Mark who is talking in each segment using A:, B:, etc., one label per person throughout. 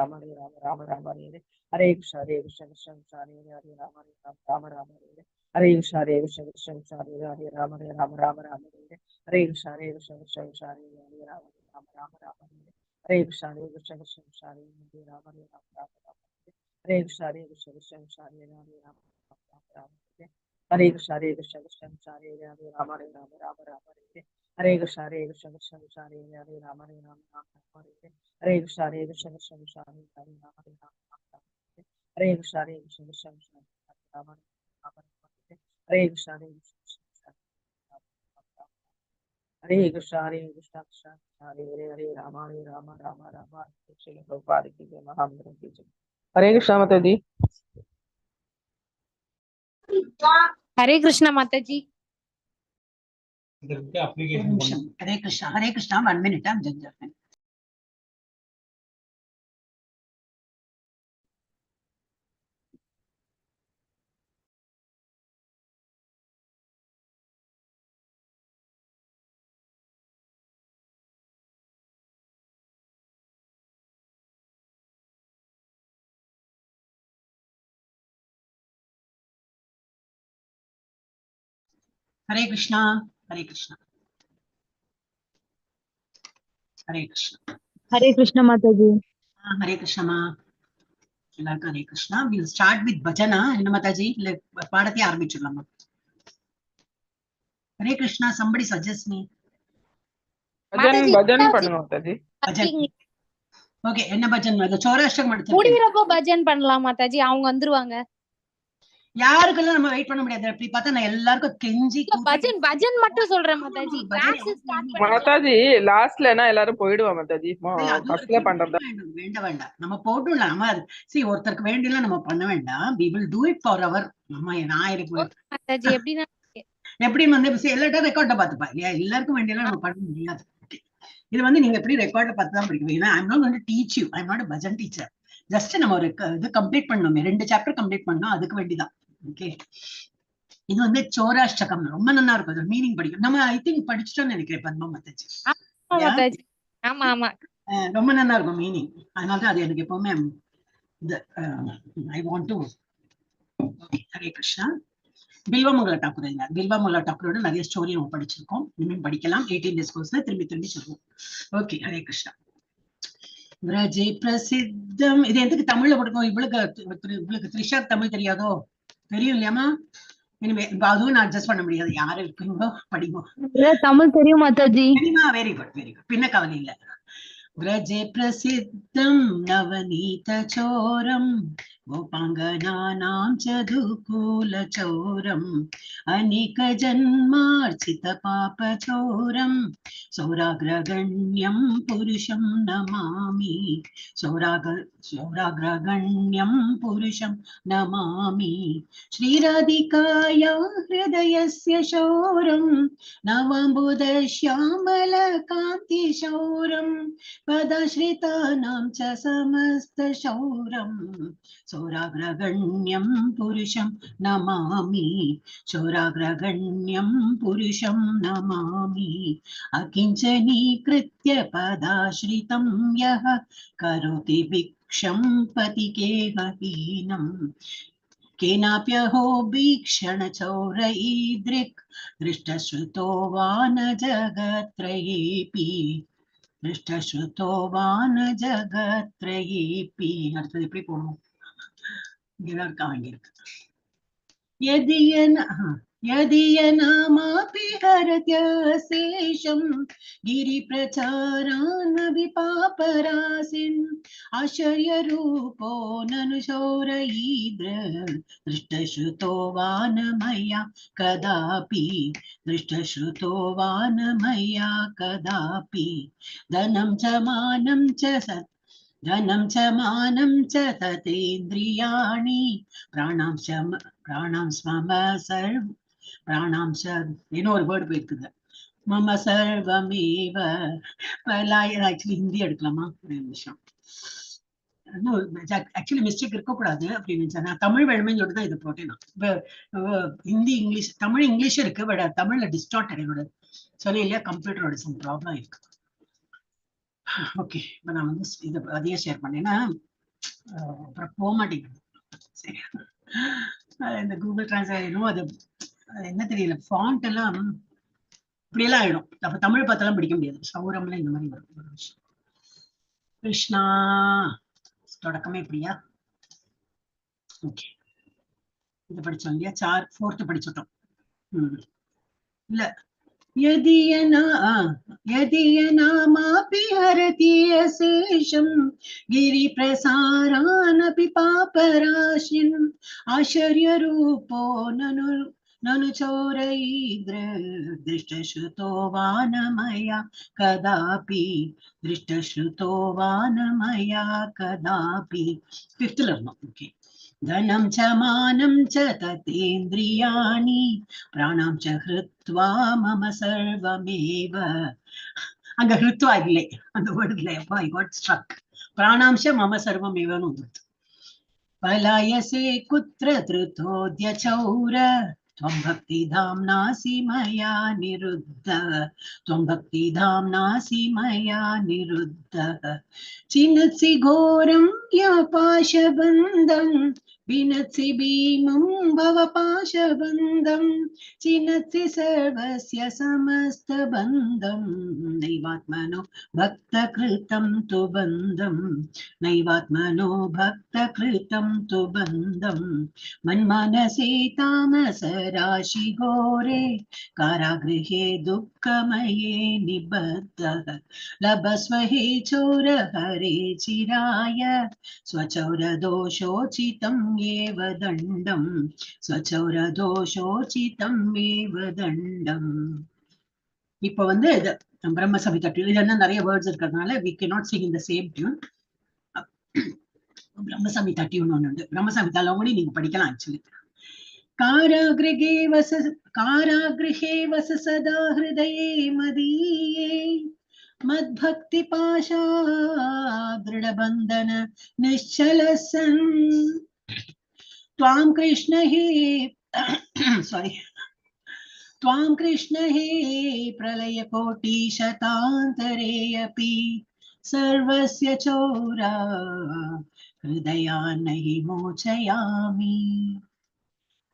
A: Rama Hare Rama Rama Rama Hare Hare. Hare Krishna Hare Krishna Krishna Krishna Hare Hare, Hare Rama Hare Rama Rama Rama Hare Hare. Hare Krishna Hare Krishna Krishna Krishna Hare Hare, Hare Rama Hare Rama Rama Rama Hare Hare. Hare Krishna Hare Krishna Krishna Krishna Hare Hare, Hare Rama Hare Rama Rama Rama Hare Hare. Hare Krishna Hare Krishna Krishna Krishna Hare Hare, Hare Rama Hare Rama Rama Rama Hare Hare. Krishna Hare Krishna Krishna Krishna Hare Hare, Hare Rama Rama Rama Hare Hare. Krishna Hare Krishna Krishna Krishna Hare Hare, Hare Rama Hare Rama Rama Rama Hare Hare. Hare Krishna Hare Krishna Krishna Krishna Hare Hare, Hare Rama Hare Rama Rama Rama Hare Hare. Hare Krishna Hare Krishna Krishna Krishna Hare Hare, Hare Rama Hare Rama Rama Rama Hare Hare. Krishna Hare Krishna Krishna Krishna Hare Rama Hare Rama Rama Hare Hare. Krishna Hare Krishna Krishna Krishna Hare Krishna Hare Krishna Krishna Krishna Hare Hare, Hare Rama Hare Rama Rama Rama Hare. Srila Prabhupada கி ஜெய், மகாமந்திரம் கி ஜெய். ஹரே கிருஷ்ணா மாதாஜி.
B: ஹரே கிருஷ்ணா மாதாஜி.
C: இதற்கு
D: ஒரு
C: application
D: நிமிஷம். Hare Krishna, Hare Krishna. One minute. I'm just Hare Krishna, Hare Krishna, Hare Krishna.
E: Hare Krishna Mataji.
D: Hare கிருஷ்ணமா, எல்லாருக்கும் Hare Krishna. Will start with பஜனா. என்ன மாதாஜி, இல்ல பாடத்தையே ஆரம்பிச்சிடலாமா? Hare Krishna. Somebody suggest me.
A: Bhajan.
B: Mataji,
A: bhajan பண்ணுங்க Mataji.
D: Bhajan, okay. என்ன பஜன்? அது சௌராஷ்டிரம் எடுத்து
B: முடியிறப்போ பஜன் பண்ணலாம் மாதாஜி, அவங்க வந்துருவாங்க.
D: யாருக்கெல்லாம் நம்ம வெயிட் பண்ண முடியாது. அப்படி பார்த்தா நான் எல்லாருக்கும் கெஞ்சி
B: இல்ல, பஜன் பஜன் மட்டும் சொல்றேன் மாதாஜி.
D: பஜன்.
B: கிளாஸ் ஸ்டார்ட் பண்ணலாம்.
A: மாதாஜி, லாஸ்ட்லனா எல்லாரும் போயிடுவா மாதாஜி.
D: இல்ல, அது
A: ஃபர்ஸ்ட்ல பண்றதா?
D: வேண்டாம், வேண்டாம், வேண்டாம். நம்ம போட்டுடலாம். நம்ம see, ஒருத்தருக்கு வேண்டியெல்லாம் நம்ம பண்ண வேண்டாம். We will do it for our நம்ம நான் எனக்கு
B: மாதாஜி, எப்படின்னா
D: எப்படி வந்து see, எல்லாட்டும் ரெக்கார்டை பார்த்துப்பா இல்லையா? எல்லாருக்கும் வேண்டியெல்லாம் நம்ம பண்ண முடியாது. Okay. இது வந்து நீங்க எப்படி ரெக்கார்டை பார்த்து தான் படிக்கணும். ஏன்னா I'm not going teach you, I'm not bhajan teacher. Just நம்ம ஒரு இது கம்ப்ளீட் பண்ணோமே, ரெண்டு சாப்டர் கம்ப்ளீட் பண்ணோம், அதுக்கு வேண்டிதான். ஓகே, இது வந்து சோராஷ்டகம், ரொம்ப நல்லா இருக்கும். அது மீனிங் படிக்கும். நம்ம I think படிச்சிட்டோம்னு நினைக்கிறேன், பத்மா மாதாஜி.
B: ஆமா
D: Yeah.
B: Mataji, ஆமா ஆமா.
D: ரொம்ப நல்லா இருக்கும் மீனிங். அதனால தான் அது எனக்கு எப்பவுமே இந்த I want to. Okay, Hare Krishna. Bilvamangala Thakur இருந்தார். பில்வமங்கல டாக்கூரோட நிறைய ஸ்டோரி நம்ம படிச்சிருக்கோம், இனிமேல் படிக்கலாம். 18 டேஸ் கோர்ஸ்ல திரும்பி திரும்பி சொல்லுவோம். ஓகே, ஹரே கிருஷ்ணா. விரஜே பிரசித்தம். இது எதுக்கு தமிழ்ல போட்டுக்கோ? இவளுக்கு இவளுக்கு த்ரிஷா தமிழ் தெரியாதோ? தெரியும் இல்லையாமா? இனிமே இப்ப அதுவும் நான் அட்ஜஸ்ட் பண்ண முடியாது. யாரு இருக்கீங்களோ படிங்கோ.
E: இல்ல, தமிழ் தெரியும் மாதாஜி.
D: தெரியுமா? Very good, very good. பின்ன கவலை இல்ல. व्रजे प्रसिद्धं नवनीतचोरं गोपाङ्गनानां च दुकूलचोरम् अनेकजन्मार्चितपापचोरं सौराग्रगण्यं पुरुषं नमामि। सौराग्रगण्यं पुरुषं नमामि। श्रीराधिकाया हृदयस्य शौरं नवाम्बुदश्यामलकान्तिशौरं पदाश्रितानां च समस्तशौरं सौराग्रगण्यं पुरुषं नमामि। सौराग्रगण्यं पुरुषं नमामि। अकिञ्चनीकृत्य पदाश्रितं यः करोति भिक्षं पतिकेहहीनम् केनाप्यहो भीक्षणचौरैदृक् दृष्टश्रुतो वा न जगत्त्रयेऽपि दृष्टश्रुतो वा न जगत्त्रयेऽपि. அடுத்தது எப்படி போகணும்? இங்கதான் இருக்கா? இங்க இருக்கு. यदि यदि यनामापि हरत्यशेषं गिरिप्रचारान्नपि पापराशिन् आश्चर्यरूपो ननु शौरयीद्र दृष्टश्रुतो वा न मया कदापि दृष्टश्रुतो वा न मया कदापि. धनं च मानं च सत् धनं च मानं च ततेन्द्रियाणि प्राणांश प्राणांश मम सर्व பிராணாம்ச இன்னும் ஒரு வேர்டு போயிருக்குது. மம சர்வமேவ பலாய. ஆக்சுவலி ஹிந்தி எடுக்கலாமா? ஒரு நிமிஷம். ஆக்சுவலி மிஸ்டேக் இருக்கக்கூடாது அப்படின்னு நினைச்சேன். நான் தமிழ் வேணுமே சொல்லிட்டு தான் இதை போட்டேன். நான் இப்ப, ஹிந்தி இங்கிலீஷ் தமிழ் இங்கிலீஷ் இருக்கு, பட் தமிழ்ல டிஸ்டார்டட். என்னோட சொன்னேன் இல்லையா, கம்ப்யூட்டரோட சம் ப்ராப்ளம் இருக்கு. ஓகே, இப்ப நான் வந்து இதை அதையே ஷேர் பண்ணேன்னா அப்புறம் போக மாட்டேங்குது. சரி, இந்த கூகுள் டிரான்ஸ்லேட் அது அது என்ன தெரியல, ஃபாண்ட் எல்லாம் இப்படியெல்லாம் ஆயிடும். அப்ப தமிழ் பார்த்தாலாம் பிடிக்க முடியாது. சௌரம்ல இந்த மாதிரி வரும். ஒரு விஷயம். கிருஷ்ணா, தொடக்கமே இப்படியா? ஓகே, இது படிச்சோம் இல்லையா? சார், ஃபோர்த்து படிச்சுட்டோம். இல்ல, यदीय नामापि हरति अशेषं गिरिप्रसारानपि पापराशिन् आश्चर्यरूपो ननु ननु चोरैर्दृष्टश्रुतो वा न मया कदापि, दृष्टश्रुतो वा न मया कदापि. ஃபிஃப்த்ல இருந்தோம். ஓகே. धनं च मानं च तथेन्द्रियाणि प्राणां च हृत्वा मम सर्वमेव. அங்க ஹிருத்வா இல்லை, அந்த வேர்டு இல்லை. அப்போ I got struck. பிராணாம்ச மம சர்வமேவன்னு வந்துடுது. पलायसे कुत्र धृतोऽद्य चौर त्वं भक्तिधाम्नासि मया निरुद्धः, त्वं भक्तिधाम्नासि मया निरुद्धः. छिनत्सि घोरं पाशबन्धं, भिनत्सि भीमं भवपाशबन्धं, छिनत्सि सर्वस्य समस्तबन्धं, नैवात्मनो भक्तकृतं तु बन्धं, नैवात्मनो भक्तकृतं तु बन्धं. मन्मनसे तामसराशि घोरे कारागृहे दुःखमये निबद्धः. लभस्व हे चोर हरे चिराय स्वचौरदोषोचितं एव दण्डं, स्वचौरदोषोचितं एव दण्डम्. இப்போ வந்து இது பிரம்ம சம்ஹிதா டியூன். இது என்ன நிறைய வேர்ட்ஸ் இருக்கிறதுனால we cannot sing in the same tune. Brahma Samhita tune ஒன்று உண்டு. பிரம்ம சம்ஹிதால கூட நீங்க படிக்கலாம் ஆக்சுவலி. कारागृहे वस, कारागृहे वस सदा हृदये मदीये, मद्भक्तिपाशा दृढबन्धन निश्चलः सन्. त्वां कृष्ण हे, सॉरी, त्वां कृष्ण हे प्रलयकोटिशतान्तरे अपि सर्वस्य चोरा हृदयान्न हि मोचयामि.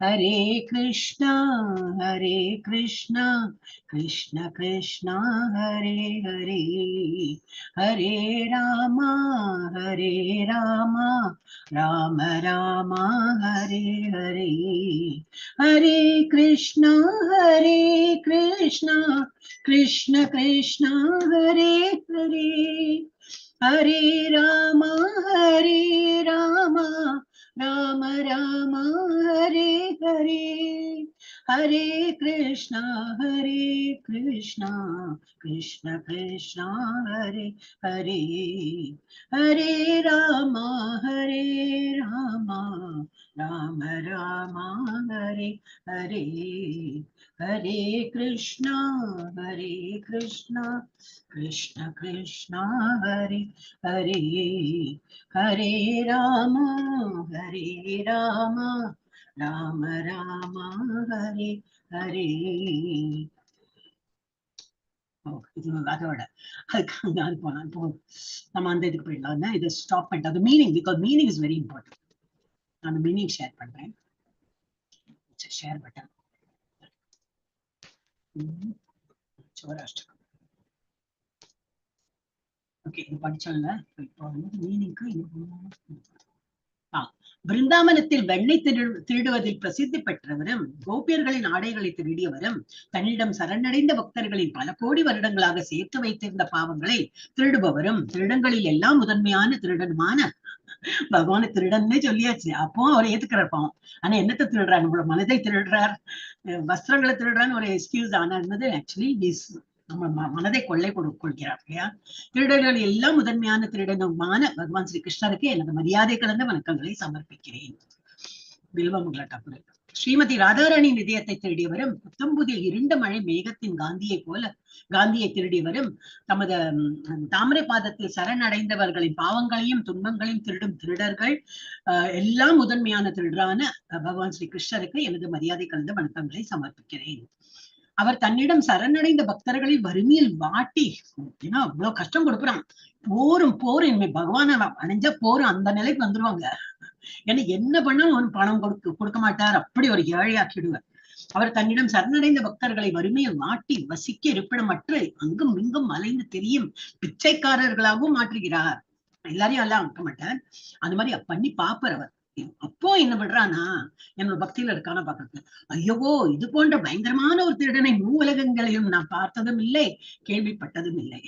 D: हरे कृष्णा हरे कृष्णा कृष्ण कृष्ण हरे हरे, हरे राम हरे राम राम राम हरे हरे. हरे कृष्ण हरे कृष्ण कृष्ण कृष्ण हरे हरे, हरे राम हरे राम राम राम हरे हरे. हरे कृष्ण हरे कृष्ण कृष्ण कृष्ण हरे हरे, हरे राम हरे राम राम राम हरे हरे. हरे कृष्ण हरे कृष्ण कृष्ण कृष्ण हरे हरे, हरे राम हरे राम राम राम हरे हरे. ஓ, இது அதோட அதுக்கு அங்க அது போலாம். இப்போ நம்ம அந்த இதுக்கு போயிடலாம். இதை ஸ்டாப் பண்ணிட்டு அது meaning, because meaning is very important. நான் மீனிங் ஷேர் பண்றேன். Share button. சோராஷ்டகம். ஓகே, இது படிச்சோம்ல. இப்போ வந்து மீனிங்க்கு பிருந்தாவனத்தில் வெண்ணெய் திருடுவதில் பிரசித்தி பெற்றவரும், கோபியர்களின் ஆடைகளை திருடியவரும், தன்னிடம் சரணடைந்த பக்தர்களின் பல கோடி வருடங்களாக சேர்த்து வைத்திருந்த பாவங்களை திருடுபவரும், திருடங்களில் எல்லாம் முதன்மையான திருடனுமான பகவான திருடன்னே சொல்லியாச்சு. அப்போ அவர் ஏத்துக்கிறார் பாவம். ஆனா என்னத்தை திருடுறார்? நம்மளோட மனதை திருடுறார், வஸ்திரங்களை திருடுறான்னு ஒரு எக்ஸ்கியூஸ். ஆனா இருந்தது ஆக்சுவலி is நம்ம மனதை கொள்ளை கொள்கிறார் இல்லையா? திருடர்கள் எல்லாம் முதன்மையான திருடனுமான பகவான் ஸ்ரீ கிருஷ்ணருக்கு எனது மரியாதை கலந்த வணக்கங்களை சமர்ப்பிக்கிறேன். பில்வமங்கல டாக்குர். ஸ்ரீமதி ராதாராணியின் இதயத்தை திருடியவரும், புத்தம்புதிய இருண்ட மழை மேகத்தின் காந்தியை போல காந்தியை திருடியவரும், தமது தாமரை பாதத்தில் சரணடைந்தவர்களின் பாவங்களையும் துன்பங்களையும் திருடும் திருடர்கள் எல்லாம் முதன்மையான திருடரான பகவான் ஸ்ரீ கிருஷ்ணருக்கு எனது மரியாதை கலந்த வணக்கங்களை சமர்ப்பிக்கிறேன். அவர் தன்னிடம் சரணடைந்த பக்தர்களை வறுமையில் வாட்டி, ஏன்னா அவ்வளவு கஷ்டம் கொடுக்குறான். போரும் போரும் இனிமே பகவான அணைஞ்சா போரும், அந்த நிலைக்கு வந்துருவாங்க. ஏன்னா என்ன பண்ணாலும் அவன் பணம் கொடுக்க கொடுக்க மாட்டார், அப்படி ஒரு ஏழையாக்கிடுவார். அவர் தன்னிடம் சரணடைந்த பக்தர்களை வறுமையில் வாட்டி வசிக்க இருப்பிடமற்று அங்கும் இங்கும் அலைந்து தெரியும் பிச்சைக்காரர்களாகவும் மாற்றுகிறார். எல்லாரையும் எல்லாம் இருக்க மாட்டார், அந்த மாதிரி பண்ணி பாப்பார் அவர். அப்போ என்ன பண்றானா, என்னோட பக்தியில இருக்கான பாக்குறது, ஐயோ இது போன்ற பயங்கரமான ஒரு திருடனை மூவுலகங்களையும் நான் பார்த்ததும் இல்லை, கேள்விப்பட்டதும் இல்லை.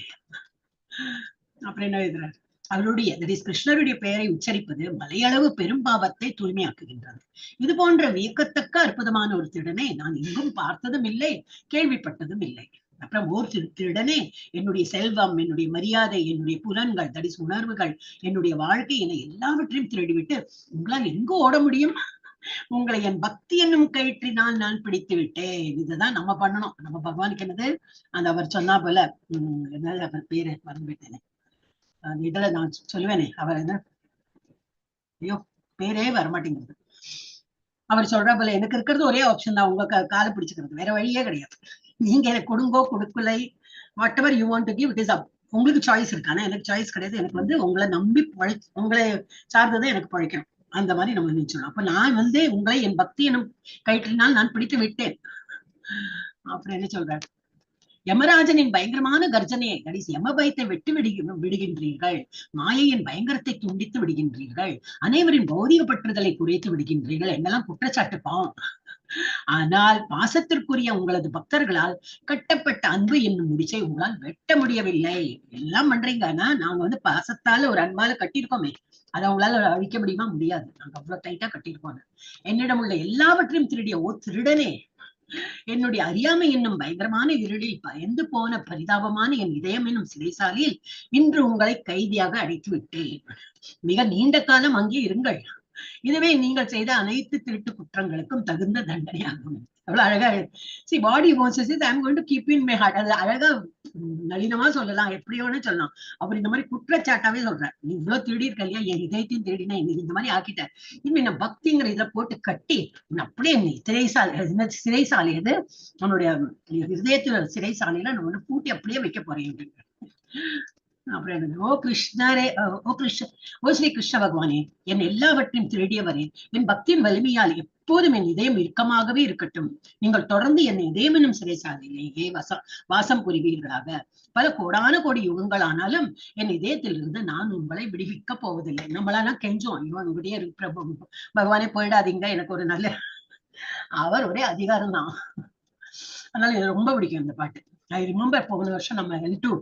D: அப்புறம் என்ன எழுதுறாரு, அவருடைய that is கிருஷ்ணருடைய பெயரை உச்சரிப்பது மலையளவு பெரும் பாவத்தை தூய்மையாக்குகின்றது. இது போன்ற வியக்கத்தக்க அற்புதமான ஒரு திருடனை நான் எங்கும் பார்த்ததும் இல்லை, கேள்விப்பட்டதும் இல்லை. அப்புறம் ஓர் திருடனே, என்னுடைய செல்வம், என்னுடைய மரியாதை, என்னுடைய புலன்கள், that is உணர்வுகள், என்னுடைய வாழ்க்கை என எல்லாவற்றையும் திருடிவிட்டு உங்களால் எங்கு ஓட முடியும்? உங்களை என் பக்தி என்னும் கயிற்றினால் நான் பிடித்து விட்டேன். இதுதான் நம்ம பண்ணணும். நம்ம பகவானுக்கு என்னது அந்த அவர் சொன்னா போல, என்னது அவர் பேரு மறந்துவிட்டேனே, அந்த இதுல நான் சொல்லுவேனே, அவர் என்ன, ஐயோ பேரே வரமாட்டேங்குது. அவர் சொல்ற போல எனக்கு இருக்கிறது ஒரே ஆப்ஷன் தான், உங்க காலை பிடிச்சுக்கிறது, வேற வழியே கிடையாது. நீங்க எனக்கு கொடுங்கோ கொடுக்கலை, whatever you want to give, it is up. உங்களுக்கு சாய்ஸ் இருக்கு, ஆனா எனக்கு சாய்ஸ் கிடையாது. எனக்கு வந்து உங்களை நம்பி உங்களை சார்ந்ததை எனக்கு பழைக்கணும், அந்த மாதிரி நம்ம நினைச்சிடணும். அப்ப நான் வந்து உங்களை என் பக்தி எனும் கயிற்றினால் நான் பிடித்து விட்டேன். அப்புறம் என்ன சொல்றாரு, யமராஜனின் பயங்கரமான கர்ஜனையை, that is யம பயத்தை வெட்டி விடுகின்றீர்கள், மாயையின் பயங்கரத்தை துண்டித்து விடுகின்றீர்கள், அனைவரின் பௌதிக பற்றுதலை குறைத்து விடுகின்றீர்கள், என்னெல்லாம் குற்றச்சாட்டு பாவம். ஆனால் பாசத்திற்குரிய உங்களது பக்தர்களால் கட்டப்பட்ட அன்பு என்னும் முடிச்சை உங்களால் வெட்ட முடியவில்லை. எல்லாம் பண்றீங்க, ஆனா நாங்க வந்து பாசத்தால ஒரு அன்பால கட்டியிருக்கோமே, அதை உங்களால அழிக்க முடியுமா? முடியாது. நாங்க அவ்வளவு டைட்டா கட்டியிருக்கோம். என்னிடம் உள்ள எல்லாவற்றையும் திருடிய ஓ திருடனே, என்னுடைய அறியாமை என்னும் பயங்கரமான இருளில் பயந்து போன பரிதாபமான என் இதயம் என்னும் சிறைசாலையில் இன்று உங்களை கைதியாக அடைத்து விட்டேன். மிக நீண்ட காலம் அங்கே இருங்கள். இதுவே நீங்கள் செய்த அனைத்து திருட்டு குற்றங்களுக்கும் தகுந்த தண்டனையாகும். எவ்வளவு அழகா. See, what he wants is, I am going to keep in my heart. அது அழகா நளினமா சொல்லலாம், எப்படியோன்னு சொல்லலாம். அவர் இந்த மாதிரி குற்றச்சாட்டாவே சொல்றார், நீ இவ்வளவு திருடி இருக்க இல்லையா, என் இதயத்தையும் திருடினா இன்னைக்கு இந்த மாதிரி ஆக்கிட்ட, இனிமே நான் பக்திங்கிற இதை போட்டு கட்டி உன்னை அப்படியே நீ சிறைசாலை, என்ன சிறைசாலை அது, நம்மளுடைய இதயத்துல சிறைசாலையில நான் ஒண்ணு பூட்டி அப்படியே வைக்க போறேன் அப்படின்னு. அப்புறம் என்னது, ஓ கிருஷ்ணரே, ஓ கிருஷ்ண, ஓ ஸ்ரீ கிருஷ்ண பகவானே, என் எல்லாவற்றையும் திருடியவரே, என் பக்தியின் வலிமையால் எப்போதும் என் இதயம் இறுக்கமாகவே இருக்கட்டும். நீங்கள் தொடர்ந்து என் இதயம் என்னும் சிறைசாலையிலேயே வாசம் புரிவீர்களாக. பல கோடான கோடி யுகங்கள் ஆனாலும் என் இதயத்திலிருந்து நான் உங்களை விடுவிக்க போவதில்லை. நம்மளாம் கெஞ்சும், ஐயோ உங்களுடைய பிரபு பகவானே போயிடாதீங்க, எனக்கு ஒரு நல்ல, அவர் ஒரே அதிகாரம் தான். அதனால எனக்கு ரொம்ப பிடிக்கும் இந்த பாட்டு. I remember போன வருஷம் நம்ம எல்2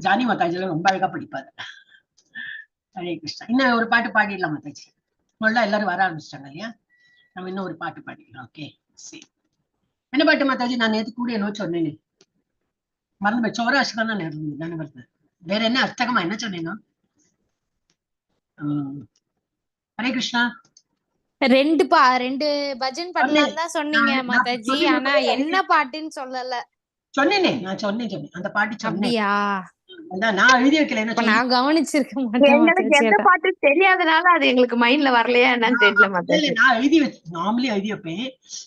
D: ஜானி மாதாஜில ரொம்ப அழகா படிப்பாரு. ஹரே கிருஷ்ணா. இன்னும் ஒரு பாட்டு பாடிடலாம் மாதாஜி. முதல்ல எல்லாரும் வர ஆரம்பிச்சிட்டாங்க இல்லையா, நம்ம இன்னும் ஒரு பாட்டு பாடிடலாம். ஓகே சரி, என்ன பாட்டு மாதாஜி? நான் நேத்து கூட என்ன சொன்னேனே, மறந்து போய். சௌராஷ்டிரம் தான் நேரம் தானே வருது. வேற என்ன அஷ்டகமா என்ன சொன்னேன்னா? ஹரே கிருஷ்ணா.
B: ரெண்டு பஜன் பண்ணலாம் தான் சொன்னீங்க
D: நான்
B: மாதாஜி,
D: சொன்னேன்.
B: ஆனா என்ன பாட்டுன்னு சொல்லல.
D: சொன்னேனே, நான் சொன்னேன் சொன்னேன் அந்த பாட்டு சொன்னேன்.
B: அப்படியா?
D: அதான் நான் எழுதி வைக்கல, என்ன
B: அப்ப நான் கவனிச்சிருக்க மாட்டேன்
C: எங்களுக்கு
B: மாதாஜி.
C: எந்த
B: அதான்.
C: பாட்டு தெரியாதனால அது எங்களுக்கு மைண்ட்ல வரலையா என்னன்னு தெரியல
D: இல்ல
C: மாதாஜி.
D: நான் எழுதி வச்சு நார்மலி எழுதி வைப்பேன்.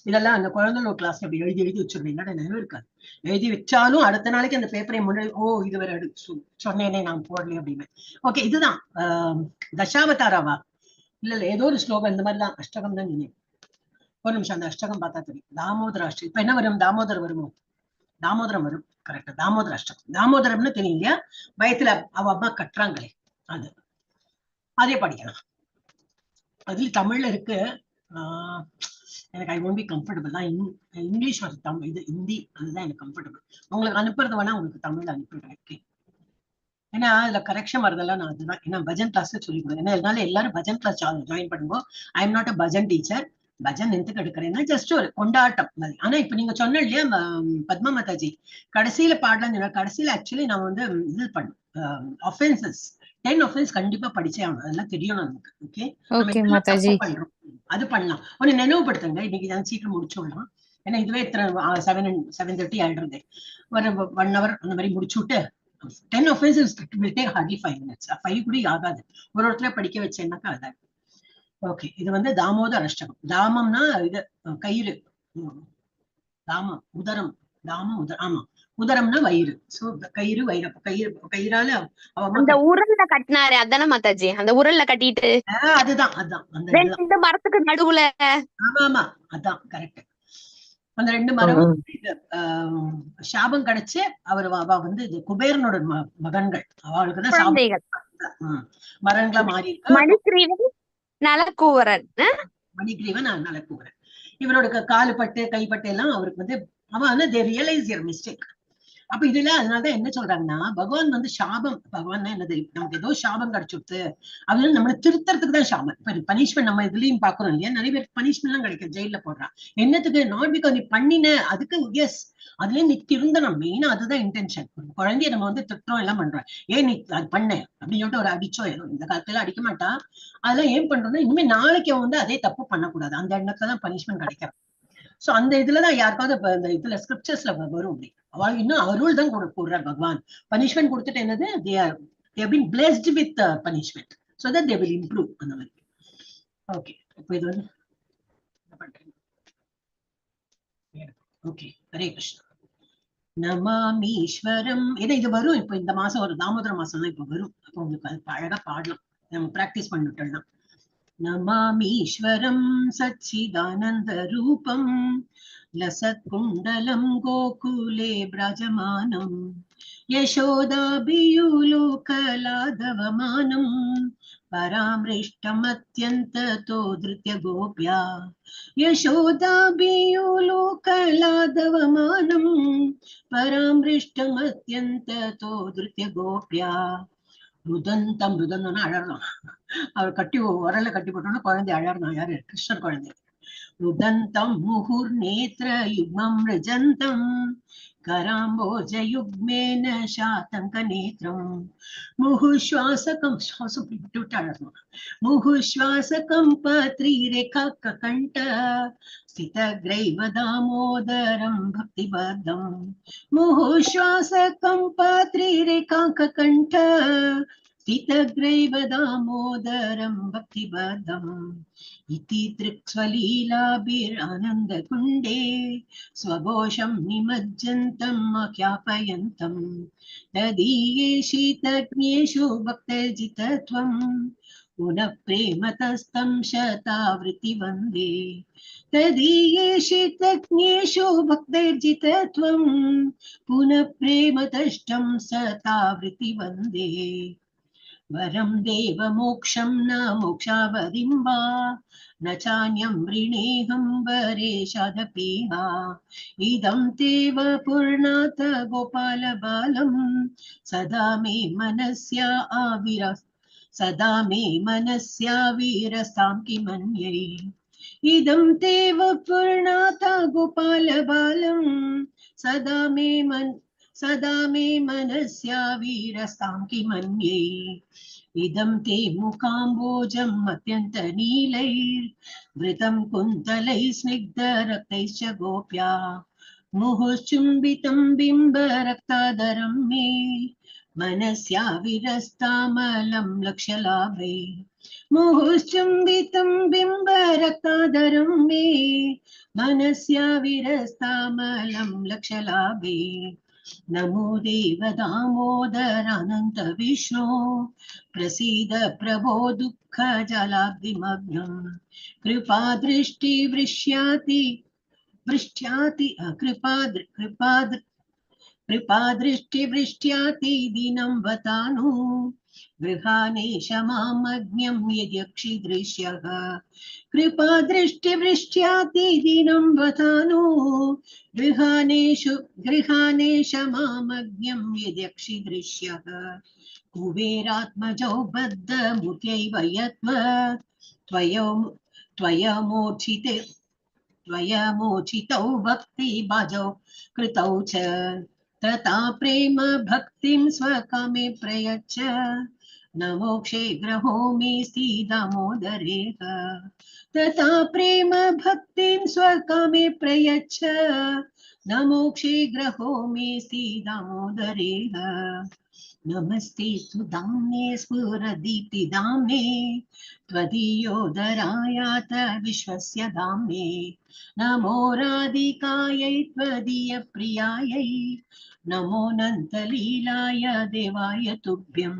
D: இதெல்லாம் அந்த குழந்தைகளோட கிளாஸ் அப்படி எழுதி எழுதி வச்சிருவேன். என்னடா நினைவு இருக்காது. எழுதி வச்சாலும் அடுத்த நாளைக்கு அந்த பேப்பரை முன்னாடி, ஓ இது வேற சொன்னேனே நான் போடலையே அப்படின்னு. ஓகே, இதுதான் தசாவதாராவா? இல்ல இல்ல, ஏதோ ஒரு ஸ்லோகம் இந்த மாதிரிதான், அஷ்டகம் தான் நினைவு. ஒரு நிமிஷம், அந்த அஷ்டகம் பார்த்தா தெரியும். தாமோதர அஷ்டகம். இப்ப என்ன வரும்? தாமோதர் வருமோ? தாமோதரம் வரும், கரெக்டா. தாமோதர அஷ்டகம். தாமோதரம்னு தெரியும் இல்லையா? வயத்துல அவ அம்மா கட்டுறாங்களே அது, அதே படிக்கலாம். அதுல தமிழ்ல இருக்கு. எனக்கு I won't be comfortable தான் இங்கிலீஷ் ஒரு தமிழ், இது ஹிந்தி, அதுதான் எனக்கு கம்ஃபர்டபுள். உங்களுக்கு அனுப்புறது வேணா உங்களுக்கு தமிழ்ல அனுப்பிடுறேன். ஓகே, ஏன்னா அதுல கரெக்ஷன் வரதெல்லாம் நான் அதுதான். ஏன்னா பஜன் கிளாஸ் சொல்லிக் கொடுங்க. ஏன்னா அதனால எல்லாரும் பஜன் கிளாஸ் ஜாயின் பண்ணுவோம். I am not a bhajan teacher. Bhajan எதுக்கு எடுக்கிறேன்னா ஜஸ்ட் ஒரு கொண்டாட்டம் மாதிரி. ஆனா இப்ப நீங்க சொன்ன இல்லையா பத்மா மாதாஜி, கடைசியில பாடலாம் சொன்னா, கடைசியில ஆக்சுவலி நான் வந்து இது பண்ணும் ஒஃபென்சஸ், 10 ஒஃபென்ஸ் கண்டிப்பா படிச்சே ஆகணும். அதெல்லாம் தெரியணும் நமக்கு. ஓகே, நம்ம
B: ஓகே
D: என்னெல்லாம்
B: மாதாஜி.
D: தப்பு பண்றோம் அது பண்ணலாம். ஒன்னு நினைவுபடுத்துங்க, இன்னைக்கு நான் சீக்கிரம் முடிச்சுடலாம். ஏன்னா இதுவே 7, 7:30 ஆயிடுறது. ஒரு 1 ஹவர் அந்த மாதிரி முடிச்சு விட்டு 10 offences will take hardly 5 minutes, 5 கூட ஆகாது. ஒரு ஒருத்தர படிக்க வச்சேன்னாக்கா அதான். ஓகே, இது வந்து தாமோதர அஷ்டகம். தாமம்னா இது கயிறு, தாமம் உதரம். தாம உதரம். ஆமா, உதரம்னா வயிறு. சோ கயிறு வயிறு, அப்ப கயிறு கயிறால அவ அம்மா
C: அந்த உரல்ல கட்டினாரு அதானே மாதாஜி? அந்த உரல்ல கட்டிட்டு
D: அதுதான் அதுதான் அந்த இதுதான்.
C: ரெண்டு மரத்துக்கு நடுவுல.
D: ஆமா ஆமா, அதான் கரெக்ட். அந்த ரெண்டு மரமும் இது, சாபம் கிடைச்சு அவர் அவ வந்து இது குபேரனோட மகன்கள், அவளுக்குதான் சாபம்.
C: குழந்தைகள்
D: மரங்களா மாறி இருக்கா.
C: மணிக்கிரீவன் நலக்கூவரன்.
D: மணிகிரீவன் நலக்கூவரன். இவரோட காலு பட்டு கைப்பட்டு எல்லாம் அவருக்கு வந்து அவன் வந்து தே ரியலைஸ் your mistake. அப்ப இதுல அதனாலதான் என்ன சொல்றாங்கன்னா, பகவான் வந்து சாபம், பகவான் என்னது, நமக்கு ஏதோ சாபம் கிடைச்சுடுத்து அப்படின்னு நம்மளை திருத்தறதுக்கு தான் சாபம். இப்ப பனிஷ்மெண்ட் நம்ம இதுலயும் பாக்குறோம் இல்லையா, நிறைய பேர் பனிஷ்மெண்ட் எல்லாம் கிடைக்கும், ஜெயில போடுறான். என்னத்துக்கு? Not because நீ பண்ணின அதுக்கு, எஸ் அதுலயும் நீ திருந்தணும், மெயினா அதுதான் இன்டென்ஷன். குழந்தைய நம்ம வந்து திட்டுறோம் எல்லாம் பண்றோம், ஏன் நீ அது பண்ண அப்படின்னு சொல்லிட்டு ஒரு அடிச்சோ ஏதோ, இந்த காலத்துல அடிக்க மாட்டா, அதெல்லாம் ஏன் பண்றோம்னா இனிமே நாளைக்கு அவன் வந்து அதே தப்பு பண்ணக்கூடாது, அந்த எண்ணத்துலதான் பனிஷ்மெண்ட் கிடைக்கிறான். சோ அந்த இதுலதான் யாருக்காவது இப்ப இந்த இதுல ஸ்கிரிப்சர்ஸ்ல வரும் அப்படி. அவளுக்கு இன்னும் அருள் தான் போடுறார் பகவான். பனிஷ்மெண்ட் கொடுத்துட்டு என்னது, they been blessed with punishment so that they will improve, அந்த மாதிரி. ஓகே, இப்போ இது வந்து என்ன பண்றீங்க? ஓகே, ஹரே கிருஷ்ணா. நமாமீஸ்வரம். ஏன்னா இது வரும் இப்போ இந்த மாசம் ஒரு தாமோதர மாசம்லாம் இப்ப வரும். அப்போ உங்களுக்கு அது அழகா பாடலாம், நம்ம பிராக்டிஸ் பண்ணிட்டோம்னா. நமாமீஸ்வரம் சச்சிதானந்த ரூபம் லசத்குண்டலம் கோகுலே விராஜமானம் யசோதாபியூலோகலாதவமானம் பராமृष्टमत्यन्ततो धृत्य गोप्या யசோதாபியூலோகலாதவமானம் பராமृष्टमत्यन्ततो धृत्य கோப்யா. ருதந்தம், ருதந்தம்னா அழறான். அவர் கட்டி உரல்ல கட்டி போட்டோம்னா குழந்தை அழறான். யாரு? கிருஷ்ணர் குழந்தை. ருதந்தம் முகுர் நேத்ர யுக்மம் ரிஜந்தம் கராம்போஜ யுக்மேன சாதங்க நேத்ரம் முகுஸ்வாசகம், சுவாசம் விட்டு விட்டு அழறணும். முகுஸ்வாசகம் பத்ரி ரேகா கண்ட ஸ்திதக்ரைவ தாமோதரம் பக்திபதம் முகுஸ்வாசகம் பத்ரி ரேகா கண்ட ஸ்திதக்ரைவ தாமோதரம் பக்திபதம் இதி திருக்ஸ்வலீலாபிரானந்தகுண்டே ஸ்வகோஷம் நிமஜ்ஜந்தம் ஆக்யாபயந்தம் ததீயே शीतज्ञेषु भक्तजितत्वम् पुनः प्रेमतस्तं शतावृत्ति वन्दे तदीये शीतज्ञेषु भक्तैर्जितत्वम् पुनः प्रेमतष्टं सतावृत्ति वन्दे वरं देव मोक्षं न मोक्षावधिं वा न चान्यं वृणेऽहं वरेशादपीहा इदं तेव पूर्णात गोपालबालं सदा मे मनस्या आविर सदा मे मनस्या वीरसां किमन्यै इदं तेव पूर्णात गोपालबालं सदा मे मनस्या वीरसां किमन्यै इदं ते मुखाम्बोजम् अत्यन्तनीलैर्वृतं कुन्तलैः स्निग्धरक्तैश्च गोप्या मुहुश्चुम्बितं बिम्बरक्तादरं मे मनस्या विरस्तामलं लक्ष्यलाभे मुहुश्चुम्बितं बिम्बरक्तादरं मे मनस्या विरस्तामलं लक्ष्यलाभे नमो देव दामोदरानन्त विष्णो प्रसीद प्रभो दुःख जलाब्धिमग्नम् कृपा दृष्टि वृष्याति वृष्ट्याति कृपा कृपा कृपा दृष्टि वृष्ट्याति दिनं वतानु गृहानेश मामज्ञं यद्यक्षि दृश्यः कृपा दृष्टि वृष्ट्याति दिनं वतानु गृहानेषु गृहानेश मामज्ञं यद्यक्षि दृश्यः कुबेरात्मजौ बद्धमुख्यैव यत्त्व त्वयो त्वयमोचिते त्वयमोचितौ भक्तिभाजौ कृतौ च तथा प्रेम भक्तिं स्वकामे प्रयच्छ न मोक्षे ग्रहो मेऽस्ति दामोदरेह तथा प्रेम भक्तिं स्वकामे प्रयच्छ न मोक्षे ग्रहो मेऽस्ति दामोदरेह. நமஸ்தே சுதாம்னே ஸ்புரதீப்தி தாம்னே त्वदीयोदरायात विश्वस्य धाम्ने नमो राधिकायै त्वदीयप्रियायै नमोऽनन्तलीलाय देवाय तुभ्यं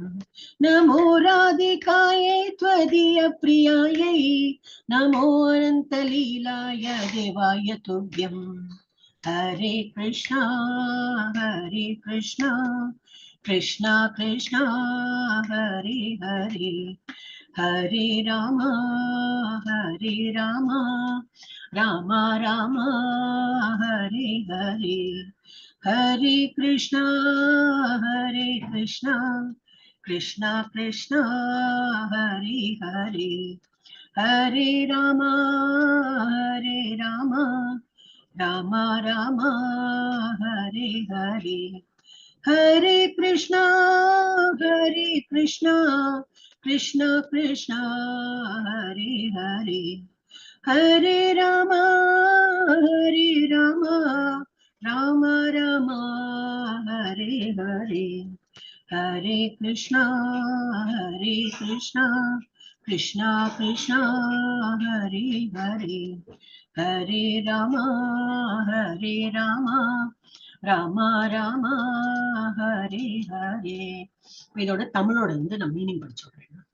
D: नमो राधिकायै त्वदीयप्रियायै नमो अनन्तलीलाय देवाय तुभ्यं। हरे कृष्णा हरे कृष्णा कृष्णा कृष्णा हरे हरे, हरे राम हरे राम राम राम हरे हरे, हरे कृष्णा हरे कृष्णा कृष्णा कृष्णा हरे हरे, हरे राम हरे राम राम राम हरे हरे, हरे कृष्णा हरे कृष्णा कृष्णा कृष्णा हरे हरे, हरे राम हरे राम राम राम हरे हरे, हरे कृष्णा हरे कृष्णा कृष्णा कृष्णा हरे हरे, हरे राम हरे राम ராம ராம ஹரே ஹரே. இதோட தமிழோட வந்து நான் மீனிங் படிச்சு விடுறேன்.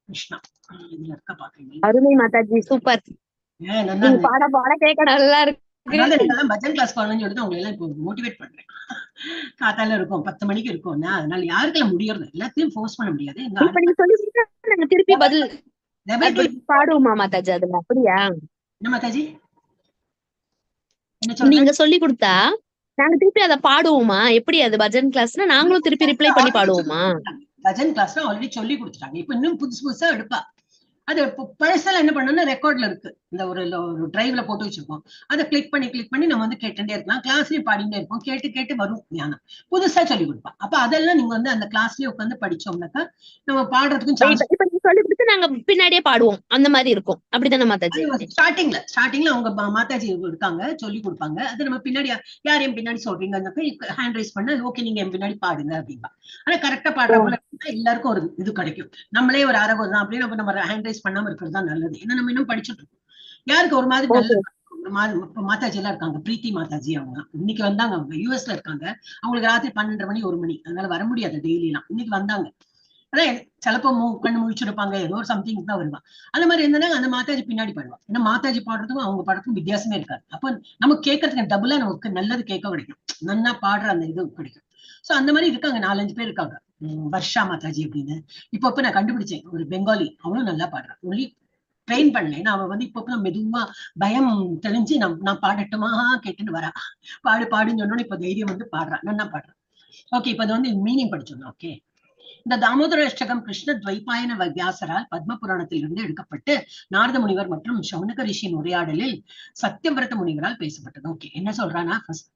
D: கிருஷ்ணா இதுல இருக்க பாக்குறீங்க.
C: அருமை மாதாஜி, சூப்பர்.
D: ஏன் நல்லா
C: நீங்க
D: இருந்தது.
C: பாட பாட கேட்க நல்லா இருக்கு.
D: அதனால நீங்கெல்லாம் பஜன் கிளாஸ் போகணும்னு சொல்லிட்டு உங்களை எல்லாம் இப்போ மோட்டிவேட் பண்றேன். காத்தால இருக்கும், 10 மணிக்கு இருக்கும். அதனால யாருக்கெல்லாம் முடியறது எல்லாத்தையும் ஃபோர்ஸ் பண்ண முடியாது. எங்க
C: இப்ப நீங்க சொல்லி கொடுத்தா நாங்க திருப்பி பதில்
D: லெவல் டூ
C: பாடுவோமா மாதாஜி? அதுல அப்படியா?
D: என்ன மாதாஜி, என்ன சொல்றேன்?
C: நீங்க சொல்லி கொடுத்தா நாங்க திருப்பி அதை பாடுவோமா? எப்படி அது பஜன் கிளாஸ்னா நாங்களும் திருப்பி ரிப்ளை பண்ணி பாடுவோமா?
D: பஜன் கிளாஸ்ல ஆல்ரெடி சொல்லி கொடுத்துட்டாங்க. இப்ப இன்னும் புதுசு புதுசா எடுப்பா. அது பழசெல்லாம் என்ன பண்ணணும்னா ரெக்கார்ட்ல இருக்கு, இந்த ஒரு ஒரு டிரைவ்ல போட்டு வச்சிருக்கோம். அதை கிளிக் பண்ணி கிளிக் பண்ணி நம்ம வந்து கேட்டுட்டே இருக்கலாம். கிளாஸ்லயும் பாடிட்டே இருப்போம், கேட்டு கேட்டு வரும் ஞானம். புதுசா சொல்லி கொடுப்பா. அப்ப அதெல்லாம் நீங்க வந்து அந்த கிளாஸ்லயே உட்காந்து படிச்சோம்னாக்கா நம்ம பாடுறதுக்கும் சான்ஸ்.
C: இப்ப நீங்க சொல்லி கொடுத்து நாங்க பின்னாடியே பாடுவோம், அந்த மாதிரி இருக்கும். அப்படிதானே மாதாஜி?
D: ஸ்டார்டிங்ல ஸ்டார்டிங்ல அவங்க மாதாஜி இருக்காங்க, சொல்லி கொடுப்பாங்க. அது நம்ம பின்னாடி யார் என் பின்னாடி சொல்றீங்கன்னாக்கா ஹேண்ட் ரைஸ் பண்ண, ஓகே நீங்க என் பின்னாடி பாடுங்க அப்படின்பா. ஆனா கரெக்டா பாடுற போல இருந்தா எல்லாருக்கும் ஒரு இது கிடைக்கும். நம்மளே ஒரு அரகோதான் தான் அப்படின்னு அப்ப நம்ம ஹேண்ட் ரைஸ் பண்ணாம இருக்கிறது தான் நல்லது. ஏன்னா நம்ம இன்னும் படிச்சுட்டு இருக்கோம். யாருக்கு ஒரு மாதிரி நல்ல ஒரு மாதிரி இப்ப மாதாஜி எல்லாம் இருக்காங்க, பிரீத்தி மாதாஜி அவங்க இன்னைக்கு வந்தாங்க. அவங்க யூஎஸ்ல இருக்காங்க. அவங்களுக்கு ராத்திரி 12:30 மணி 1 மணி, அதனால வர முடியாது டெய்லி எல்லாம். இன்னைக்கு வந்தாங்க. அதான் சிலப்போ கண்ணு முழிச்சிருப்பாங்க, ஏதோ ஒரு சம்திங் தான் வருவா. அந்த மாதிரி இருந்தனா அந்த மாதாஜி பின்னாடி பாடுவா. ஏன்னா மாதாஜி பாடுறதுக்கும் அவங்க பாடுறதுக்கும் வித்தியாசமே இருக்காது. அப்ப நம்ம கேட்கறதுக்கு டபுளா நமக்கு நல்லது கேட்க கிடைக்கும், நன்னா பாடுற அந்த இது கிடைக்கும். சோ அந்த மாதிரி இருக்காங்க, 4-5 பேர் இருக்காங்க. வர்ஷா மாதாஜி அப்படின்னு இப்ப இப்ப நான் கண்டுபிடிச்சேன் ஒரு பெங்காலி, அவளும் நல்லா பாடுறா. ஒன்லி ட்ரெயின் பண்ணல. ஏன்னா அவ வந்து இப்ப இப்ப மெதுவா பயம் தெளிஞ்சு நான் பாடட்டுமா கேட்டுன்னு வரா. பாடு பாடுன்னு சொன்னோன்னு இப்ப தைரியம் வந்து பாடுறா, நல்லா பாடுறா. ஓகே, இப்ப அது வந்து மீனிங் படிச்சோம். ஓகே, இந்த தாமோதர அஷ்டகம் கிருஷ்ண துவைபாயன வியாசரால் பத்ம புராணத்தில் இருந்து எடுக்கப்பட்டு நாரத முனிவர் மற்றும் சௌனக ரிஷியின் உரையாடலில் சத்யவிரத முனிவரால் பேசப்பட்டது. ஓகே, என்ன சொல்றானா ஃபர்ஸ்ட்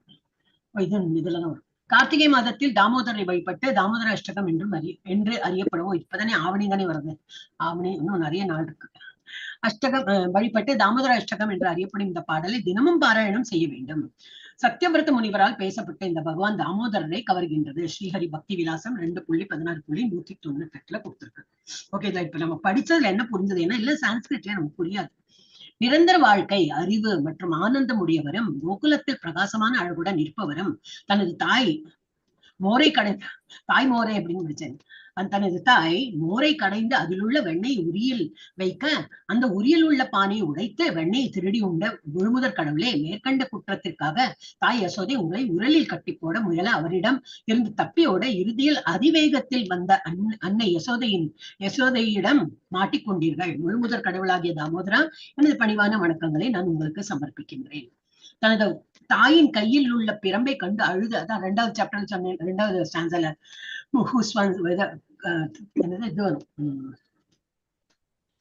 D: இது இதுலதான் வரும். கார்த்திகை மாதத்தில் தாமோதரை வழிபட்டு தாமோதர அஷ்டகம் என்றும் என்று அறியப்படுவோம். இப்பதானே ஆவணி தானே வருது, ஆவணி இன்னும் நிறைய நாள் இருக்கு. அஷ்டகம் வழிபட்டு தாமோதர அஷ்டகம் என்று அறியப்படும் இந்த பாடலை தினமும் பாராயணம் செய்ய வேண்டும். சத்யவிரத முனிவரால் பேசப்பட்ட இந்த பகவான் தாமோதரரை கவர்கின்றது. ஸ்ரீஹரி பக்தி விலாசம் 2.16.198 கொடுத்திருக்கு. ஓகே, இதுல இப்ப நம்ம படிச்சதுல என்ன புரிஞ்சது? ஏன்னா இல்ல சான்ஸ்கிரிட்ல நமக்கு புரியாது. நிரந்தர வாழ்க்கை, அறிவு மற்றும் ஆனந்தம் உடையவரும் கோகுலத்தில் பிரகாசமான அழகுடன் இருப்பவரும் தனது தாய் மோரை கடை தாய் மோரை அப்படின்னு படிச்சேன். தனது தாய் மோரை கடைந்து அதிலுள்ள வெண்ணெய் உரியில் வைக்க அந்த உரியில் உள்ள பானையை உடைத்து வெண்ணெயை திருடி உண்ட முழுமுதற் கடவுளே, மேற்கண்ட குற்றத்திற்காக தாய் யசோதை உங்களை உரலில் கட்டி போட முயல அவரிடம் இருந்து தப்பியோட இறுதியில் அதிவேகத்தில் வந்த அன்னை யசோதையிடம் மாட்டிக்கொண்டீர்கள். முழுமுதற் கடவுளாகிய தாமோதரா, எனது பணிவான வணக்கங்களை நான் உங்களுக்கு சமர்ப்பிக்கின்றேன். தனது தாயின் கையில் உள்ள பிரம்பை கண்டு அழுது, அதான் 2வது சாப்டர் சொன்னேன், 2வது ஸ்டான்ஸால என்னது இது வரும்,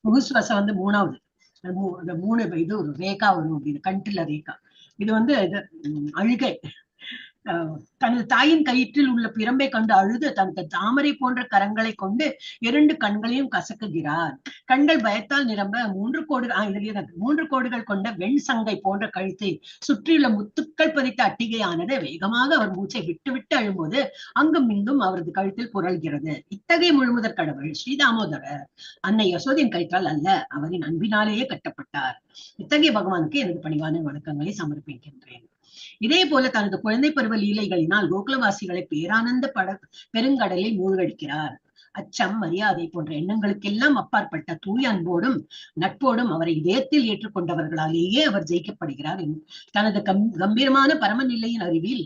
D: முகுஸ்வாசம் வந்து 3வது, அந்த 3 இது ஒரு ரேகா வரும் அப்படின்னு, கண்டில ரேகா. இது வந்து இது அழுகை. தனது தாயின் கயிற்றில் உள்ள பிரம்பை கண்டு அழுது தனது தாமரை போன்ற கரங்களை கொண்டு இரண்டு கண்களையும் கசக்குகிறார். கண்கள் பயத்தால் நிரம்ப 3 கோடுகள் 3 கோடுகள் கொண்ட வெண் சங்கை போன்ற கழுத்தை சுற்றியுள்ள முத்துக்கள் பதித்த அட்டிகையானது வேகமாக அவர் மூச்சை விட்டு விட்டு அழும்போது அங்கும் இங்கும் அவரது கழுத்தில் புரள்கிறது. இத்தகைய முழுமுதற் கடவுள் ஸ்ரீதாமோதரர் அன்னை யசோதின் கயிற்றால் அல்ல, அவரின் அன்பினாலேயே கட்டப்பட்டார். இத்தகைய பகவானுக்கு எனது பணிவான வணக்கங்களை சமர்ப்பிக்கின்றேன். இதே போல தனது குழந்தை பருவ லீலைகளினால் கோகுலவாசிகளை பேரானந்த பெருங்கடலில் மூழ்கடிக்கிறார். அச்சம், மரியாதை போன்ற எண்ணங்களுக்கெல்லாம் அப்பாற்பட்ட தூய அன்போடும் நட்போடும் அவரை இதயத்தில் ஏற்றுக்கொண்டவர்களாலேயே அவர் ஜெயிக்கப்படுகிறார். தனது கம்பீரமான பரமநிலையின் அறிவில்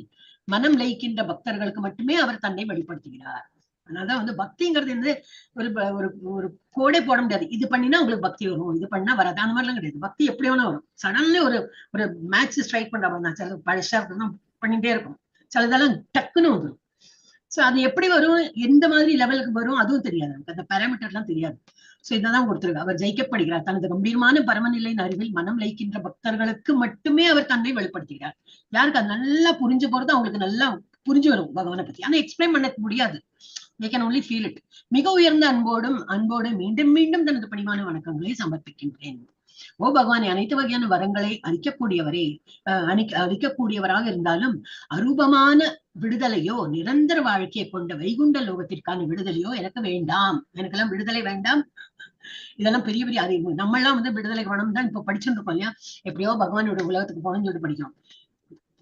D: மனம் லயிக்கின்ற பக்தர்களுக்கு மட்டுமே அவர் தன்னை வெளிப்படுத்துகிறார். அதனாலதான் வந்து பக்திங்கிறது வந்து ஒரு ஒரு ஒரு கோடே போட முடியாது. இது பண்ணினா உங்களுக்கு பக்தி வரும், இது பண்ணா வராது, அந்த மாதிரிலாம் கிடையாது. பக்தி எப்படி வேணா வரும். சடன்லி ஒரு ஒரு மேட்ச் ஸ்ட்ரைக் பண்ற மாதிரி தான். சில பழசா பண்ணிட்டே இருக்கும், சிலதெல்லாம் டக்குன்னு வந்துடும். சோ அது எப்படி வரும், எந்த மாதிரி லெவலுக்கு வரும் அதுவும் தெரியாது நமக்கு, அந்த பேராமீட்டர் எல்லாம் தெரியாது. சோ இதான் கொடுத்துருக்கு. அவர் ஜெயிக்கப்படுகிறார். தனது கம்பீரமான பரமநிலையின் அறிவில் மனம் லயிக்கின்ற பக்தர்களுக்கு மட்டுமே அவர் தன்னை வெளிப்படுத்துகிறார். யாருக்கு அது நல்லா புரிஞ்சு போறது அவங்களுக்கு நல்லா புரிஞ்சு வரும் பகவானை பத்தி. ஆனா எக்ஸ்பிளைன் பண்ண முடியாது. They can only feel it. மிக உயர்ந்த அன்போடு மீண்டும் மீண்டும் தனது பணிவான வணக்கங்களை சமர்ப்பிக்கின்றேன். ஓ பகவானே, அனைத்து வகையான வரங்களை அளிக்கக்கூடியவரே, அளிக்கக்கூடியவராக இருந்தாலும் அரூபமான விடுதலையோ நிரந்தர வாழ்க்கையை கொண்ட வைகுண்ட லோகத்திற்கான விடுதலையோ எனக்கு வேண்டாம். எனக்கெல்லாம் விடுதலை வேண்டாம். இதெல்லாம் பெரிய பெரிய அறிவு. நம்ம எல்லாம் வந்து விடுதலை வேணும் தான் இப்ப படிச்சுட்டு இருக்கோம் இல்லையா? எப்படியோ பகவானோட உலகத்துக்கு போகணும்னு சொல்லிட்டு படிக்கிறோம்.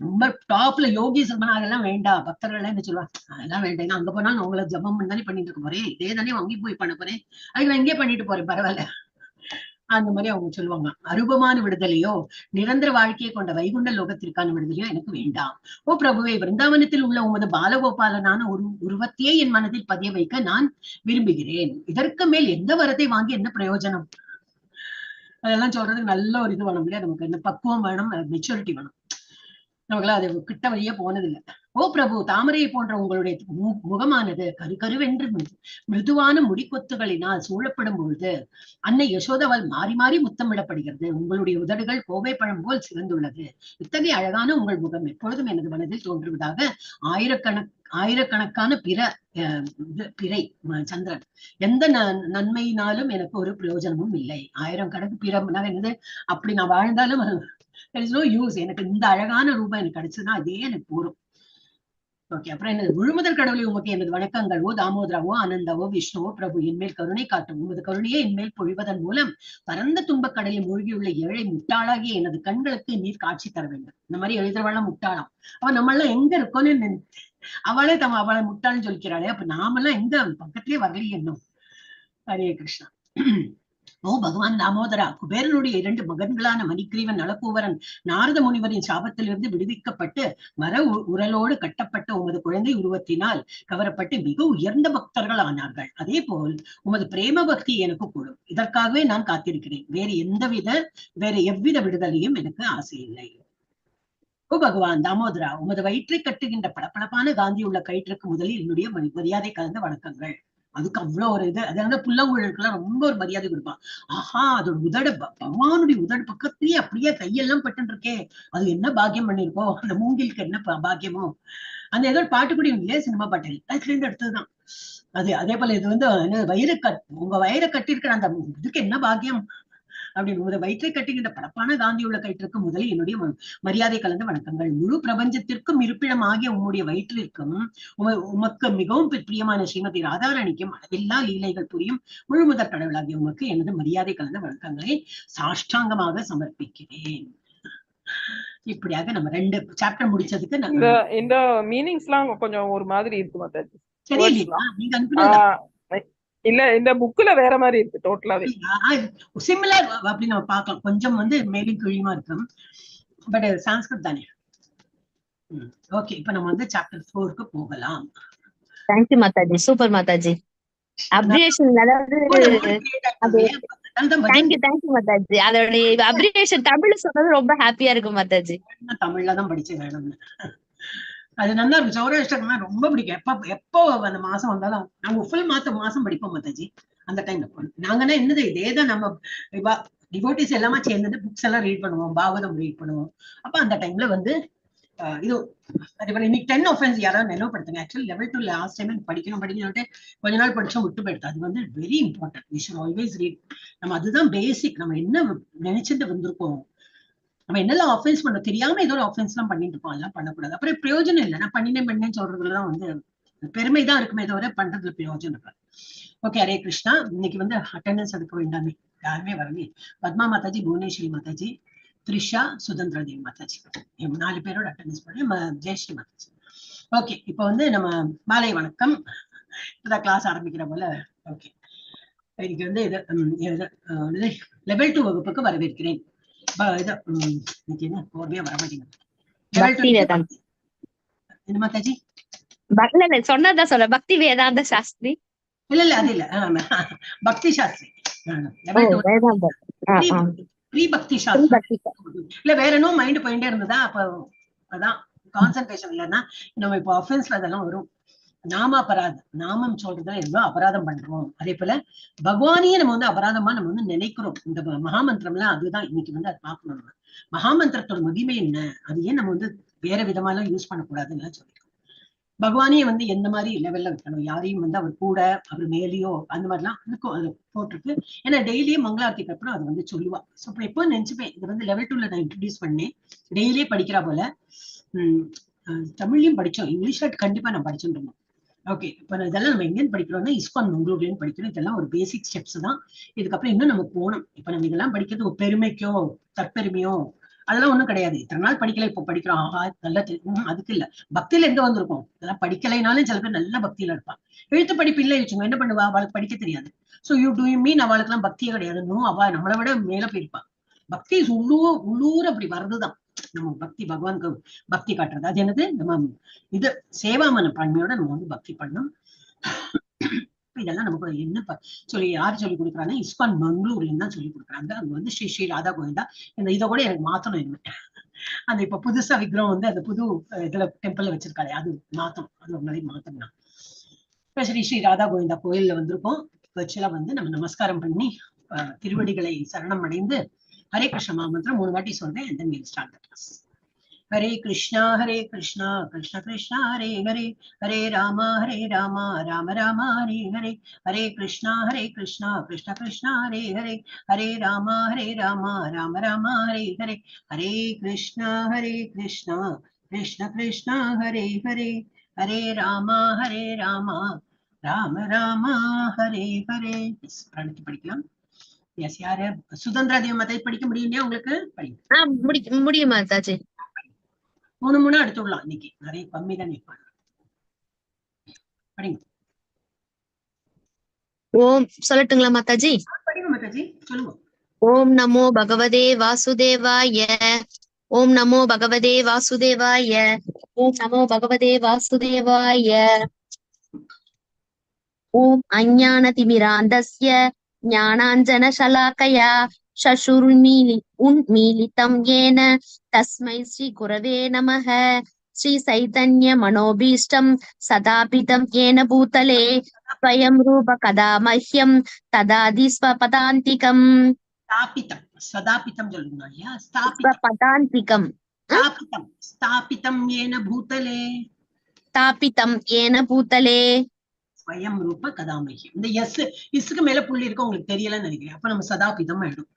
D: ரொம்ப டாப்ல யோகி சொன்னா அதெல்லாம் வேண்டாம். பக்தர்கள் எல்லாம் என்ன சொல்லுவாங்க, அதெல்லாம் வேண்டாம், அங்க போனாலும் உங்களை ஜபம் தானே பண்ணிட்டு இருக்க போறேன், இதே தானே வாங்கி போய் பண்ண போறேன், அதுக்கு நான் இங்கே பண்ணிட்டு போறேன், பரவாயில்ல, அந்த மாதிரி அவங்க சொல்லுவாங்க. அரூபமான விடுதலையோ நிரந்தர வாழ்க்கையை கொண்ட வைகுண்ட லோகத்திற்கான விடுதலையோ எனக்கு வேண்டாம். ஓ பிரபுவே, பிருந்தாவனத்தில் உள்ள உமது பாலகோபாலனான ஒரு உருவத்தையே என் மனதில் பதிய வைக்க நான் விரும்புகிறேன். இதற்கு மேல் எந்த வரத்தை வாங்கி என்ன பிரயோஜனம்? அதெல்லாம் சொல்றதுக்கு நல்ல ஒரு இது வேணும் இல்லையா? நமக்கு என்ன பக்குவம் வேணும், மெச்சூரிட்டி வேணும். நமக்கெல்லாம் அது கிட்ட வழியே போனதில்லை. ஓ பிரபு, தாமரையை போன்ற உங்களுடைய முகமானது கரு கருவென்று மிருதுவான முடிக்கொத்துகளினால் சூழப்படும் பொழுது அன்னை யசோதாவால் மாறி மாறி முத்தமிடப்படுகிறது. உங்களுடைய உதடுகள் கோவை பழம் போல் சிவந்துள்ளது. இத்தகைய அழகான உங்கள் முகம் எப்பொழுதும் எனது மனதில் தோன்றுவதாக ஆயிரக்கணக்கான பிறை சந்திரன் எந்த நன்மையினாலும் எனக்கு ஒரு பிரயோஜனமும் இல்லை. 1000 கணக்கு பிறம்னா என்னது, அப்படி நான் வாழ்ந்தாலும் there is no use. எனக்கு இந்த அழகான ரூபம் எனக்கு கிடைச்சதுன்னா அதே எனக்கு போரும். ஓகே, அப்புறம் எனது முழுமுதல் கடவுளை உமக்கு எனது வணக்கங்கள். ஓ தாமோதரா, ஓ ஆனந்தா, ஓ விஷ்ணுவோ பிரபு, என்மேல் கருணை காட்டும். உமது கருணையை என்மேல் பொழிவதன் மூலம் பரந்த துன்பக் கடலில் மூழ்கியுள்ள ஏழை முட்டாளாகிய எனது கண்களுக்கு நீர் காட்சி தர வேண்டும். இந்த மாதிரி எழுதுறவெல்லாம் முட்டாளாம். அவன் நம்ம எல்லாம் எங்க இருக்கோன்னு அவளே அவளை முட்டாள்னு சொல்லிக்கிறாளே, அப்ப நாமெல்லாம் எங்க பக்கத்திலேயே வரலையே இன்னும். ஹரே கிருஷ்ணா. ஓ பகவான் தாமோதரா, குபேரனுடைய 2 மகன்களான மணிக்கிரீவன், நலக்கூவரன் நாரத முனிவரின் சாபத்திலிருந்து விடுவிக்கப்பட்டு மர உரலோடு கட்டப்பட்ட உமது குழந்தை உருவத்தினால் கவரப்பட்டு மிக உயர்ந்த பக்தர்கள் ஆனார்கள். அதே போல் உமது பிரேம பக்தி எனக்கு கூடும். இதற்காகவே நான் காத்திருக்கிறேன். வேற எவ்வித விடுதலையும் எனக்கு ஆசை இல்லை. ஓ பகவான் தாமோதரா, உமது வயிற்றை கட்டுகின்ற பளபளப்பான காந்தி உள்ள கயிற்றுக்கு முதலில் என்னுடைய மரியாதை கலந்த வணக்கங்கள். அதுக்கு அவ்வளவு ஒரு இது. அதனால புல்லாங்குழலுக்கெல்லாம் ரொம்ப ஒரு மரியாதை கொடுப்பான். ஆஹா, அதோட உதடு பகவானுடைய உதடு பக்கத்துலயே அப்படியே கையெல்லாம் பட்டு இருக்கே, அது என்ன பாக்கியம் பண்ணிருக்கோம், அந்த மூங்கிலுக்கு என்ன பாக்கியமோ. அந்த ஏதோ ஒரு பாட்டு கூட இல்லையா, சினிமா பாட்டு எல்லாத்துல இருந்து எடுத்ததுதான் அது. அதே போல இது வந்து என்ன, வயிறு உங்க வயிறை கட்டியிருக்கிற அந்த இதுக்கு என்ன பாக்கியம் அப்படின்னு உமது வயிற்றை கட்டுகின்ற பளபளப்பான காந்தி உள்ள கயிற்றுக்கு முதலில் என்னுடைய மரியாதை கலந்த வணக்கங்கள். முழு பிரபஞ்சத்திற்கும் இருப்பிடம் ஆகிய உம்முடைய வயிற்றிற்கும் உமக்கு மிகவும் பிரியமான ஸ்ரீமதி ராதாராணிக்கும் அளவில்லா லீலைகள் புரியும் முழு முதற் கடவுளாகிய உமக்கு எனது மரியாதை கலந்த வணக்கங்களை சாஷ்டாங்கமாக சமர்ப்பிக்கிறேன். இப்படியாக நம்ம 2 சாப்டர் முடிச்சதுக்கு
A: இந்த மீனிங்ஸ் எல்லாம் கொஞ்சம் ஒரு மாதிரி இருக்கு மாதாஜி.
D: சரியில்லையா? நீங்க அனுப்பினதா?
A: இல்ல, இந்த புக்ல வேற மாதிரி இருக்கு டோட்டலாவே.
D: சிமிலர் அப்படி நம்ம பார்க்கலாம். கொஞ்சம் வந்து மேலும் கீழுமா இருக்கும், பட் சான்ஸ்கிரிட் தானே. ஓகே, இப்ப நம்ம வந்து சாப்டர் 4க்கு போகலாம்.
C: Thank you Mataji, super Mataji. Abbreviation அதாவது thank you thank you Mataji. அதோடைய அப்ரிவேஷன் தமிழ்ல சொன்னது ரொம்ப ஹாப்பியா இருக்கும் மாதாஜி.
D: தமிழ்ல தான் படிச்சேன் வேணும்னு. அது நல்லா இருக்கும். சௌராஷ்டிரம்னா ரொம்ப பிடிக்கும். எப்ப எப்போ அந்த மாசம் வந்தாலும் நாங்க ஃபுல் மாசம் படிப்போம் மாதாஜி. அந்த டைம்ல நாங்கன்னா என்னது, இதேதான் நம்ம டிவோட்டிஸ் எல்லாமே சேர்ந்து புக்ஸ் எல்லாம் ரீட் பண்ணுவோம், பாகவதம் ரீட் பண்ணுவோம். அப்ப அந்த டைம்ல வந்து இது அதே போல இன்னைக்கு 10 ஒஃபென்ஸ் யாராவது நினைவுபடுத்துங்க. ஆக்சுவலி லெவல் 2 லாஸ்ட் டைம் படிக்கணும் படிக்கணும் கொஞ்ச நாள் படிச்சோம் விட்டு போயிடுது. அது வந்து very important, we should always read. நம்ம அதுதான் பேசிக். நம்ம என்ன நினைச்சிட்டு வந்திருக்கோம், நம்ம என்னெல்லாம் ஆஃபென்ஸ் பண்ணோம் தெரியாம ஏதோ ஒரு ஆஃபென்ஸ் எல்லாம் பண்ணிட்டு இருக்கோம், அதெல்லாம் பண்ணக்கூடாது. அப்புறம் பிரயோஜனம் இல்லை, நான் பண்ணினேன் பண்ணேன்னு சொல்றதுலதான் வந்து பெருமை தான் இருக்குமே தவிர பண்றதுல பிரயோஜனம் இருக்காது. ஓகே, ஹரே கிருஷ்ணா. இன்னைக்கு வந்து அட்டெண்டன்ஸ் எடுக்க வேண்டாமே, யாருமே வரலையே. பத்மா மாதாஜி, புவனேஸ்வரி மாதாஜி, த்ரிஷா, சுதந்திரா தேவி மாதாஜி, இவங்க 4 பேரோட அட்டெண்டன்ஸ் பண்ணி ஜெயஸ்ரீ மாதாஜி. ஓகே, இப்போ வந்து நம்ம மாலை வணக்கம். இப்பதான் கிளாஸ் ஆரம்பிக்கிற போல. ஓகே, இன்னைக்கு வந்து இது லெவல் 2 வகுப்புக்கு வரவேற்கிறேன். இது இன்னைக்கு என்ன கோர்வையா வர மாட்டேங்குது. லெவல்
C: பக்தி
D: 2
C: வேதாந்த.
D: என்ன மாதாஜி?
C: இல்ல இல்ல சொன்னதான் சொல்ல, பக்தி வேதாந்த சாஸ்திரி.
D: இல்ல இல்ல அது இல்ல, பக்தி சாஸ்திரி
C: ஓ
D: லெவல் 2
C: வேதாந்த.
D: ப்ரீ பக்தி சாஸ்திரி. இல்ல வேற என்ன மைண்ட் போயிட்டே இருந்ததா, அப்ப அதான் கான்சென்ட்ரேஷன் இல்லைன்னா நம்ம இப்போ அஃபென்ஸ்ல அதெல்லாம் வரும். நாம அபராதம், நாமம் சொல்றதுல எவ்வளவு அபராதம் பண்றோம். அதே போல பகவானையே நம்ம வந்து அபராதமா நம்ம வந்து நினைக்கிறோம். இந்த மகாமந்திரம்லாம் அதுதான் இன்னைக்கு வந்து அது பார்க்கணும். நம்ம மகாமந்திரத்தோட மகிமை என்ன, அது ஏன் நம்ம வந்து வேற விதமாலாம் யூஸ் பண்ணக்கூடாதுன்னு சொல்லிருக்கோம். பகவானையே வந்து எந்த மாதிரி லெவல்ல வைக்கணும், யாரையும் வந்து அவர் கூட அவர் மேலேயோ அந்த மாதிரிலாம் இருக்கும் அது போட்டிருக்கு. ஏன்னா டெய்லியும் மங்களாரத்திக்கு அப்புறம் அது வந்து சொல்லுவா. ஸோ இப்போ எப்போ நினைச்சுப்பேன், இது வந்து லெவல் 2ல நான் இன்ட்ரடியூஸ் பண்ணேன். டெய்லியே படிக்கிறா போல. தமிழ்லையும் படிச்சோம், இங்கிலீஷ்ல கண்டிப்பா நான் படிச்சுட்டு இருந்தோம். ஓகே, இப்போ இதெல்லாம் நம்ம எங்கேருந்து படிக்கிறோம்னா இஸ்கான் மங்களூர்லேருந்து படிக்கிறோம். இதெல்லாம் ஒரு பேசிக் ஸ்டெப்ஸ் தான். இதுக்கப்புறம் இன்னும் நம்ம போகணும். இப்போ நம்ம இதெல்லாம் படிக்கிறது ஒரு பெருமைக்கோ தற்பெருமையோ அதெல்லாம் ஒண்ணும் கிடையாது. இத்தனை நாள் படிக்கல, இப்போ படிக்கிறோம், ஆஹா நல்லா தெரியும், அதுக்கு இல்ல. பக்தியில எங்க வந்திருக்கோம்? இதெல்லாம் படிக்கலைனாலும் சில பேர் நல்ல பக்தியில இருப்பான். எழுத்து படிப்பு இல்லை வச்சுக்கோங்க, என்ன பண்ணுவா? அவளுக்கு படிக்க தெரியாது. So you two you mean அவளுக்கு பக்தியே கிடையாது? நோ, அவ நம்மளை விட மேல போயிருப்பா. பக்தி உள்ளூர் உள்ளூர் அப்படி வர்றதுதான் நம்ம பக்தி, பகவானுக்கு பக்தி காட்டுறது. அது என்னது? நம்ம இது சேவா மனப்பான்மையோட நம்ம வந்து பக்தி பண்ணணும். இதெல்லாம் நமக்கு என்ன சொல்லி யார் சொல்லி கொடுக்குறாங்கன்னா இஸ்கான் மங்களூர்ல தான் சொல்லி கொடுக்குறாங்க. அங்க வந்து ஸ்ரீ ஸ்ரீ ராதா கோவிந்தா இந்த இதை கூட எனக்கு மாத்தணும் இனிமே. அந்த இப்ப புதுசா விக்ரம் வந்து அந்த புது இதுல டெம்பிள்ல வச்சிருக்காரு, அது மாத்தணும், அது ஒரு நாளைக்கு மாத்தணும். இப்ப ஸ்ரீ ஸ்ரீ ராதா கோவிந்தா கோயில்ல வந்திருக்கோம். வர்ச்சுவலா வந்து நம்ம நமஸ்காரம் பண்ணி திருவடிகளை சரணம் அடைந்து ஹரே கிருஷ்ண மந்திரம் 3 வாட்டி சொல்றேன். And then we'll start the class. Hare Krishna Hare Krishna Krishna Krishna Hare Hare Hare Rama Hare Rama Rama Rama Hare Hare Hare Krishna Hare Krishna Krishna Krishna Hare Hare Hare Rama Hare Rama Rama Rama Hare Hare Hare Krishna Hare Krishna Krishna Krishna Hare Hare Hare Rama Hare Rama Rama Rama Hare Hare. பிரணத்தி படிக்கலாம். S, யாரு? சுதந்திரா தேவி மாதாஜி படிக்க முடியும் இல்லையா உங்களுக்கு? படிங்க.
C: முடியும் மாதாஜி.
D: 3 3 எடுத்துடலாம் இன்னைக்கு, நிறைய கம்மி தான் நிற்பாங்க. படிங்க.
C: ஓம் சொல்லட்டுங்களா மாதாஜி?
D: படிங்க மாதாஜி, சொல்லுங்க.
C: ஓம் நமோ பகவதே வாசுதேவாய, ஓம் நமோ பகவதே வாசுதேவாய, ஓம் நமோ பகவதே வாசுதேவாய. ஓம் அஞ்ஞானதிமிராந்தஸ்ய ஞானாஞ்சன சலாக்கயா சசுர்மீலி உன்மீலிதம் ஏன தஸ்மை ஸ்ரீ குரவே நமஹ. ஸ்ரீ சைதன்ய மனோபீஷ்டம் சதாபிதம் ஏன பூதலே ஸ்வயம் ரூப கதா மஹ்யம் ததாதி ஸ்வபதாந்திகம்.
D: ஸ்தாபிதம், சதாபிதம் சொல்லுங்க இல்லையா? ஸ்தாபிதம்,
C: ஸ்வபதாந்திகம்.
D: ஸ்தாபிதம், ஸ்தாபிதம் ஏன பூதலே,
C: ஸ்தாபிதம் ஏன பூதலே
D: ஸ்வயம் ரூப கதாமஹ்யம். இந்த எஸ் இஸ்க்கு மேல புள்ளி இருக்கு, உங்களுக்கு தெரியலன்னு நினைக்கிறேன். அப்ப நம்ம சதாபிதம் ஆயிடும்.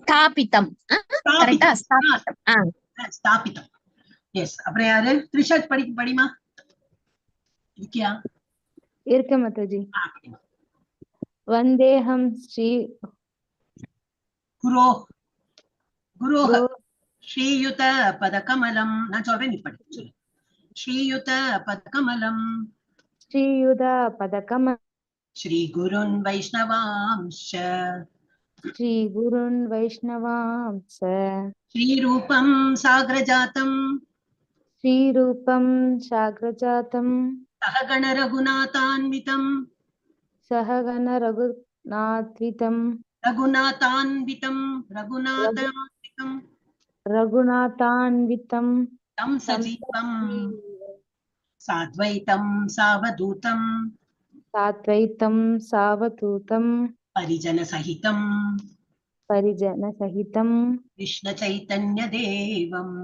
C: ஸ்தாபிதம் கரெக்டா? ஸ்தாபிதம்.
D: ஸ்தாபிதம். எஸ். அப்புறம் யாரு? த்ரிஷா படிக்க படிமா இருக்கியா?
E: இருக்க மாதாஜி.
D: படிமா.
E: வந்தேஹம் ஸ்ரீ
D: குரோ குரோஹ ஸ்ரீயுத பதகமலம். நான் சொல்றேன், நீ படி சொல்லு. ஸ்ரீயுத பதகமலம்
E: ஸ்ரீயுத பதகம
D: ஸ்ரீ குருன் வைஷ்ணவாம்ச
E: ஸ்ரீ குருன் வைஷ்ணவாம்ச
D: ஸ்ரீரூபம் சாகரஜாதம்
E: ஸ்ரீரூபம் சாகரஜாதம்
D: சககண ரகுநாதான்விதம்
E: சககண ரகுநாத்விதம்
D: ரகுநாதான்விதம் ரகுநாதான்விதம்
E: ரகுநாதான்விதம்
D: தம் சஜீவம் சாத்வைதம் சாவதூதம்
E: சாத்வைத்தம் சாவதூதம்
D: பரிஜன சகிதம்
E: பரிஜன சகிதம்
D: கிருஷ்ண சைத்தன்ய தேவம்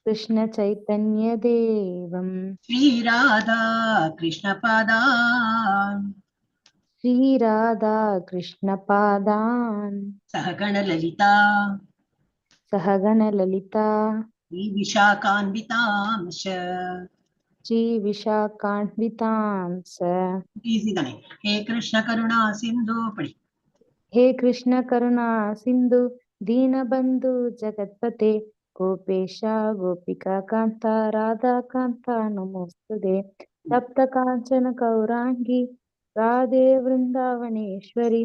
E: கிருஷ்ண சைத்தன்ய தேவம்
D: ஸ்ரீராதா கிருஷ்ண பாதான்
E: ஸ்ரீராதா கிருஷ்ண பாதான்
D: சககண லலிதா
E: சககண லலிதா
D: ஸ்ரீ விஷாகான்விதாம்ச.
E: ஸ்ரீ விஷாகான்விதாம் ச.
D: ஈஸி தானே? ஹே கிருஷ்ண கருணா சிந்து படி.
E: ஹே கிருஷ்ண கருணா சிந்து தீனபந்து ஜகத்பதே கோபேஷா கோபிகா காந்தா ராதா காந்தா நமோஸ்துதே. தப்த காஞ்சன கௌராங்கி ராதே விருந்தாவனேஸ்வரி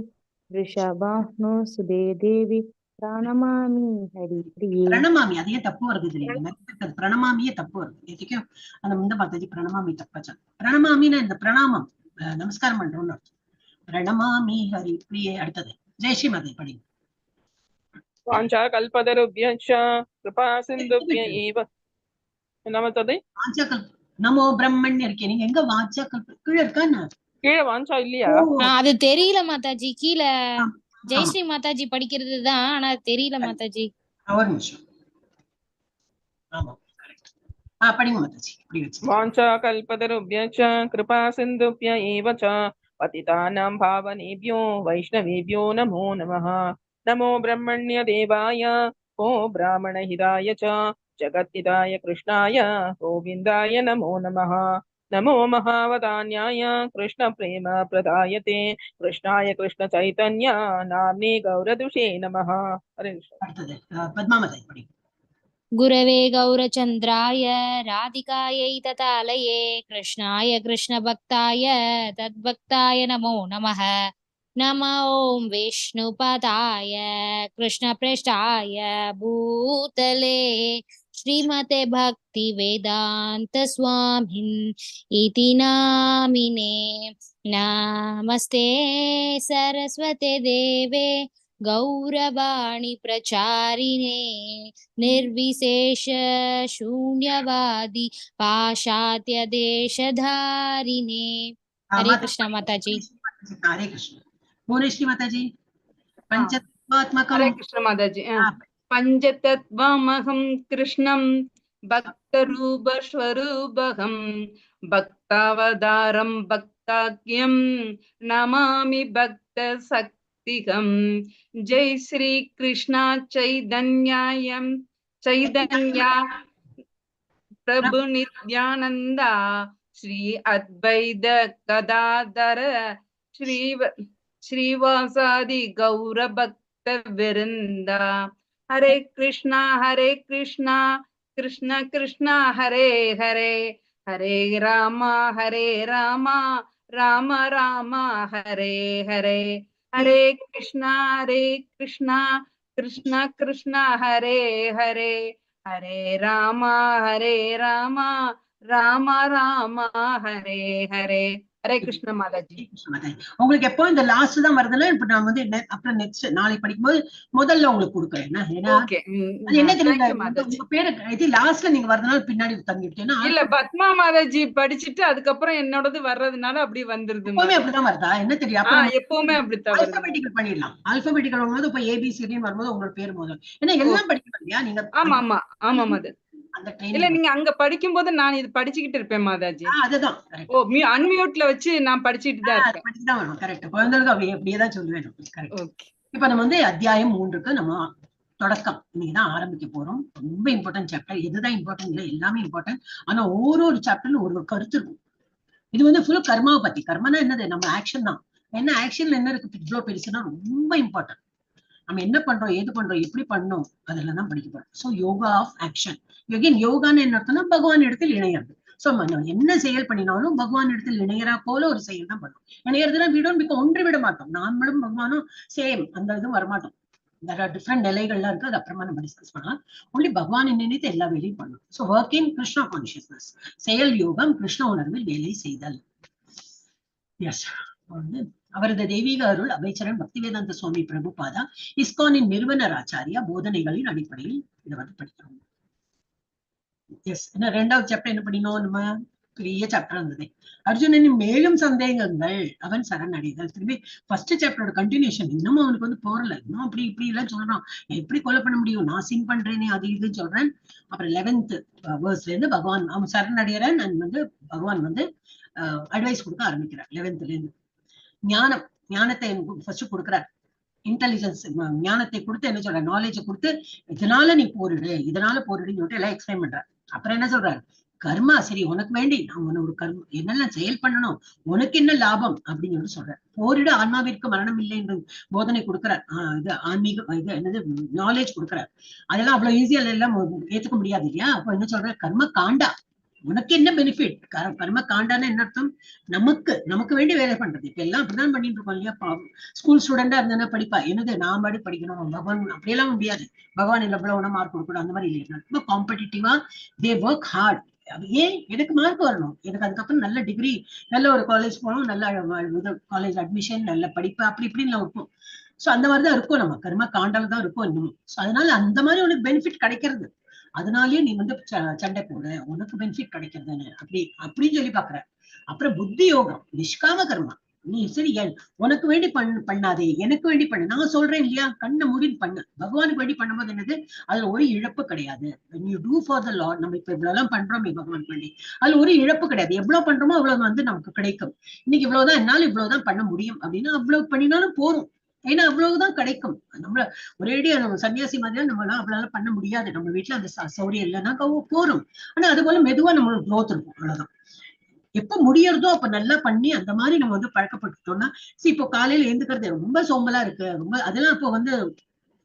E: ரிஷபானோ சுதே தேவி பிரணமாமி ஹரிப்ரியே.
D: பிரணமாமி அதையே தப்பு வருது இதுல. நிறைய பேருக்கு அது பிரணமாமியே தப்பு வருது. எதுக்கும் அந்த முந்த மாதாஜி பிரணமாமி தப்பாச்சா? பிரணமாமின்னா இந்த பிரணாமம், நமஸ்காரம் பண்றோம்னு அர்த்தம். பிரணமாமி ஹரிப்ரியே. அடுத்தது ஜெயஸ்ரீ மாதாஜி படிங்க.
A: வாஞ்சா கல்பதருभ्यश्च கிருபா சிந்துभ्य ஏவ. என்ன மாதாஜி?
D: வாஞ்சா கல்ப நமோ பிரம்மன் இருக்கே, நீங்க எங்க வாஞ்சா கல்ப கீழே இருக்கா என்ன?
A: கீழே வாஞ்சா இல்லையா?
D: ஓ,
B: அது தெரியல மாதாஜி. கீழே
D: ஆமா.
B: ஜெயஸ்ரீ மாதாஜி படிக்கிறது தான், ஆனா தெரியல மாதாஜி.
D: ஒரு நிமிஷம். ஆமா கரெக்ட். படிங்க மாதாஜி. இப்படி வச்சு
A: வாஞ்சா கல்பதருभ्यश्च கிருபா சிந்துभ्य एव च पतितानां पावनेभ्यो वैष्णवेभ्यो नमो नमः. नमो ब्रह्मण्य देवाय को ब्राह्मणहिताय च जगद्धिताय कृष्णाय गोविन्दाय नमो नमः. नमो महावदान्याय कृष्ण प्रेम प्रदायते कृष्णाय कृष्ण चैतन्य नाम्ने गौरदुषे नमः. हरे कृष्ण.
D: அடுத்தது பத்மா மாதாஜி படிங்க.
B: गुरवे गौरचन्द्राय राधिकायै ततालये कृष्णाय कृष्णभक्ताय तद्भक्ताय नमो नमः. नम ॐ विष्णुपदाय कृष्णप्रेष्ठाय भूतले श्रीमते भक्तिवेदान्त स्वामिन् इति नामिने. नमस्ते सरस्वते देवे गौरवाणी प्रचारिणे निर्विशेष शून्यवादी पाश्चात्य देशधारिणे. हरे कृष्ण माताजी.
D: ஹரே கிருஷ்ண. புவனேஸ்வரி மாதாஜி, பஞ்சதத்வாத்மகம்.
F: ஹரே கிருஷ்ண மாதாஜி. பஞ்சதத்வமகம் கிருஷ்ணம் பக்தரூபஸ்வரூபகம் பக்தாவதாரம் பக்தாக்யம் நமாமி பக்த சக்திகம். ஜெய் ஸ்ரீ கிருஷ்ணா சைதன்யாயம் சைதன்யா பிரபு நித்யானந்தா ஸ்ரீ அத்வைத கதாதர ஸ்ரீ ஸ்ரீவாசாதி கௌரபக்த விருந்தா. ஹரே கிருஷ்ணா ஹரே கிருஷ்ணா கிருஷ்ண கிருஷ்ணா ஹரே ஹரே ஹரே ராமா ஹரே ராமா ராம ராமா ஹரே ஹரே ஹரே கிருஷ்ணா ஹரே கிருஷ்ணா கிருஷ்ண கிருஷ்ணா ஹரே ஹரே ஹரே ராமா ஹரே ராமா ராம ராமா ஹரே ஹரே. ஹரே கிருஷ்ண மாதாஜி.
D: கிருஷ்ண மாதாஜி. உங்களுக்கு எப்போ இந்த லாஸ்ட் தான் வருதுன்னா, இப்ப நான் வந்து அப்புறம் நெக்ஸ்ட் நாளைக்கு படிக்கும்போது முதல்ல உங்களுக்கு கொடுக்குறேன். என்ன? ஏன்னா
F: ஓகே.
D: அது என்ன தெரியுங்க,
F: thank you Mataji.
D: உங்க பேரு இது லாஸ்ட்ல நீங்க வரதுனால பின்னாடி தங்கிட்டு. ஏன்னா
F: இல்ல, பத்மா மாதாஜி படிச்சுட்டு அதுக்கப்புறம் என்னோடது வர்றதுனால அப்படி வந்துருது
D: எப்பவுமே
F: மாதாஜி.
D: அப்படிதான் வருதா என்ன தெரியும். அப்புறம்
F: எப்பவுமே அப்படித்தான் வருது.
D: ஆல்பபெட்டிக்கல் பண்ணிடலாம். ஆல்பபெட்டிக்கல் வரும்போது இப்ப ஏபிசிடின்னு வரும்போது உங்களோட பேர் முதல். ஏன்னா எல்லாம் படிக்கணும் இல்லையா நீங்க?
F: ஆமா ஆமா ஆமா மாதாஜி.
D: அந்த
F: இல்ல,
D: ட்ரைனிங்
F: நீங்க அங்க படிக்கும்போது நான் இது படிச்சுக்கிட்டு இருப்பேன் மாதாஜி.
D: அதுதான் கரெக்ட்.
F: ஓ, அன்மியூட்ல வச்சு நான் படிச்சுட்டு தான் இருப்பேன்.
D: படிச்சுதான் வேணும். கரெக்ட். குழந்தைகளுக்கு அப்படியே அப்படியே தான் சொல்லுவேன். கரெக்ட்.
F: ஓகே.
D: இப்ப நம்ம வந்து அத்தியாயம் 3க்கு நம்ம தொடக்கம் இன்னைக்குதான் ஆரம்பிக்க போறோம். ரொம்ப இம்பார்ட்டன்ட் சாப்டர். எதுதான் இம்பார்ட்டன்ட் இல்லை, எல்லாமே இம்பார்ட்டன்ட். ஆனா ஒரு ஒரு சாப்டர்ல ஒரு ஒரு கருத்து இருக்கும். இது வந்து ஃபுல் கர்மாவை பத்தி. கர்மனா என்னது? நம்ம ஆக்ஷன் தான். என்ன ஆக்ஷன்ல என்ன இருக்கு இவ்வளவு பெருசுன்னா ரொம்ப இம்பார்ட்டன்ட். நம்ம என்ன பண்றோம், ஏது பண்றோம், எப்படி பண்ணோம், அதெல்லாம் தான் படிக்க போறோம். So yoga of action. Again யோகான்னு என்ன அர்த்தம்னா பகவான் இடத்தில் இணையறது. ஸோ நம்ம என்ன செயல் பண்ணினாலும் பகவான் இடத்தில் இணையறா போல ஒரு செயல் தான் பண்ணும். இணையறதுனா we don't become ஒன்று விட மாட்டோம். நாமளும் பகவானும் சேம் அந்த இதுவும் வரமாட்டோம். வேற டிஃப்ரெண்ட் நிலைகள்லாம் இருக்கு, அது அப்புறமா நம்ம டிஸ்கஸ் பண்ணலாம். ஒன்லி பகவானை நினைத்து எல்லா வேலையும் பண்ணணும். So work in Krishna consciousness, செயல் யோகம், கிருஷ்ண உணர்வில் வேலை செய்தல். எஸ், வந்து அவரது தெய்வீக அருள் அபயச்சரண் பக்திவேதாந்த சுவாமி பிரபுபாதா இஸ்கானின் நிறுவனர் ஆச்சாரியா போதனைகளின் அடிப்படையில் இதை வந்து படிக்கிறோம். எஸ், என்ன ரெண்டாவது சாப்டர் என்ன பண்ணினோம் நம்ம? பெரிய சாப்டர் இருந்தது. அர்ஜுனனின் மேலும் சந்தேகங்கள், அவன் சரணடைதல். திரும்பி ஃபர்ஸ்ட் சாப்டரோட கண்டினியூஷன். இன்னமும் அவனுக்கு வந்து போறல, இன்னும் அப்படி இப்படி எல்லாம் சொல்றான், எப்படி கொலை பண்ண முடியும், நான் சின் பண்றேனே அது இதுன்னு சொல்றேன். அப்புறம் 11th வேர்ஸ்ல இருந்து பகவான் அவன் சரணடைகிறேன். நான் வந்து பகவான் வந்து அட்வைஸ் கொடுக்க ஆரம்பிக்கிறார். 11thல இருந்து ஞானம், ஞானத்தை எனக்கு ஃபர்ஸ்ட் கொடுக்குறார். இன்டெலிஜென்ஸ் ஞானத்தை கொடுத்து என்ன சொல்ற, நாலேஜை கொடுத்து இதனால நீ போரிடு, இதனால போரிடுன்னு சொல்லிட்டு எல்லாம் எக்ஸ்பிளைன் பண்றார். அப்புறம் என்ன சொல்றாரு, கர்மா சரி உனக்கு வேண்டி நான் உன்னை ஒரு கர்ம என்னெல்லாம் செயல் பண்ணணும், உனக்கு என்ன லாபம் அப்படின்னு சொல்லிட்டு சொல்றார். போரிடு ஆன்மாவிற்கு மரணம் இல்லை என்று போதனை கொடுக்கிறார். இது ஆன்மீக இது என்னது நாலேஜ் கொடுக்கிறார். அதெல்லாம் அவ்வளவு ஈஸியா எல்லாம் ஏத்துக்க முடியாது இல்லையா? அப்ப என்ன சொல்ற, கர்ம காண்டா உனக்கு என்ன பெனிஃபிட், கர்ம காண்டான என்ன அர்த்தம், நமக்கு நமக்கு வேண்டி வேலை பண்றது. இப்ப எல்லாம் அப்படிதான் பண்ணிட்டு இருக்கோம் இல்லையா? ஸ்கூல் ஸ்டூடெண்டா இருந்தா படிப்பா, என்னது நான் பாடி படிக்கணும் பகவான் அப்படியெல்லாம் முடியாது, பகவான் இல்லை எவ்வளவு ஒண்ணா மார்க் கொடுக்கணும் அந்த மாதிரி இல்லையா? ரொம்ப காம்படிட்டிவா they work hard. ஏன் எனக்கு மார்க் வரணும், எனக்கு அதுக்கப்புறம் நல்ல டிகிரி, நல்ல ஒரு காலேஜ் போகணும், நல்ல இது காலேஜ் அட்மிஷன், நல்ல படிப்பு அப்படி இப்படின்னு இருக்கும். ஸோ அந்த மாதிரிதான் இருக்கும், நம்ம கர்ம காண்டால தான் இருக்கும் இன்னமும். ஸோ அதனால அந்த மாதிரி உனக்கு பெனிஃபிட் கிடைக்கிறது, அதனாலயே நீ வந்து சண்டை போடு, உனக்கு பெனிஃபிட் கிடைக்கிறதுன்னு அப்படி அப்படின்னு சொல்லி பாக்குற. அப்புறம் புத்தி யோகம், நிஷ்காம கர்மா, நீ சரி உனக்கு வேண்டி பண்ணாதே, எனக்கு வேண்டி பண்ணு, நான் சொல்றேன் இல்லையா, கண்ணை மூடின்னு பண்ணு. பகவானுக்கு வேண்டி பண்ணும்போது என்னது, அதுல ஒரு இழப்பு கிடையாது. When you do for the Lord, நம்ம இப்ப இவ்வளவு எல்லாம் பண்றோமே பகவானுக்கு வேண்டி, அதுல ஒரு இழப்பு கிடையாது. எவ்வளவு பண்றோமோ அவ்வளவு வந்து நமக்கு கிடைக்கும். இன்னைக்கு இவ்வளவுதான், என்னால இவ்வளவுதான் பண்ண முடியும் அப்படின்னா அவ்வளவு பண்ணினாலும் போதும், ஏன்னா அவ்வளவுதான் கிடைக்கும். நம்மள ஒரேடியா நம்ம சன்னியாசி மாதிரியா நம்மளால அவ்வளவு பண்ண முடியாது. நம்ம வீட்டுல அந்த சௌரியம் இல்லைன்னா போறோம். ஆனா அது போல மெதுவா நம்மளோட க்ரோத் இருக்கும், அவ்வளவுதான். எப்ப முடியறதோ அப்ப நல்லா பண்ணி அந்த மாதிரி நம்ம வந்து பழக்கப்பட்டுட்டோம்னா, சரி இப்போ காலையில எழுந்துக்கிறது ரொம்ப சோம்பலா இருக்கு, ரொம்ப அதெல்லாம் இப்போ வந்து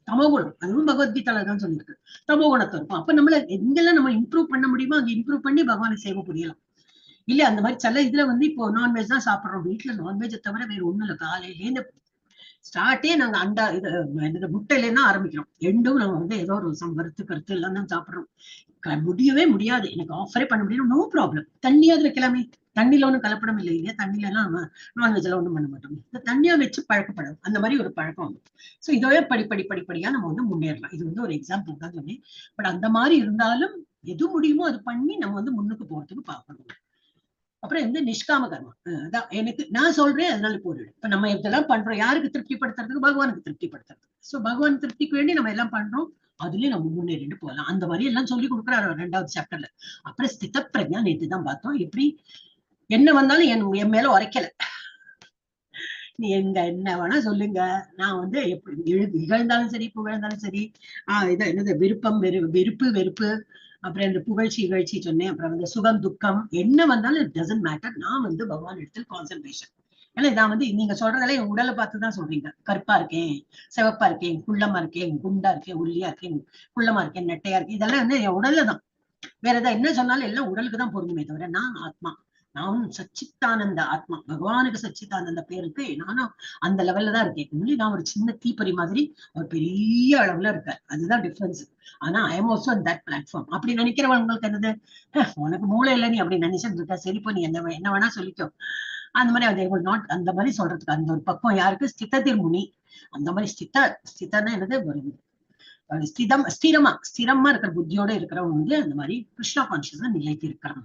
D: தமோகுணம், அதுவும் பகவத்கீதால தான் சொல்லியிருக்கு, தமோகுணத்தை இருக்கும். அப்ப நம்மள எங்கெல்லாம் நம்ம இம்ப்ரூவ் பண்ண முடியுமோ அங்க இம்ப்ரூவ் பண்ணி பகவானுக்கு சேவை புரியலாம் இல்ல. அந்த மாதிரி சில இதுல வந்து இப்போ நான்வெஜ் தான் சாப்பிடுறோம், வீட்டுல நான்வெஜ் தவிர வேற ஒண்ணும் இல்லை. காலையிலேருந்து ஸ்டார்ட்டே நாங்க அண்டா இது என்னது முட்டையிலேருந்து தான் ஆரம்பிக்கிறோம். எண்டும் நம்ம வந்து ஏதோ ஒரு வறுத்து கருத்து எல்லாம் தான் சாப்பிடுறோம். முடியவே முடியாது, எனக்கு ஆஃபரே பண்ண முடியும், நோ ப்ராப்ளம். தண்ணியாவது வைக்கலாமே, தண்ணியில ஒன்றும் கலப்படம் இல்லை இல்லையா, தண்ணியில எல்லாம் நம்ம நான்வெஜ் எல்லாம் ஒன்றும் பண்ண மாட்டோம். இந்த தண்ணியா வச்சு பழக்கப்படும், அந்த மாதிரி ஒரு பழக்கம் வந்து. ஸோ இதோட படிப்படி படிப்படியா நம்ம வந்து முன்னேறலாம். இது வந்து ஒரு எக்ஸாம்பிள் தான் சொன்னேன். பட் அந்த மாதிரி இருந்தாலும் எது முடியுமோ அது பண்ணி நம்ம வந்து முன்னுக்கு போறதுக்கு பார்க்கணும். அப்புறம் இந்த நிஷ்காம கர்மா, அதான் எனக்கு நான் சொல்றேன் அதனால போரிடு. இப்ப நம்ம இதெல்லாம் பண்றோம் யாருக்கு திருப்திப்படுத்துறதுக்கு, பகவானுக்கு திருப்திப்படுத்துறதுக்கு. ஸோ பகவான் திருப்திக்கு வேண்டி நம்ம எல்லாம் பண்றோம், அதுலயும் நம்ம முன்னேறிட்டு போகலாம். அந்த மாதிரி எல்லாம் சொல்லி கொடுக்குறாரு 2வது சாப்டர்ல. அப்புறம் ஸ்தித பிரஜா நேற்று தான் பார்த்தோம், எப்படி என்ன வந்தாலும் என் மேல உரைக்கல, நீ எங்க என்ன வேணா சொல்லுங்க, நான் வந்து எப்படி இகழ்ந்தாலும் சரி புகழ்ந்தாலும் சரி, இது என்னது விருப்பம் வெறுப்பு வெறுப்பு, அப்புறம் இந்த புகழ்ச்சி இகழ்ச்சி சொன்னேன், அப்புறம் வந்து சுகம் துக்கம் என்ன வந்தாலும் it doesn't matter, நான் வந்து பகவான் இடத்தில் கான்சென்ட்ரேஷன். ஏன்னா நான் வந்து நீங்க சொல்றதெல்லாம் என் உடலை பார்த்துதான் சொல்றீங்க, கருப்பா இருக்கேன், சிவப்பா இருக்கேன், குள்ளமா இருக்கேன், குண்டா இருக்கேன், ஒல்லியா இருக்கேன், குள்ளமா இருக்கேன், நெட்டையா இருக்கேன், இதெல்லாம் வந்து என் உடல்ல தான். வேற ஏதாவது என்ன சொன்னாலும் எல்லாம் உடலுக்கு தான் பொருந்துமே தவிர நான் ஆத்மா, நானும் சச்சித்தானந்த ஆத்மா, பகவானுக்கு சச்சித்தானந்த பேருக்கு நானும் அந்த லெவல்ல தான் இருக்கேன். உண்மையிலே நான் ஒரு சின்ன தீப்பறி மாதிரி ஒரு பெரிய அளவுல இருக்கேன், அதுதான் டிஃபரன்ஸ். ஆனா I am also that platform அப்படி நினைக்கிறவங்களுக்கு என்னது, உனக்கு மூளை இல்லை நீ அப்படி நினைச்சிட்டு இருக்க, சரி போ நீ என்ன என்ன வேணா சொல்லிக்கோ அந்த மாதிரி. அது not அந்த மாதிரி சொல்றதுக்கு அந்த ஒரு பக்கம் யாருக்கு ஸ்திததிர் முனி, அந்த மாதிரி ஸ்திதன்னா என்னது, ஒரு ஸ்திதம் ஸ்திரமா ஸ்திரமா இருக்கிற புத்தியோட இருக்கிறவங்க வந்து அந்த மாதிரி கிருஷ்ணா கான்சியஸ் நிலைத்து இருக்கிறாங்க.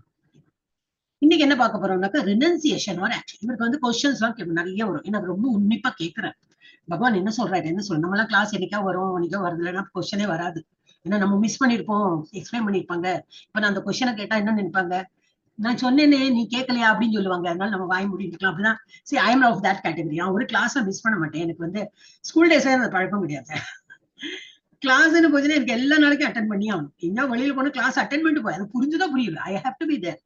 D: இன்னைக்கு என்ன பார்க்க போறோம்னாக்கா ரினன்சியேஷன் ஆர் ஆக்ஷன். இவருக்கு வந்து கொஸ்டின்ஸ் எல்லாம் நிறைய வரும், எனக்கு ரொம்ப உன்னிப்பா கேட்கிறேன் பகவான் என்ன சொல்றாரு என்ன சொல்ற. நம்மளாம் கிளாஸ் என்னைக்கா வரும் என்னைக்கா வருது இல்லைன்னா கொஸ்டினே வராது, ஏன்னா நம்ம மிஸ் பண்ணிருப்போம், எக்ஸ்பிளைன் பண்ணிருப்பாங்க. இப்ப நான் அந்த கொஸ்டினை கேட்டா என்ன நினைப்பாங்க, நான் சொன்னேனே நீ கேட்கலையா அப்படின்னு சொல்லுவாங்க. அதனால நம்ம வாய் மூடிட்டு அப்படிதான். சரி, I am of that category. நான் ஒரு கிளாஸை மிஸ் பண்ண மாட்டேன். எனக்கு வந்து ஸ்கூல் டேஸ்ல அந்த பழக்கம் கிடையாது. கிளாஸ்ன்னு போச்சுன்னா எனக்கு எல்லா நாளைக்கும் அட்டன் பண்ணி ஆகணும். எங்க வெளியில போனா கிளாஸ் அட்டன் பண்ணிட்டு போய் அது புரிஞ்சுதான் புரியல, I have to be there,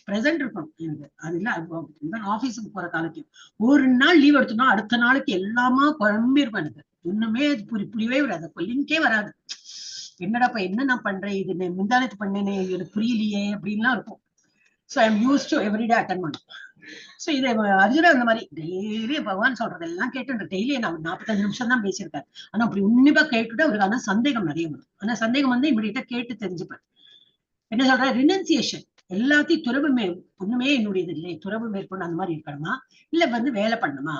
D: present இருக்கணும் எனக்கு. அது இல்லை ஈவன் ஆஃபீஸுக்கு போற காலத்தையும் ஒரு நாள் லீவ் எடுத்தோம்னா அடுத்த நாளைக்கு எல்லாமா குழம்பி இருக்கும் எனக்கு, ஒண்ணுமே புரியவே வராது, லிங்கே வராது. என்னடாப்பா என்ன நான் பண்றேன், இது முந்தானத்து பண்ணேனே எனக்கு புரியலையே அப்படின்லாம் இருக்கும். So I am use to everyday attend பண்ணும். ஸோ இது அர்ஜுனா அந்த மாதிரி டெய்லி பகவான் சொல்றதெல்லாம் கேட்டு டெய்லி நான் 45 நிமிஷம் தான் பேசியிருக்காரு. ஆனா அப்படி உன்னிப்பா கேட்டுட்டு அவருக்கு ஆனா சந்தேகம் நிறைய வரும். ஆனா சந்தேகம் வந்து இமிடியட்டா கேட்டு தெரிஞ்சுப்பேன். என்ன சொல்ற, ரினன்சியேஷன் எல்லாத்தையும் துறவு ஒண்ணுமே என்னுடையது இல்லை, துறவு மேற்கொண்டு அந்த மாதிரி இருக்கணுமா, இல்ல வந்து வேலை பண்ணணுமா?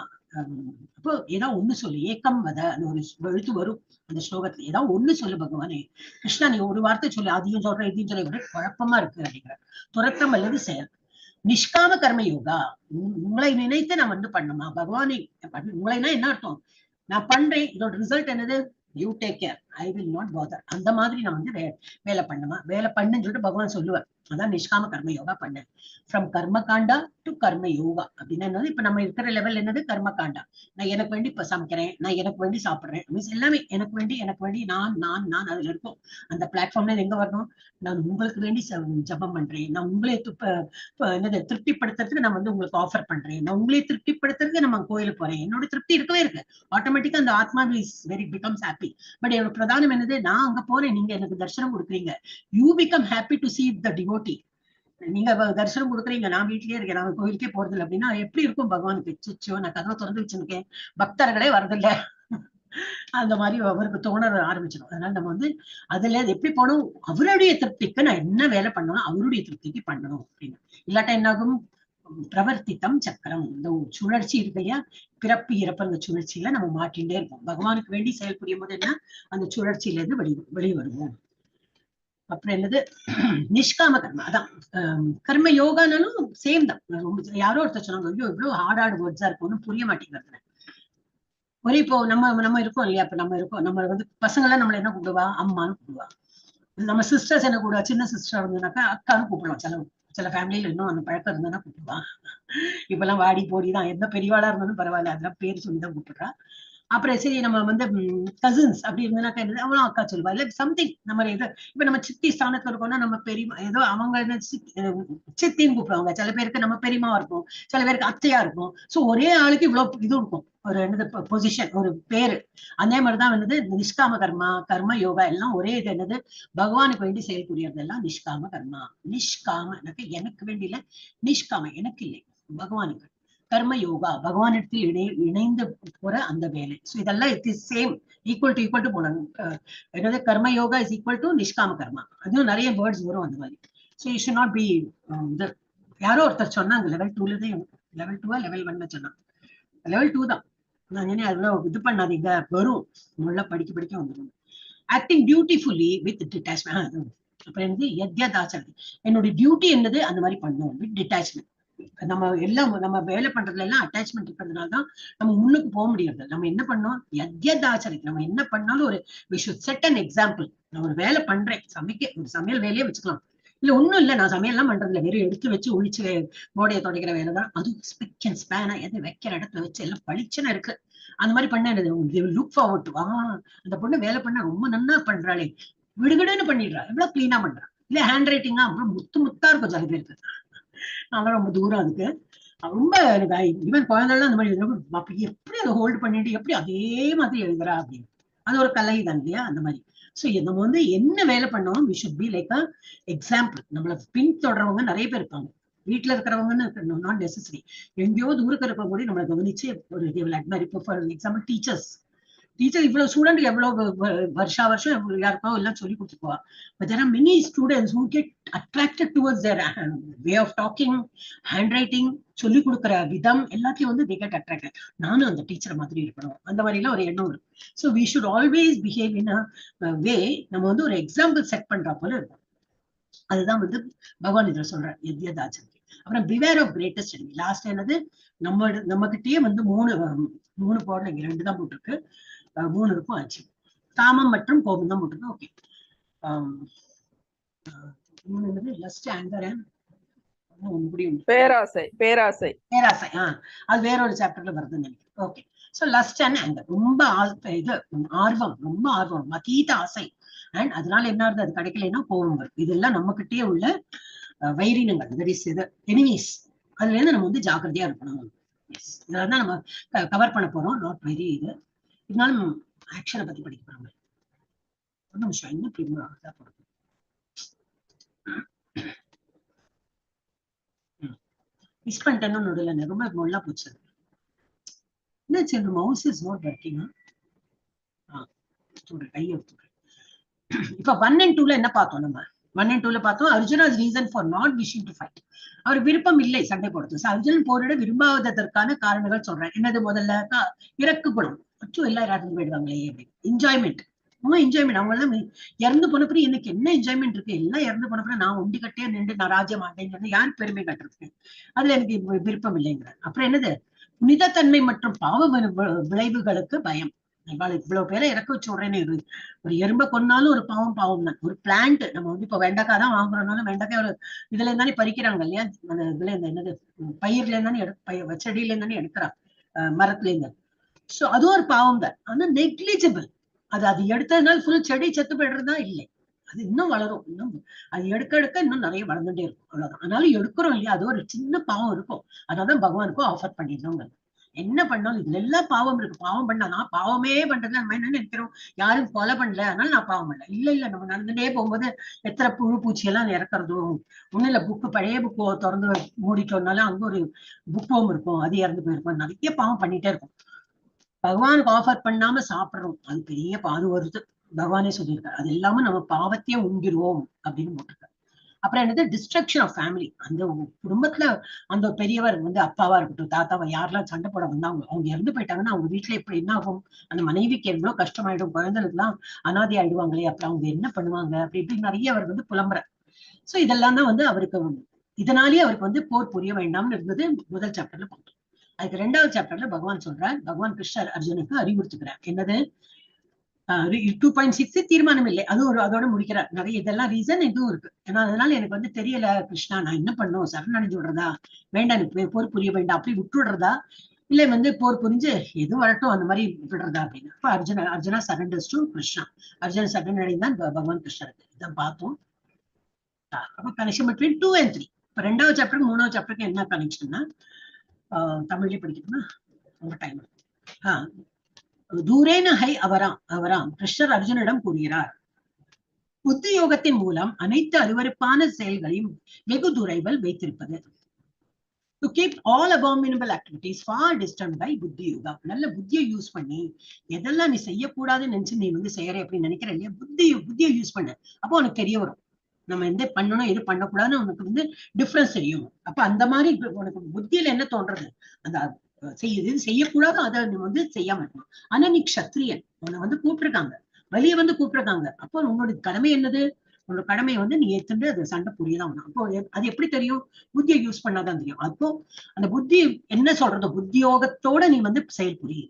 D: அப்போ ஏதாவது ஒண்ணு சொல்லு, ஏக்கம் வத அந்த ஒரு எழுத்து வரும் அந்த ஸ்லோகத்துல, ஏதாவது ஒண்ணு சொல்லு பகவானே கிருஷ்ணா, நீ ஒரு வார்த்தை சொல்லு, அதையும் சொல்ற இதையும் சொல்ல, ஒரே குழப்பமா இருக்கு அப்படிங்கிற. துரத்தம் அல்லது செயல். நிஷ்காம கர்ம யோகா, உங்களை நினைத்து நான் வந்து பண்ணுமா பகவானை, உங்களைனா என்ன அர்த்தம், நான் பண்றேன், இதோட ரிசல்ட் என்னது, you take care, I will not bother. அந்த மாதிரி நான் வந்து வேலை பண்ணுமா, வேலை பண்ணுன்னு சொல்லிட்டு பகவான் சொல்லுவார். அதான் நிஷ்காம கர்ம யோகா பண்ணு. ஃப்ரம் கர்மகாண்டா டு கர்ம யோகா அப்படின்னா என்னது, இப்ப நம்ம இருக்கிற லெவல் என்னது, கர்மகாண்டா. நான் எனக்கு வேண்டி இப்ப சமைக்கிறேன், நான் எனக்கு வேண்டி சாப்பிடுறேன், மீன்ஸ் எல்லாமே எனக்கு வேண்டி, எனக்கு வேண்டி, நான் நான் நான் அதுல இருக்கும். அந்த பிளாட்ஃபார்ம்ல எங்க வரணும், நான் உங்களுக்கு வேண்டி ஜபம் பண்றேன், நான் உங்களை என்னது திருப்திப்படுத்துறதுக்கு நான் வந்து உங்களுக்கு ஆஃபர் பண்றேன், நான் உங்களை திருப்திப்படுத்துறதுக்கு நம்ம கோயிலுக்கு போறேன், என்னோட திருப்தி இருக்கவே இருக்கு. ஆட்டோமேட்டிக்கா அந்த ஆத்மா is very becomes happy. But என்னோட பிரதானம் என்னது, நான் அங்க போறேன், நீங்க எனக்கு தரிசனம் கொடுக்குறீங்க, you become happy to see the devotee. நீங்க தரிசனம் கொடுக்குறீங்க, நான் வீட்லயே இருக்கேன், நான் கோயிலுக்கே போறது இல்லை அப்படின்னா எப்படி இருக்கும் பகவானுக்கு, சிச்சோ நான் கதவை திறந்து வச்சிருக்கேன், பக்தர்களே வரதில்லை, அந்த மாதிரி அவருக்கு தோண ஆரம்பிச்சிடும். அதனால நம்ம வந்து அதுல எப்படி போகணும், அவருடைய திருப்திக்கு நான் என்ன வேலை பண்ணணும் அவருடைய திருப்திக்கு பண்ணணும் அப்படின்னு. இல்லாட்டா என்னாகும், பிரவர்த்தித்தம் சக்கரம், இந்த சுழற்சி இருக்கு இல்லையா, பிறப்பு இறப்பு அந்த சுழற்சியில நம்ம மாட்டிகிட்டே இருப்போம். பகவானுக்கு வேண்டி செயல்புரியும் போது என்ன, அந்த சுழற்சியில இருந்து வெளியே வருவோம். அப்புறம் என்னது, நிஷ்காம கர்ம. அதான் கர்ம யோகானாலும் சேம் தான். ரொம்ப யாரோ ஒருத்தர் சொன்னாங்க, ஐயோ இவ்வளவு ஹார்ட் ஹார்ட் வேர்ட்ஸா இருக்கும், ஒன்றும் புரிய மாட்டேங்கிறது. ஒரே இப்போ நம்ம நம்ம இருக்கோம் இல்லையா, இப்ப நம்ம இருக்கோம், நம்ம வந்து பசங்கெல்லாம் நம்மள என்ன கூப்பிடுவா, அம்மான்னு கூப்பிடுவா. நம்ம சிஸ்டர்ஸ் என்ன கூப்பிடுவா, சின்ன சிஸ்டர் இருந்ததுனாக்கா அக்கான்னு கூப்பிடுவோம். சில சில ஃபேமிலியில இன்னும் அந்த பழக்கம் இருந்ததுன்னா கூப்பிடுவா. இப்பெல்லாம் வாடி போடி தான், எந்த பெரியவாளா இருந்தாலும் பரவாயில்ல, அதெல்லாம் பேர் சொல்லி தான் கூப்பிடுறா. அப்புறம் சரி நம்ம வந்து கசின்ஸ் அப்படி இருந்ததுனாக்கா என்னது, அவளும் அக்கா சொல்லுவா. இல்ல சம்திங் நம்ம இது இப்ப நம்ம சித்தி ஸ்தானத்துல இருக்கோம்னா நம்ம பெரியமா ஏதோ அவங்க என்ன சித்தின்னு கூப்பிடுவாங்க. சில பேருக்கு நம்ம பெரியமாவா இருக்கும், சில பேருக்கு அத்தையா இருக்கும். சோ ஒரே ஆளுக்கு இவ்வளவு இது இருக்கும், ஒரு என்னது பொசிஷன், ஒரு பேரு. அதே மாதிரிதான் என்னது நிஷ்காம கர்மா, கர்ம யோகா எல்லாம் ஒரே இது என்னது, பகவானுக்கு வேண்டி செயல்புரியறதெல்லாம் நிஷ்காம கர்மா. நிஷ்காம எனக்கு வேண்டி இல்ல, நிஷ்காம எனக்கு இல்லை, பகவானுக்கு. கர்ம யோகா பகவானிடத்தில் இணைந்து போற அந்த வேலை. ஸோ இதெல்லாம் it is same, equal to equal to போனாங்க. என்னது கர்ம யோகா is equal to நிஷ்காம கர்மா. அதுவும் நிறைய வேர்ட்ஸ் வரும் அந்த மாதிரி. So you should not be இது. யாரோ ஒருத்தர் சொன்னாங்க லெவல் 2ல தான், லெவல் 2வா லெவல் 1ல சொன்னாங்க, லெவல் 2 தான். நான் சொன்னேன் அவ்வளோ இது பண்ணாதீங்க, வரும் நல்லா படிக்க படிக்க வந்துடும். Acting dutifully with detachment. அப்புறம் என்னது யத்யதாச்சரதி, என்னுடைய டியூட்டி என்னது அந்த மாதிரி பண்ணும் வித் டிட்டாச்மெண்ட். நம்ம எல்லாம் நம்ம வேலை பண்றதுல எல்லாம் அட்டாச்மெண்ட் இருக்கிறதுனால தான் நம்ம முன்னுக்கு போக முடியாது. நம்ம என்ன பண்ணோம், யத்யதாச்சரதி, நம்ம என்ன பண்ணாலும் ஒரு we should set an example. நான் ஒரு வேலை பண்றேன், சமைக்க ஒரு சமையல் வேலையே வச்சுக்கலாம், இல்ல ஒண்ணும் இல்ல நான் சமையல்லாம் பண்றது இல்ல, வெறும் எடுத்து வச்சு ஒழிச்சு ஓடையை துடைக்கிற வேலை தான், அதுவும் ஸ்பிக் அண்ட் ஸ்பேனா எதை வைக்கிற இடத்துல வச்சு எல்லாம் பளிச்சுன்னு இருக்கு. அந்த மாதிரி பண்ண லுக் ஃபார்வர்ட் டு, அந்த பொண்ணு வேலை பண்ண ரொம்ப நன்னா பண்றாளே, விடுகடுன்னு பண்ணிடுறா, எவ்வளவு கிளீனா பண்றா. இல்ல ஹேண்ட் ரைட்டிங்கா அவ்வளவு முத்து முத்தா இருக்கும் சில பேருக்கு. அதெல்லாம் ரொம்ப தூரம் அதுக்கு ரொம்ப எனக்கு ஈவன் குழந்தைலாம் அந்த மாதிரி எழுதுறப்ப, அப்ப எப்படி அதை ஹோல்ட் பண்ணிட்டு எப்படி அதே மாதிரி எழுதுறா அப்படின்னு, அது ஒரு கலை தான் இல்லையா அந்த மாதிரி. ஸோ நம்ம வந்து என்ன வேலை பண்ணோம், we should be like a example. நம்மளை பின்தொடர்றவங்க நிறைய பேர் இருப்பாங்க, வீட்டுல இருக்கிறவங்கன்னு not necessary, எங்கேயோ தூரக்க இருக்கவங்க கூட நம்மளை கவனிச்சு ஒரு அட்மையர். இப்போ ஃபார் எக்ஸாம்பிள் டீச்சர்ஸ், டீச்சர் இவ்வளவு ஸ்டூடெண்ட் எவ்வளவு வருஷா வருஷம் எவ்வளவு யாருக்கோ எல்லாம் சொல்லி கொடுத்துருவா. But there are many students who get attracted towards their way of talking, hand writing, சொல்லிக் கொடுக்குற விதம் எல்லாத்தையும் வந்து they get attracted. நானும் அந்த டீச்சர் மாதிரி இருக்கணும், அந்த மாதிரி எல்லாம் ஒரு எண்ணம் வரும். So we should always behave in a way, நம்ம வந்து ஒரு எக்ஸாம்பிள் செட் பண்ற போல இருக்கும். அதுதான் வந்து பகவான் இதுல சொல்றார் யத்யதாச்சரதி. அப்புறம் beware of greatest enemy. Last என்னது, நம்ம கிட்டயே வந்து மூணு போடல, இங்க 2 தான் போட்டிருக்கு, 3 இருக்கும் ஆச்சு. காமம் மற்றும் கோபம் தான் போட்டிருக்கு. ஓகே, மூணு என்னது, லஸ்ட், ஆங்கர் அண்ட் ஒன்று
F: பேராசை. பேராசை,
D: பேராசை. அது வேற ஒரு சாப்டர்ல வருதுன்னு நினைக்கிறேன். Okay, so lust and anger, ரொம்ப இது ஆர்வம், ரொம்ப ஆர்வம், அதீத ஆசை. அண்ட் அதனால என்ன ஆகுது, அது கிடைக்கலன்னா கோபம் வரும். இதெல்லாம் நம்ம கிட்டயே உள்ள வைரினங்கள், that is இது எனிமீஸ். அதுல இருந்து நம்ம வந்து ஜாக்கிரதையா இருக்கணும். எஸ், இதெல்லாம் தான் நம்ம கவர் பண்ண போறோம். Not very இது இருந்தாலும் ஆக்ஷனை பத்தி படிக்க போறோம். ஒரு நிமிஷம், என்ன போடுறது மிஸ் பண்ணிட்டேன்னு நடுவில் ரொம்ப மொல்லா போச்சு. என்னாச்சு, மவுஸ் is not working. கையை எடுத்துக்கிறேன். இப்ப 1 and 2ல என்ன பார்த்தோம், நம்ம 1 and 2ல பார்த்தோம் Arjuna's reason for not wishing to fight. அவர் விருப்பம் இல்லை சண்டை போடுறது. அர்ஜுனன் போரிட விரும்பாததற்கான காரணங்கள் சொல்றேன். என்னது, முதல்ல இறக்கு குணம், அச்சோ எல்லாம் இறந்து போயிடுவாங்களே அப்படின்னு. Enjoyment, no enjoyment. அவங்க எல்லாம் இறந்து போனப்பறம் எனக்கு என்ன என்ஜாய்மெண்ட் இருக்கு? எல்லாம் இறந்து போனப்பறம் நான் ஒண்டி கட்டியா நின்று நான் ராஜ்யம் ஆண்டேன்னு யார் பெருமை கட்டுறதுக்கு? அதுல எனக்கு விருப்பம் இல்லைங்கிற. அப்புறம் என்னது? புனிதத்தன்மை மற்றும் பாவ விளைவுகளுக்கு பயம். இவ்வளவு பேரை இறக்க வச்சு விடுறேன்னு, ஒரு எறும்பை கொன்னாலும் ஒரு பாவம், பாவம் தான். ஒரு பிளான்ட் நம்ம வந்து இப்ப வெண்டைக்காய் தான் வாங்குறோம்னாலும் வெண்டைக்காய் ஒரு இதுல இருந்தானே பறிக்கிறாங்க இல்லையா? அந்த இதுல இந்த என்னது, பயிர்ல இருந்தானே செடியில இருந்தானே எடுக்கிறாங்க, மரத்துல இருந்து. சோ அதுவும் ஒரு பாவம் தான். ஆனா நெக்லிஜிபிள். அது அது எடுத்ததுனால ஃபுல் செடி செத்து போயிடுறதா இல்லை, அது இன்னும் வளரும். இன்னும் அது எடுக்க எடுக்க இன்னும் நிறைய வளர்ந்துட்டே இருக்கும், அவ்வளவுதான். ஆனாலும் எடுக்கிறோம் இல்லையா, அது ஒரு சின்ன பாவம் இருக்கும். அதான் பகவானுக்கும் ஆஃபர் பண்ணிடணும். என்ன பண்ணாலும் இதுல எல்லாம் பாவம் இருக்கு. பாவம் பண்ணா நான் பாவமே பண்றதுல நம்ம என்ன நினைக்கிறோம், யாரும் கொலை பண்ணல அதனால நான் பாவம் பண்ணல. இல்ல இல்ல, நம்ம நடந்துட்டே போகும்போது எத்தனை புழு பூச்சி எல்லாம் இறக்குறதும் ஒண்ணும் இல்ல. புக்கு பழைய புக்கு திறந்து மூடிட்டோம்னாலும் அங்க ஒரு புக் இருக்கும், அது இறந்து போயிருக்கும். நிறைய பாவம் பண்ணிட்டே இருக்கும். பகவானுக்கு ஆஃபர் பண்ணாம சாப்பிடுறோம், அது பெரிய அது வருது. பகவானே சொல்லியிருக்காரு, அது இல்லாம நம்ம பாவத்தையே உண்டிடுவோம் அப்படின்னு போட்டிருக்காரு. அப்புறம் என்னது? Destruction of family. அந்த குடும்பத்துல அந்த பெரியவர் வந்து அப்பாவா இருக்கட்டும் தாத்தாவா யாரெல்லாம் சண்டை போட வந்தாங்க, அவங்க இறந்து போயிட்டாங்கன்னா அவங்க வீட்டுல எப்படி என்ன ஆகும்? அந்த மனைவிக்கு எவ்வளவு கஷ்டமாயிடும், குழந்தைகளுக்கெல்லாம் அனாதை ஆயிடுவாங்களே, அப்புறம் அவங்க என்ன பண்ணுவாங்க, அப்படி இப்படி நிறைய அவர் வந்து புலம்புற. சோ இதெல்லாம் தான் வந்து அவருக்கு, இதனாலேயே அவருக்கு வந்து போர் புரிய வேண்டாம்னு இருந்தது முதல் சாப்டர்ல பார்த்தோம். அதுக்கு ரெண்டாவது சாப்டர்ல பகவான் சொல்றார், பகவான் கிருஷ்ணர் அர்ஜுனுக்கு அறிவுறுத்துக்கிறார். என்னது? 2.6 தீர்மானம் இல்லை, அது ஒரு அதோட முடிக்கிறார். நிறைய இதெல்லாம் ரீசன் இதுவும் இருக்கு. ஏன்னா அதனால எனக்கு வந்து தெரியல கிருஷ்ணா, நான் என்ன பண்ணும்? சரணடைஞ்சு விடுறதா, வேண்டாம் எனக்கு போர் புரிய வேண்டாம் அப்படி விட்டுடுறதா, இல்ல வந்து போர் புரிஞ்சு எது வரட்டும் அந்த மாதிரி விடுறதா அப்படின்னு. அப்ப அர்ஜுன அர்ஜுனா சரண்டர்ஸ் டு கிருஷ்ணா. அர்ஜுன சரணடைந்தான் பகவான் கிருஷ்ணருக்கு. இதான் பார்த்தோம். அப்ப கனெக்ஷன் பிட்வீன் 2 and 3. இப்ப ரெண்டாவது சாப்டர் மூணாவது சாப்டருக்கு என்ன கனெக்ஷன்னா, தமிழ்லயே படிக்கணுமா? ரொம்ப டைம் இருக்கும். தூரேன ஹை அவராம் அவராம் கிருஷ்ணர் அர்ஜுனிடம் கூறுகிறார், புத்தி யோகத்தின் மூலம் அனைத்து அருவருப்பான செயல்களையும் வெகு தொலைவில் வைத்திருப்பது. To keep all abominable activities far distant by புத்தி யோகா. நல்ல புத்தியை யூஸ் பண்ணி எதெல்லாம் நீ செய்யக்கூடாதுன்னு நினைச்சு நீ வந்து செய்யற அப்படின்னு நினைக்கிற இல்லையா, புத்தியை யூஸ் பண்ணு. அப்போ உனக்கு தெரிய வரும் நம்ம எந்த பண்ணணும் எது பண்ணக்கூடாதுன்னு உனக்கு வந்து டிஃபரன்ஸ் தெரியும். அப்ப அந்த மாதிரி உனக்கு புத்தியில என்ன தோன்றது, அந்த செய்யுது செய்யக்கூடாது, அதை நீ வந்து செய்யாம இருக்கணும். ஆனா நீ க்ஷத்ரியன், உன்னை வந்து கூப்பிட்டுருக்காங்க, வெளியே வந்து கூப்பிட்டுருக்காங்க. அப்போ உன்னோட கடமை என்னது? உன்னோட கடமையை வந்து நீ ஏத்துட்டு அது சண்டை புரியதான் ஆகணும். அப்போ அது எப்படி தெரியும்? புத்தியை யூஸ் பண்ணாதான் தெரியும். அப்போ அந்த புத்தி என்ன சொல்றதோ புத்தியோகத்தோட நீ வந்து செயல்புரி.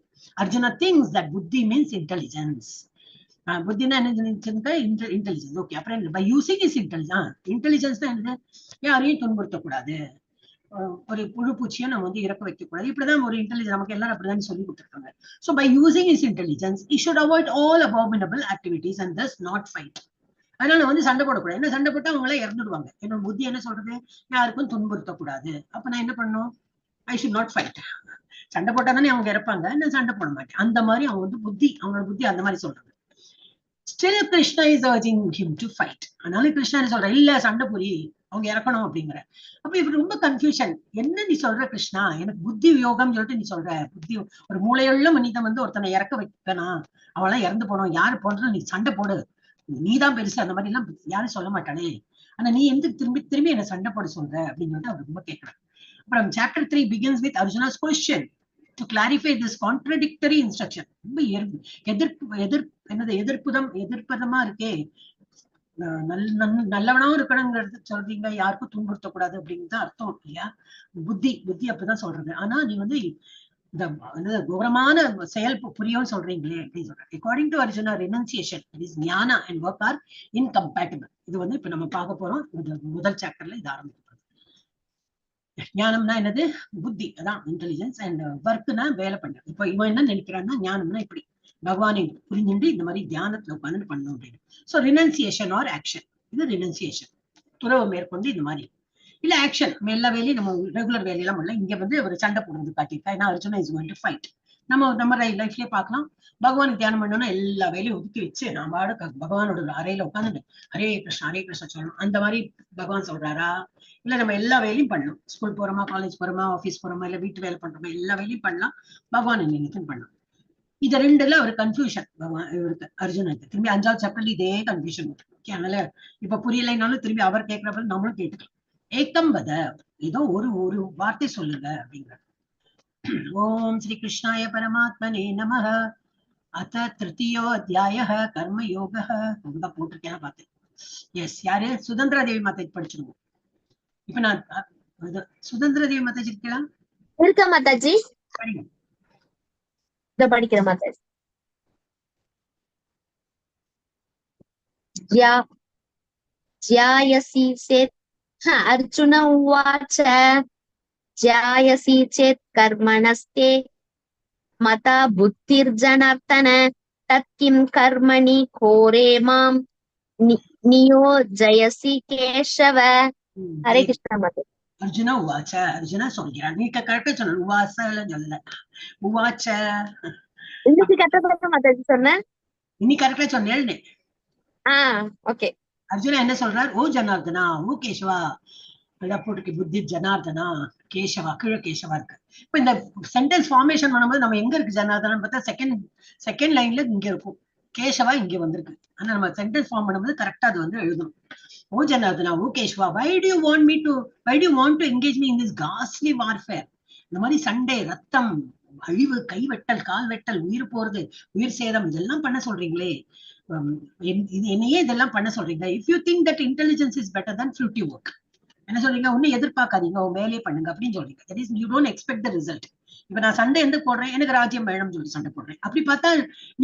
D: அர்ஜுனா திங்க்ஸ் that புத்தி மீன்ஸ் இன்டெலிஜென்ஸ். புத்தினா என்ன? இன்டெலிஜென்ஸ். ஓகே. அப்புறம் by using is intelligence. Intelligence தான் என்னது? யாரையும் துன்புறுத்தக்கூடாது, ஒரு புழு பூச்சியும் நம்ம வந்து இறக்க வைக்க கூடாது. இப்படிதான் ஒரு இன்டெலிஜென்ஸ் நமக்கு எல்லாரும் அப்படிதான் சொல்லி கொடுத்துருக்காங்க. So by using his intelligence he should avoid all abominable activities and thus not fight. அதனால வந்து சண்டை போடக்கூடாது. என்ன சண்டை போட்டா அவங்க எல்லாம் இறந்துடுவாங்க. என்னோட புத்தி என்ன சொல்றது? யாருக்கும் துன்புறுத்தக்கூடாது. அப்ப நான் என்ன பண்ணணும்? I should not fight. சண்டை போட்டா தானே அவங்க இறப்பாங்க, நான் சண்டை போட மாட்டேன். அந்த மாதிரி அவங்க வந்து புத்தி, அவங்களோட புத்தி அந்த மாதிரி சொல்றது. Still Krishna is urging him to fight. அதனால கிருஷ்ணா என்ன சொல்ற, இல்ல சண்டை புரி, அவங்க இறக்கணும் அப்படிங்கிற. அப்ப இவர் ரொம்ப கன்ஃபியூஷன். என்ன நீ சொல்ற கிருஷ்ணா, எனக்கு புத்தி யோகம் சொல்லிட்டு நீ சொல்ற, புத்தி ஒரு மூளையுள்ள மனிதன் வந்து ஒருத்தனை இறக்க வைக்கணும், அவெல்லாம் இறந்து போனோம், யாரு போனாலும் நீ சண்டை போடு, நீதான் பெருசு, அந்த மாதிரி எல்லாம் யாரும் சொல்ல மாட்டானே, ஆனா நீ எந்த திரும்பி திரும்பி என்ன சண்டை போட சொல்ற அப்படின்னு சொல்லிட்டு அவர் ரொம்ப கேட்கிறார். அப்புறம் chapter 3 begins with Arjuna's question to clarify this contradictory instruction. ரொம்ப எதிர்ப்பு எதிர் என்னது எதிர்ப்புதம் எதிர்ப்பதமா இருக்கே, நல்லவனாவும் இருக்கணுங்கிறது சொல்றீங்க, யாருக்கும் துன்புறுத்தக்கூடாது அப்படின்னு தான் அர்த்தம் இல்லையா? புத்தி புத்தி அப்படிதான் சொல்றது. ஆனா நீ வந்து இந்த கோரமான செயல் புரியும் சொல்றீங்களே அப்படின்னு சொல்றேன். According to Arjuna, renunciation is jnana and work are incompatible. இது வந்து இப்ப நம்ம பார்க்க போறோம். இந்த முதல் சாப்டர்ல இது ஆரம்பிக்கப்படுது. ஞானம்னா என்னது? புத்தி, அதான் இன்டெலிஜென்ஸ். அண்ட் ஒர்க்குனா வேலை பண்றது. இப்போ இவன் என்ன நினைக்கிறான்னா ஞானம்னா இப்படி பகவானை புரிஞ்சுட்டு இந்த மாதிரி தியானத்துல உட்காந்து பண்ணணும் அப்படின்னு. ஸோ ரினன்சியேஷன் ஆர் ஆக்ஷன், இது ரினன்சியேஷன், துறவு மேற்கொண்டு இந்த மாதிரி. இல்ல ஆக்ஷன், எல்லா வேலையும் நம்ம ரெகுலர் வேலையெல்லாம் பண்ணல. இங்க வந்து ஒரு சண்டை போடுறது காட்டியிருக்கா. ஏன்னா Arjuna is going to fight. நம்ம நம்ம லைஃப்லயே பார்க்கலாம். பகவானுக்கு தியானம் பண்ணோம்னா எல்லா வேலையும் ஒதுக்கி வச்சு நான் பாடு பகவானோட அறையில உட்காந்துட்டு ஹரே கிருஷ்ணா ஹரே கிருஷ்ணா சொல்லணும். அந்த மாதிரி பகவான் சொல்றாரா? இல்ல நம்ம எல்லா வேலையும் பண்ணணும். ஸ்கூல் போறோமா, காலேஜ் போறோமா, ஆஃபீஸ் போறோமா, இல்ல வீட்டு வேலை பண்றோமா, எல்லா வேலையும் பண்ணலாம், பகவான் நினைத்தும் பண்ணலாம். இது ரெண்டுல ஒரு கன்ஃபியூஷன் பகவான் இவருக்கு அர்ஜுனனுக்கு. திரும்பி 5வது சாப்டர்ல இதே கன்ஃபியூஷன். ஓகே, அதனால இப்ப புரியலைனாலும் திரும்பி அவர் கேட்கிறப்ப நம்மளும் கேட்டுக்கலாம். ஏக்கம் வத, ஏதோ ஒரு ஒரு வார்த்தை சொல்லுங்க அப்படிங்கிற. ஓம் ஸ்ரீ கிருஷ்ணாய பரமாத்மனே நமஹ. அத திருத்தியோ அத்தியாய கர்ம யோக. ஒழுங்கா போட்டிருக்கேன் பார்த்தேன். எஸ், யாரு? சுதந்திர தேவி மாதாஜி படிச்சிருவோம். இப்ப நான் இது, சுதந்திர தேவி மாதாஜி இருக்கலாம்?
C: இருக்கா மாதாஜி.
D: படிங்க.
C: இத படிக்கிற மாதாஜி. ज्या ज्यायसि चेत्, अर्जुन उवाच, ज्यायसि चेत् कर्मणस्ते मता बुद्धिर्जनार्दन तत् किं कर्मणि घोरे मां नियोजयसि केशव. ஹரே கிருஷ்ணா மாதா.
D: அர்ஜுனா உவாச்ச, அர்ஜுனா சொல்கிறான். நீ கரெக்டா சொல்லணும், உவாசல சொல்லல, உவாச்ச.
C: இன்னைக்கு கரெக்டா சொன்ன மாதாஜி சொன்னேன்.
D: இன்னைக்கு கரெக்டா சொன்னேன்.
C: ஓகே.
D: அர்ஜுனா என்ன சொல்றார்? ஓ ஜனார்தனா, ஓ கேசவா, அதான் போட்டிருக்கு புத்தி ஜனார்தனா கேசவா, கீழே கேசவா இருக்கு. இப்ப இந்த சென்டென்ஸ் ஃபார்மேஷன் பண்ணும்போது நம்ம எங்க இருக்கு ஜனார்தனா பார்த்தா செகண்ட் லைன்ல இங்க இருக்கும், கேசவா இங்க வந்திருக்கு. ஆனா நம்ம சென்டென்ஸ் ஃபார்ம் பண்ணும்போது கரெக்டா அது வந்து எழுதணும். ஓ ஜனார்தனா, ஓ Keshava, why do you want me to, why do you want to engage me in this ghastly warfare? இந்த மாதிரி சண்டை, ரத்தம், அழிவு, கை வெட்டல், கால் வெட்டல், உயிர் போறது, உயிர் சேதம், இதெல்லாம் பண்ண சொல்றீங்களே, இது என்னையே இதெல்லாம் பண்ண சொல்றீங்க. If you think that intelligence is better than fruitive work, என்ன சொல்றீங்க? ஒன்னும் எதிர்பார்க்காதீங்க, உங்க வேலையை பண்ணுங்க அப்படின்னு சொல்றீங்க. That is, you don't expect the result. இப்ப நான் சண்டை எந்த போடுறேன், எனக்கு ராஜ்யம் வேணும்னு சொல்லி சண்டை போடுறேன். அப்படி பார்த்தா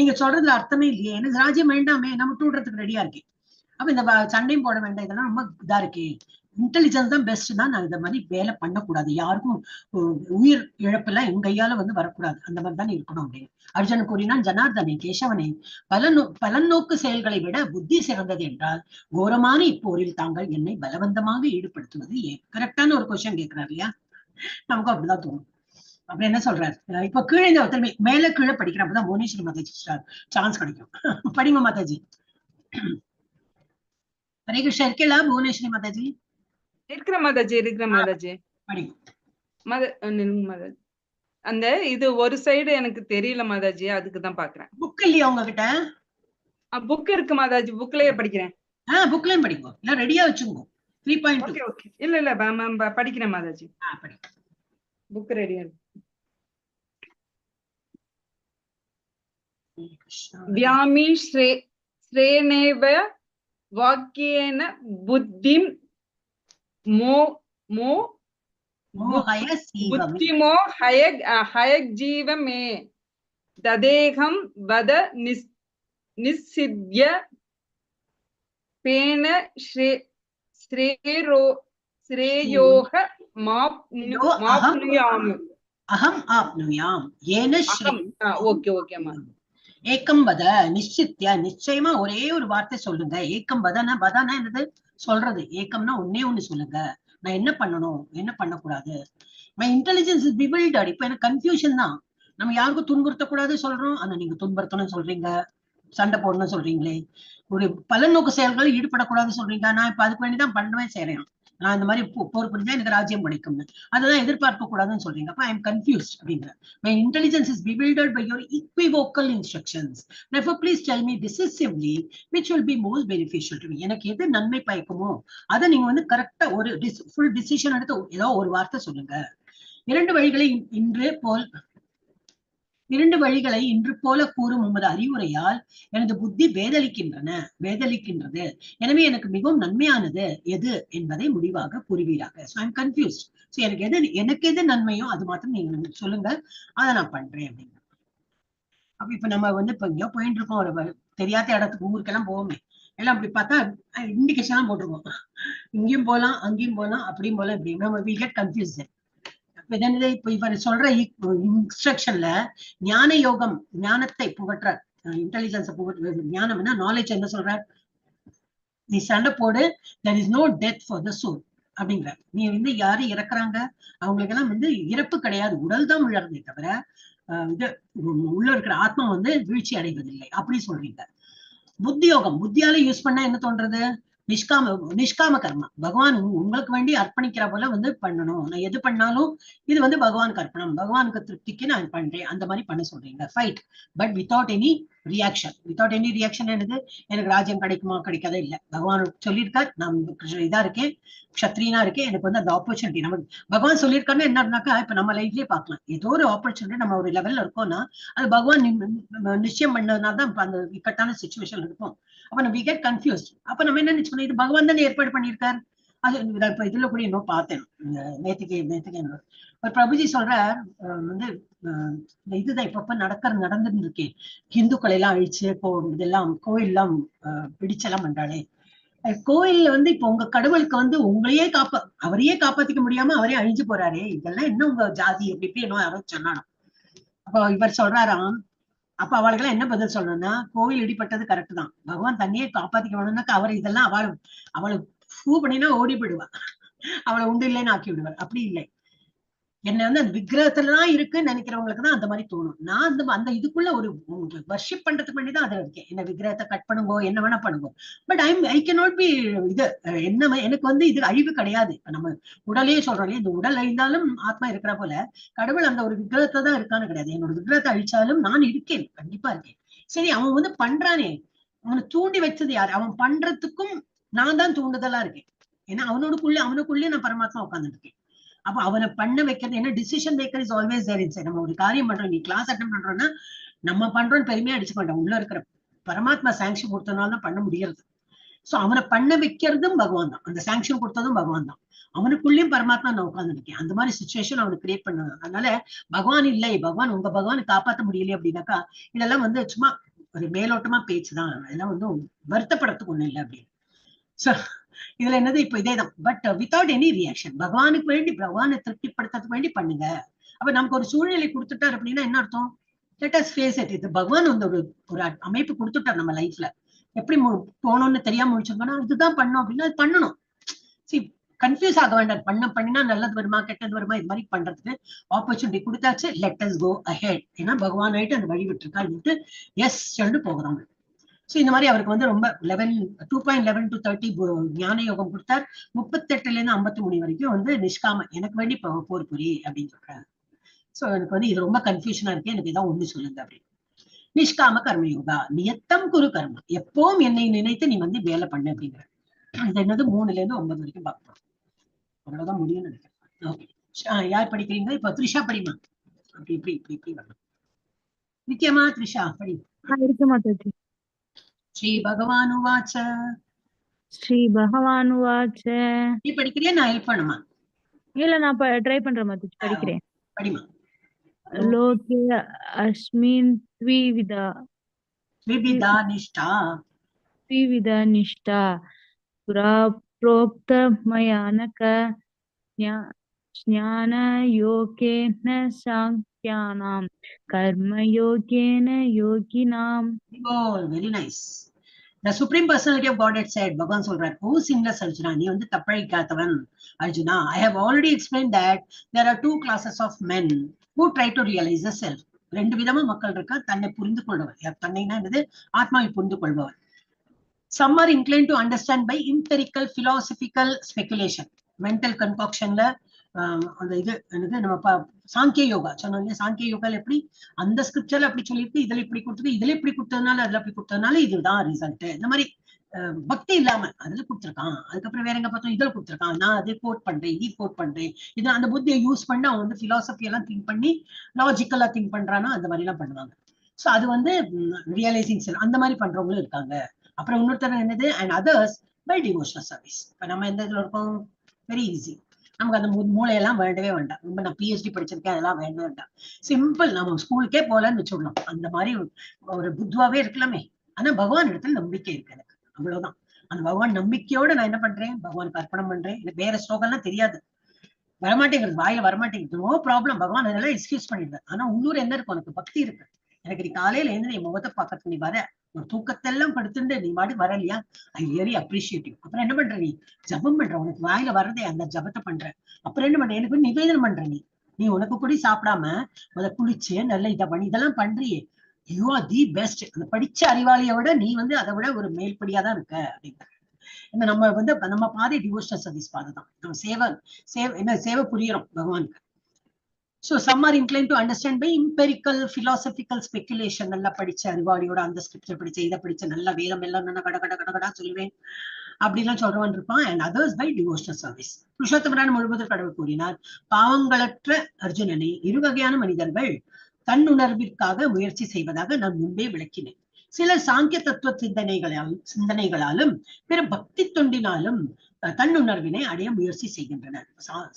D: நீங்க சொல்றதுல அர்த்தமே இல்லையே. எனக்கு ராஜ்யம் வேண்டாமே, நம்ம டூடுறதுக்கு ரெடியா இருக்கேன். அப்ப இந்த சண்டையும் போட வேண்டாம், இதெல்லாம் ரொம்ப இதா இருக்கே. இன்டெலிஜென்ஸ் தான் பெஸ்ட் தான். நான் இந்த மாதிரி வேலை பண்ணக்கூடாது, யாருக்கும் உயிர் இழப்பெல்லாம் எங்க கையால வந்து வரக்கூடாது, அந்த மாதிரி தான் இருக்கணும் அப்படின்னு அர்ஜுன் கூறினான். ஜனார்தனே, கேசவனே, பலநோக்கு செயல்களை விட புத்தி சிறந்தது என்றால் கோரமான இப்போரில் தாங்கள் என்னை பலவந்தமாக ஈடுபடுத்துவது ஏன்? கரெக்டான ஒரு கொஸ்டின் கேட்கிறார் இல்லையா? நமக்கும் அப்படிதான் தோணும். அப்படி என்ன சொல்றாரு? இப்ப கீழே இந்த திரும்பி மேல கீழே படிக்கிறேன், அப்பதான் புவனேஸ்வரி மாதாஜி சான்ஸ் கிடைக்கும். படிங்க மாதாஜி. ஹரே கிருஷ்ணா. இருக்கல புவனேஸ்வரி மாதாஜி?
F: இருக்கிற மாதாஜி, இருக்கிற மாதாஜி.
D: படிங்க.
F: நில்லுங்க மாதாஜி. அந்த இது ஒரு சைடு எனக்கு தெரியல மாதாஜி, அதுக்கு தான் பாக்குறேன்.
D: புக் இல்லையா உங்ககிட்ட?
F: புக் இருக்கு மாதாஜி, புக்லயே படிக்கிறேன்.
D: புக்லயும் படிங்க, இல்ல ரெடியா வச்சுக்கோ. 3.2.
F: ஓகே ஓகே, இல்ல இல்ல படிக்கிறேன் மாதாஜி.
D: படி.
F: புக் ரெடியா இருக்கு. வியாமி ஸ்ரேனேவ வாக்கியேன புத்திம் மோ மோ
D: மோஹய சீவமே.
F: புத்திமோ ஹயக் ஜீவ மே ததேகம் வத நிஸ்ஸித்ய பேன ஸ்ரேயோக மாப்னுயாமி.
D: அகம் ஆப்னுயாம் ஏன
F: அகம். ஓகே ஓகே அம்மா.
D: ஏக்கம் வத நிச்சித்ய, நிச்சயமா ஒரே ஒரு வார்த்தை சொல்லுங்க. ஏக்கம் வதனா, வதனா என்னது சொல்றது, ஏக்கம்னா ஒன்னே ஒண்ணு சொல்லுங்க, நான் என்ன பண்ணணும் என்ன பண்ணக்கூடாது. My intelligence is bewildered. இப்ப எனக்கு கன்ஃபியூஷன் தான். நம்ம யாருக்கும் துன்புறுத்தக்கூடாது சொல்றோம், ஆனா நீங்க துன்புறுத்தணும்னு சொல்றீங்க, சண்டை போடணும்னு சொல்றீங்களே, ஒரு பலநோக்கு செயல்களை ஈடுபடக்கூடாதுன்னு சொல்றீங்க. நான் இப்ப அதுக்கு வேண்டிதான் பண்ணவே செய்றேன், நான் இந்த மாதிரி போர் புரிஞ்சா எனக்கு ராஜ்யம் கிடைக்கும்னு, அதெல்லாம் எதிர்பார்க்க கூடாதுன்னு சொல்றீங்க. அப்ப I am confused அப்படிங்கிற. My intelligence is bewildered by your equivocal instructions. Therefore please tell me decisively which will be most beneficial to me. எனக்கு எது நன்மை பயக்குமோ அதை நீங்க வந்து கரெக்டா ஒரு ஃபுல் டிசிஷன் எடுத்து ஏதோ ஒரு வார்த்தை சொல்லுங்க. இரண்டு வழிகளை இன்று போல் இரண்டு வழிகளை இன்று போல கூறும் உமது அறிவுரையால் எனது புத்தி வேதளிக்கின்றது. எனவே எனக்கு மிகவும் நன்மையானது எது என்பதை முடிவாக கூறுவீராக. So I'm confused. So எனக்கு எது நன்மையோ அது மாத்திரம் நீங்க சொல்லுங்க, அதை நான் பண்றேன் அப்படின்னு. அப்ப இப்ப நம்ம வந்து இப்ப எங்கேயோ போயிட்டு இருக்கோம், ஒரு தெரியாத இடத்துக்கு ஊருக்கெல்லாம் போவோமே, எல்லாம் அப்படி பார்த்தா இண்டிகேஷன் எல்லாம் போட்டிருக்கோம், இங்கேயும் போகலாம் அங்கேயும் போகலாம் அப்படியும் போகலாம் இப்படி நம்ம we get confuse. இப்ப இவர் சொல்ற இன்ஸ்ட்ரக்ஷன்ல ஞான யோகம், ஞானத்தை புகற்ற, இன்டெலிஜென்ஸை புகற்ற, ஞானம்னா நாலேஜ். என்ன சொல்ற? நீ சண்டை போடு, there is no death for the soul அப்படிங்கிற. நீ வந்து யாரு இறக்குறாங்க அவங்களுக்கெல்லாம் வந்து இறப்பு கிடையாது, உடல் தான் விழறதே தவிர இது உள்ள இருக்கிற ஆத்மா வந்து வீழ்ச்சி அடைவதில்லை அப்படி சொல்றீங்க. புத்தியோகம், புத்தியால யூஸ் பண்ணா என்ன தோன்றது? நிஷ்காம கர்மா, பகவான் உங்களுக்கு வேண்டி அர்ப்பணிக்கிற போல வந்து பண்ணணும். நான் எது பண்ணாலும் இது வந்து பகவானுக்கு அர்ப்பணம், பகவானுக்கு திருப்திக்கு நான் பண்றேன், அந்த மாதிரி பண்ண சொல்றீங்க. Fight but without any reaction. Without any reaction என்னது? எனக்கு ராஜ்யம் கிடைக்குமா கிடைக்காதா? இல்ல, பகவான் சொல்லியிருக்கார், நான் இதா இருக்கேன், க்ஷத்ரியனா இருக்கேன், எனக்கு வந்து அந்த ஆப்பர்ச்சுனிட்டி நமக்கு பகவான் சொல்லியிருக்காருன்னா என்னன்னாக்கா, இப்ப நம்ம லைஃப்லயே பார்க்கலாம், ஏதோ ஒரு ஆப்பர்ச்சுனிட்டி நம்ம ஒரு லெவல்ல இருக்கோம்னா அது பகவான் நிச்சயம் பண்ணதுனால தான் இப்ப அந்த இக்கட்டான சுச்சுவேஷன் இருக்கும். அப்ப நம்ம கெட் கன்ஃபியூஸ்ட். அப்ப நம்ம என்ன நினைச்சுக்கணும்? இது பகவான் தானே ஏற்பாடு பண்ணியிருக்காரு. அது நான் இப்ப இதுல கூட இன்னும் பார்த்தேன், இந்த நேத்துக்கு நேத்துக்கு என்ன ஒரு பிரபுஜி சொல்றார், வந்து இந்த இதுதான் இப்ப நடந்துட்டு இருக்கேன், ஹிந்துக்களை எல்லாம் அழிச்சு இப்போ இதெல்லாம் கோயில்லாம் பிடிச்செல்லாம் பண்றாளே, கோயில்ல வந்து இப்ப உங்க கடவுளுக்கு வந்து உங்களையே அவரையே காப்பாத்திக்க முடியாம அவரே அழிஞ்சு போறாரே, இதெல்லாம் என்ன உங்க ஜாதி அப்படி இப்படி என்ன யாரோ சொன்னானோ. அப்போ இவர் சொல்றாராம், அப்ப அவளுக்கெல்லாம் என்ன பதில் சொல்லணும்னா, கோவில் இடிப்பட்டது கரெக்ட் தான், பகவான் தன்னையே காப்பாத்திக்க வேணும்னாக்கா அவர் இதெல்லாம் அவளை பூ பண்ணினா ஓடி போயிடுவா, அவளை உண்டு இல்லைன்னு ஆக்கி விடுவார். அப்படி இல்லை, என்ன வந்து அந்த விக்கிரகத்துலதான் இருக்குன்னு நினைக்கிறவங்களுக்கு தான் அந்த மாதிரி தோணும். நான் அந்த அந்த இதுக்குள்ள ஒரு வர்ஷிப் பண்றதுக்கு வேண்டி தான் அதுல இருக்கேன். என்ன விக்கிரகத்தை கட் பண்ணுங்கோ, என்ன வேணா பண்ணுங்கோ, but I can not be இது என்ன எனக்கு வந்து இது அழிவு கிடையாது. இப்ப நம்ம உடலே சொல்றோம் இல்லையா, இந்த உடல் அழிந்தாலும் ஆத்மா இருக்கிற போல கடவுள் அந்த ஒரு விக்கிரகத்தை தான் இருக்கான்னு கிடையாது. என்னோட விக்கிரகத்தை அழிச்சாலும் நான் இருக்கேன், கண்டிப்பா இருக்கேன். சரி, அவன் வந்து பண்றானே, அவனை தூண்டி வச்சது யார்? அவன் பண்றதுக்கும் நான் தான் தூண்டுதலா இருக்கேன். ஏன்னா அவனுக்குள்ளே நான் பரமாத்மா உட்கார்ந்துட்டு இருக்கேன். அப்ப அவனை பண்ண வைக்கிறது என்ன? Decision maker is always there inside. நம்ம ஒரு காரியம் பண்றோம், நீ கிளாஸ் அட்டன் பண்றோம்னா நம்ம பண்றோம்னு பெருமையா அடிச்சுக்க மாட்டோம். உள்ள இருக்கிற பரமாத்மா சாங்ஷன் கொடுத்தனால தான் பண்ண முடியறது. சோ அவனை பண்ண வைக்கிறதும் பகவான் தான், அந்த சாங்ஷன் கொடுத்ததும் பகவான் தான். அவனுக்குள்ளேயும் பரமாத்மா நான் உட்கார்ந்து இருக்கேன். அந்த மாதிரி சுச்சுவேஷன் அவனுக்கு கிரியேட் பண்ணுவாங்க. அதனால பகவான் இல்லை, பகவான் உங்க பகவானை காப்பாற்ற முடியலையே அப்படின்னாக்கா இதெல்லாம் வந்து சும்மா ஒரு மேலோட்டமா பேச்சுதான், அதெல்லாம் வந்து வருத்தப்படுறதுக்கு ஒண்ணும் இல்லை அப்படின்னு. சோ இதுல என்னது இப்ப இதேதான், பட் வித்வுட் எனி ரியாக்ஷன், பகவானுக்கு வேண்டி பகவானை திருப்திப்படுத்துறதுக்கு வேண்டி பண்ணுங்க. அப்ப நமக்கு ஒரு சூழ்நிலை கொடுத்துட்டார் அப்படின்னா என்ன அர்த்தம்? Let us face it. இது பகவான் வந்து ஒரு ஒரு அமைப்பு கொடுத்துட்டார் நம்ம லைஃப்ல, எப்படி போகணும்னு தெரியாம முடிச்சிருக்கோம்னா இதுதான் பண்ணோம் அப்படின்னா அது பண்ணணும். சரி, கன்ஃபியூஸ் ஆக வேண்டாம். பண்ணினா நல்லது வருமா கெட்டது வருமா, இது மாதிரி பண்றதுக்கு ஆப்பர்ச்சுனிட்டி கொடுத்தாச்சு, let us go ahead. ஏன்னா பகவான் ஆயிட்டு அந்த வழி விட்டுருக்கான்னு எஸ் சொல்லிட்டு போகிறோம். ஸோ இந்த மாதிரி அவருக்கு வந்து ரொம்ப 2.11 to 30 ஞான யோகம் கொடுத்தார். 38ல இருந்து 53 வரைக்கும் வந்து நிஷ்காம எனக்கு வேண்டி போர் புரி அப்படின்னு சொல்றாங்க. ஸோ எனக்கு வந்து இது ரொம்ப கன்ஃபியூஷனா இருக்கு, எனக்கு இதான் ஒண்ணு சொல்லுங்க அப்படின்னு. நிஷ்காம கர்ம யோகா, நியத்தம் குரு கர்ம, எப்பவும் என்னை நினைத்து நீ வந்து வேலை பண்ணு அப்படிங்கிற. இது என்னது 3ல இருந்து 9 வரைக்கும் பார்ப்போம். அவ்வளவுதான் முடியும்னு நினைக்கிறேன். ஓகே, யார் படிக்கிறீங்க இப்போ? த்ரிஷா படிமா. அப்படி இப்படி இப்படி இப்படி வரணும். நித்யமா த்ரிஷா படி.
E: இருக்கு மாதாஜி.
D: ஸ்ரீ பகவான் உவாச்ச.
E: ஸ்ரீ பகவான் உவாச்ச.
D: நீ படிக்கிறியா, நான் ஹெல்ப் பண்ணுமா?
E: இல்ல, நான் ட்ரை பண்றேன் மாதாஜி, படிக்கிறேன்.
D: படிமா.
E: லோகே அஸ்மின் த்விவிதா
D: த்விவிதா நிஷ்டா.
E: த்விவிதா நிஷ்டா புரா புரோக்த மயா நக ஞான யோகேன சாங்கியானாம் கர்ம யோகேன யோகினாம்.
D: Oh, very nice. The Supreme Personality of Godhead said, பகவான் சொல்றார், ஓ sinless Arjuna, நீ வந்து தப்பழிக்காதவன் Arjuna, I have already explained that there are two classes of men who try to realize the self. ரெண்டு விதமா மக்கள் இருக்கா, தன்னை புரிந்து கொள்பவர். தன்னைனா என்னது? ஆத்மாவை புரிந்து கொள்பவர். Some are inclined to understand by empirical philosophical speculation, mental concoctionல அந்த இது என்னது நம்ம சாங்கிய யோகா சொன்னோம் இல்லையா? சாங்கிய யோகால எப்படி அந்த ஸ்கிரிப்சர்ல அப்படி சொல்லியிருக்கு, இதுல இப்படி கொடுத்துருக்கு, இதுல இப்படி கொடுத்ததுனால அதுல அப்படி கொடுத்ததுனால இதுதான் ரிசல்ட். இந்த மாதிரி பக்தி இல்லாம அதுல கொடுத்துருக்கான். அதுக்கப்புறம் வேற எங்க பார்த்தோம், இதுல கொடுத்துருக்கான், நான் அதை கோட் பண்றேன், இது கோட் பண்றேன், இது அந்த புத்தியை யூஸ் பண்ணி அவன் வந்து பிலாசபி எல்லாம் திங்க் பண்ணி லாஜிக்கலா திங்க் பண்றானா, அந்த மாதிரி எல்லாம் பண்ணுவாங்க. சோ அது வந்து ரியலைசிங் செல் அந்த மாதிரி பண்றவங்களும் இருக்காங்க. அப்புறம் இன்னொருத்தர் என்னது, and others by devotional service. இப்ப நம்ம எந்த இதுல இருக்கோம்? வெரி ஈஸி, நமக்கு அந்த மூளையெல்லாம் வேண்டவே வேண்டாம். ரொம்ப நான் பிஹெச்டி படிச்சிருக்கேன், அதெல்லாம் வேண்டவே வேண்டாம். சிம்பிள், நம்ம ஸ்கூலுக்கே போகலன்னு வச்சுடலாம், அந்த மாதிரி ஒரு புத்துவாவே இருக்கலாமே. ஆனா பகவான் இடத்துல நம்பிக்கை இருக்கு எனக்கு, அவ்வளவுதான். அந்த பகவான் நம்பிக்கையோட நான் என்ன பண்றேன், பகவானுக்கு அர்ப்பணம் பண்றேன். எனக்கு வேற ஸ்லோகம்லாம் தெரியாது, வரமாட்டேங்கிறது, வாயில வரமாட்டேங்குது, நோ ப்ராப்ளம், பகவான் அதெல்லாம் எக்ஸ்கியூஸ் பண்ணிடுவேன். ஆனா உள்ளூர் என்ன இருக்கும், எனக்கு பக்தி இருக்கு. எனக்கு நீ காலையில எழுந்து நீ முகத்தை பாக்கிறதுக்கு நீ வர, ஒரு தூக்கத்தெல்லாம் படுத்துட்டு நீ மாட்டி வரலையா, I really appreciate you. அப்புறம் என்ன பண்ற, நீ ஜபம் பண்ற, உனக்கு வாயில வர்றதே அந்த ஜபத்தை பண்ற. அப்புறம் என்ன பண்ற, எனக்கு நிவேதனம் பண்ற, நீ நீ உனக்கு கூட சாப்பிடாம முத குளிச்சு நல்ல இதை பண்ணி இதெல்லாம் பண்றியே, you are the best. அந்த படிச்ச அறிவாளியை விட நீ வந்து அதை விட ஒரு மேல்படியா தான் இருக்க அப்படின்னு. இந்த நம்ம வந்து நம்ம பாதை டிவோஷனல் சர்வீஸ் பாதை தான். நம்ம சேவை சேவை என்ன சேவை புரியுறோம் பகவானுக்கு. So some are inclined to understand by empirical philosophical speculation. நல்லா படிச்ச அறிவாளியோட அந்த ஸ்கிரிப்சர் படிச்ச, இதை படிச்ச, நல்ல வேதம் எல்லாம் நல்லா கட கட கட கடா சொல்லுவேன் அப்படிலாம் சொல்றவன் இருப்பான். And others by devotional service. புருஷோத்தமரான முழுவதும் கடவுள் கூறினார், பாவங்களற்ற அர்ஜுனனை, இரு வகையான மனிதர்கள் தன்னுணர்விற்காக முயற்சி செய்வதாக நான் முன்பே விளக்கினேன். சிலர் சாங்கிய தத்துவ சிந்தனைகளாலும் பிற பக்தி தொண்டினாலும் தன்னுணர்வினை அடைய முயற்சி செய்கின்றனர்.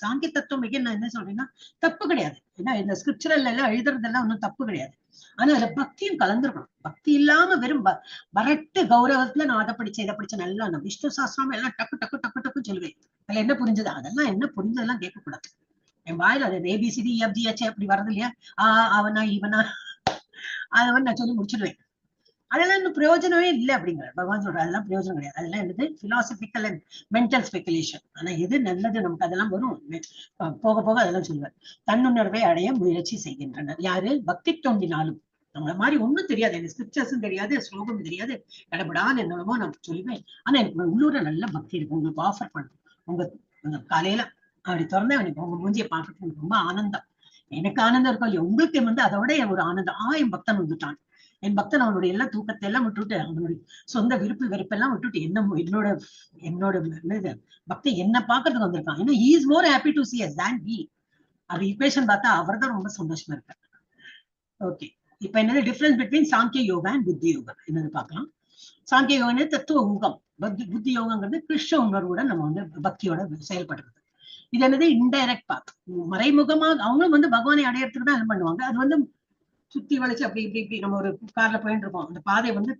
D: சாங்கிய தத்துவம் மிக நான் என்ன சொல்றேன்னா தப்பு கிடையாது. ஏன்னா இந்த ஸ்கிரிப்சரல் எல்லாம் எழுதுறதெல்லாம் ஒன்றும் தப்பு கிடையாது. ஆனா அதுல பக்தியும் கலந்துருக்கணும். பக்தி இல்லாம வெறும் வரட்டு கௌரவத்துல நான் அதை படிச்சேன் இதை படிச்சேன் நல்லா நான் விஷ்ணு சாஸ்திரம் எல்லாம் டக்கு டக்கு டக்கு டக்குன்னு சொல்லுவேன். அதுல என்ன புரிஞ்சது, அதெல்லாம் என்ன புரிஞ்சதெல்லாம் கேட்கக்கூடாது. என் வாயில அது ஏபிசிடி எஃப்ஜிஹெச் அப்படி வரது இல்லையா, ஆ அவனா இவனா அதை வந்து நான் சொல்லி முடிச்சிடுவேன். அதெல்லாம் இன்னும் பிரயோஜனமே இல்லை அப்படிங்கிற பகவான் சொல்றாரு. அதெல்லாம் பிரயோஜனம் கிடையாது. அதெல்லாம் என்னது பிலாசபிக்கல் அண்ட் மென்டல் ஸ்பெகுலேஷன். ஆனா எது நல்லது நமக்கு அதெல்லாம் வரும் போக போக அதெல்லாம் சொல்லுவார். தன்னுணர்வை அடைய முயற்சி செய்கின்றனர். யாரு? பக்தி தொண்டினாலும். நம்மள மாதிரி ஒண்ணும் தெரியாது, எனக்கு ஸ்கிரிப்சர்ஸும் தெரியாது, ஸ்லோகமும் தெரியாது, கடப்படான்னு என்னமோ நான் சொல்லுவேன். ஆனா எனக்கு உள்ளூர நல்ல பக்தி இருக்கு, உங்களுக்கு ஆஃபர் பண்ணும். உங்க உங்க காலையில அப்படி திறந்தா எனக்கு உங்க மூஞ்சியை பார்க்கறதுக்கு எனக்கு ரொம்ப ஆனந்தம். எனக்கு ஆனந்தம் இருக்கும் இல்லையா, உங்களுக்கு வந்து அதோட ஒரு ஆனந்தம். என் பக்தன் வந்துட்டான், என் பக்தன் அவனுடைய எல்லா தூக்கத்தை எல்லாம் விட்டுட்டு, அவனுடைய சொந்த விருப்பு வெறுப்பெல்லாம் விட்டுட்டு என்ன என்னோட என்னோட என்னது பக்தி என்ன பாக்குறதுக்கு வந்திருக்கான். ஏன்னா he is more happy to see us than we. அது ஈக்குவேஷன் பார்த்தா அவர் தான் ரொம்ப சந்தோஷமா இருக்கார். ஓகே, இப்ப என்னது டிஃபரன்ஸ் பிட்வீன் சாங்கிய யோகா அண்ட் புத்தி யோகா என்னது பார்க்கலாம். சாங்கிய யோகா தத்துவ ஊகம், புத்தி யோகங்கிறது கிருஷ்ண உணர்வுடன் நம்ம வந்து பக்தியோட செயல்படுறது. இது என்னது இன்டைரக்ட் பாத், மறைமுகமாக அவங்களும் வந்து பகவானை அடையறதுக்கு தான் இது பண்ணுவாங்க. அது வந்து சுத்தி வளைச்சு அப்படி இப்படி இப்படி நம்ம ஒரு கார்ல போயிட்டு இருப்போம். அந்த பாதை வந்து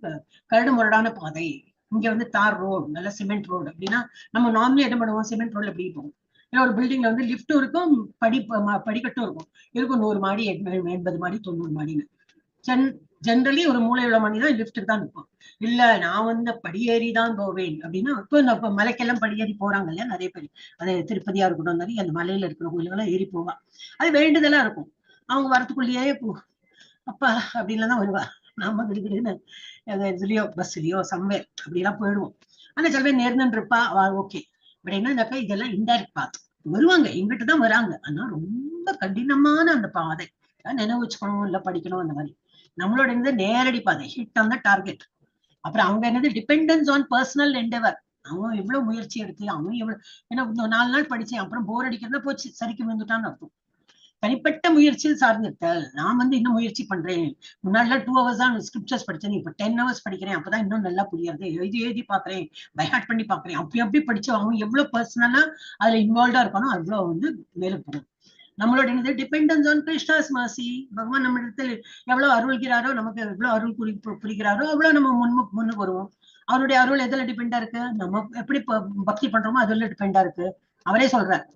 D: கரடு முரடான பாதை, இங்க வந்து தார் ரோடு, நல்ல சிமெண்ட் ரோடு அப்படின்னா நம்ம நார்மலி என்ன பண்ணுவோம், சிமெண்ட் ரோட்ல எப்படி போவோம். ஏன்னா ஒரு பில்டிங்ல வந்து லிஃப்டும் இருக்கும், படிக்கட்டும் இருக்கும், இருக்கும் 100 மாடி, 80 மாடி, 90 மாடின்னு. ஜென்ரலி ஒரு மூளை உள்ள மணி தான் லிஃப்ட்டுக்கு தான் நிற்போம். இல்ல நான் வந்து படியேறி தான் போவேன் அப்படின்னா, இப்போ இப்ப மலைக்கெல்லாம் படியேறி போறாங்க இல்லையா நிறைய பேர், அது திருப்பதியா இருக்கட்டும் நிறைய அந்த மலையில இருக்கிற கோயில்கள்லாம் ஏறி போவா. அது வேண்டுதலா இருக்கும். அவங்க வரத்துக்குள்ளேயே அப்பா அப்படின்லாம் தான் வருவா. நாம கிடுகிடுன்னு இதுலயோ பஸ்லயோ சம்வேர் அப்படிலாம் போயிடுவோம். ஆனா சில பேர் நேர்ந்துன்னு இருப்பா, ஓகே. பட் என்னன்னாக்கா இதெல்லாம் இன்டைரக்ட் பாத் வருவாங்க, எங்கிட்ட தான் வராங்க. ஆனா ரொம்ப கடினமான அந்த பாதை நினைவு வச்சுக்கணும், இல்ல படிக்கணும். அந்த மாதிரி நம்மளோட என்னது நேரடி பாதை, ஹிட் ஆன் the target. அப்புறம் அவங்க என்னது டிபெண்டன்ஸ் ஆன் பர்சனல் என்டெவர். அவன் எவ்வளவு முயற்சி எடுத்து, அவன் எவ்வளவு, ஏன்னா 4 நாள் படிச்சேன் அப்புறம் போர் அடிக்கிறதா போச்சு, சரிக்கு விழுந்துட்டான்னு அர்த்தம். தனிப்பட்ட முயற்சியில் சார்ந்திருத்தல். நான் வந்து இன்னும் முயற்சி பண்றேன், முன்னாடிலாம் 2 ஹவர்ஸ் தான் ஸ்கிரிப்சர்ஸ் படிச்சேன், இப்ப 10 ஹவர்ஸ் படிக்கிறேன், அப்பதான் இன்னும் நல்லா புரியுறது, எழுதி எழுதி பாக்குறேன், பைஹார்ட் பண்ணி பாக்குறேன், அப்படி அப்படி படிச்சு அவன் எவ்வளவு பர்சனலா அதுல இன்வால்வ்டா இருக்கானோ அவ்வளவு வந்து மேல போகும். நம்மளோட என்னது டிபெண்டன்ஸ் ஆன் கிருஷ்ணாஸ் மர்சி. பகவான் நம்ம இடத்துல எவ்வளவு அருள்கிறாரோ, நமக்கு எவ்வளவு அருள் புரிகிறாரோ அவ்வளவு நம்ம முன்னுக்கு வருவோம். அவருடைய அருள் எதுல டிபெண்டா இருக்கு, நம்ம எப்படி பக்தி பண்றோமோ அதுல டிபெண்டா இருக்கு. அவரே சொல்றார்,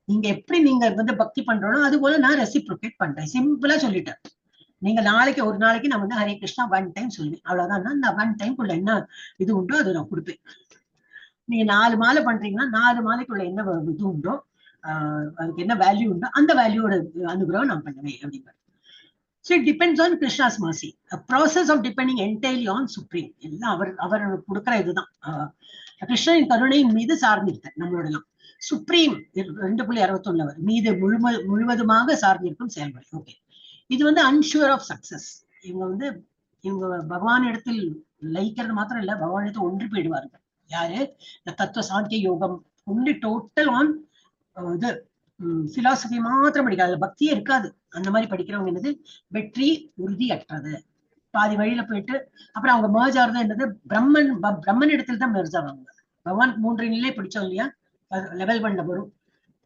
D: நீங்க எப்படி நீங்க வந்து பக்தி பண்றோனோ அது போல நான் ரெசிப்ரோகேட் பண்றேன். சிம்பிளா சொல்லிட்டேன். நீங்க நாளைக்கு ஒரு நாளைக்கு நான் வந்து ஹரே கிருஷ்ணா 1 டைம் சொல்லுவேன், அவ்வளவுதான். நான் 1 டைம்குள்ள என்ன இது உண்டோ அதை நான் கொடுப்பேன். நீங்க 4 மாலை பண்றீங்கன்னா 4 மாலைக்குள்ள என்ன இது உண்டோ, அதுக்கு என்ன வேல்யூ உண்டோ அந்த வேல்யூவோட அனுகிரகம் நான் பண்ணுவேன் அப்படிங்கிற. So it depends on Krishna's mercy, a process of depending entirely on supreme. எல்லாம் அவர் கொடுக்குற இதுதான். கிருஷ்ணனின் கருணையின் மீது சார்ந்திருத்த நம்மளோடலாம் சுப்ரீம் 2.61 மீது முழுவதுமாக சார்ந்திருக்கும் செயல்முறை. ஓகே, இது வந்து அன்ஷூர் ஆஃப் சக்சஸ். இவங்க பகவான் இடத்தில் லயிக்கிறது மாத்திரம் இல்ல, பகவான் இடத்தில் ஒன்று போயிடுவார்கள். யாரு? இந்த தத்துவ சாங்கிய யோகம் ஒன்லி டோட்டல் ஆன் இது பிலாசபி மாத்திரம் படிக்காது, அதுல பக்தியே இருக்காது. அந்த மாதிரி படிக்கிறவங்க என்னது வெற்றி உறுதியற்றது. பாதி வழியில போயிட்டு அப்புறம் அவங்க மேர்ஜ் ஆகுறது என்னது பிரம்மன் இடத்துல தான் மேர்ஜ் ஆவாங்க. பகவான் 3 நிலை பிடிச்சோம் இல்லையா, லெவல் 1ல வரும்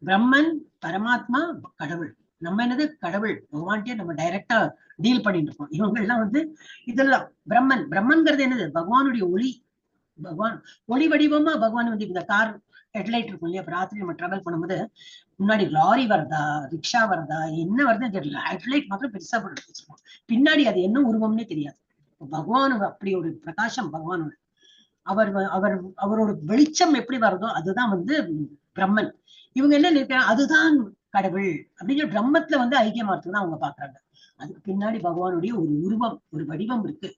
D: பிரம்மன், பரமாத்மா, கடவுள். நம்ம என்னது கடவுள் பகவான்கிட்டயே நம்ம டைரக்டா டீல் பண்ணிட்டு இருக்கோம். இவங்க எல்லாம் வந்து இதெல்லாம் பிரம்மன். பிரம்மன்கிறது என்னது பகவானுடைய ஒளி. பகவான் ஒளி வடிவமா பகவான் வந்து இந்த கார் ஹெட்லைட் இருக்கும் இல்லையா, ராத்திரி நம்ம டிராவல் பண்ணும்போது முன்னாடி லாரி வருதா ரிக்ஷா வருதா என்ன வருதுன்னு தெரியல, ஹெட்லைட் மாத்திரம் பெருசா போட்டு வச்சிருக்கோம், பின்னாடி அது என்ன உருவம்னே தெரியாது. பகவான் அப்படி ஒரு பிரகாசம், பகவானோட அவர் அவர் அவரோட வெளிச்சம் எப்படி வருதோ அதுதான் வந்து பிரம்மன். இவங்க என்ன நினைக்கிறாங்க, அதுதான் கடவுள் அப்படிங்கிற பிரம்மத்துல வந்து ஐக்கியமாறதுக்கு தான் அவங்க பாக்குறாங்க. அதுக்கு பின்னாடி பகவானுடைய ஒரு உருவம், ஒரு வடிவம் இருக்கு,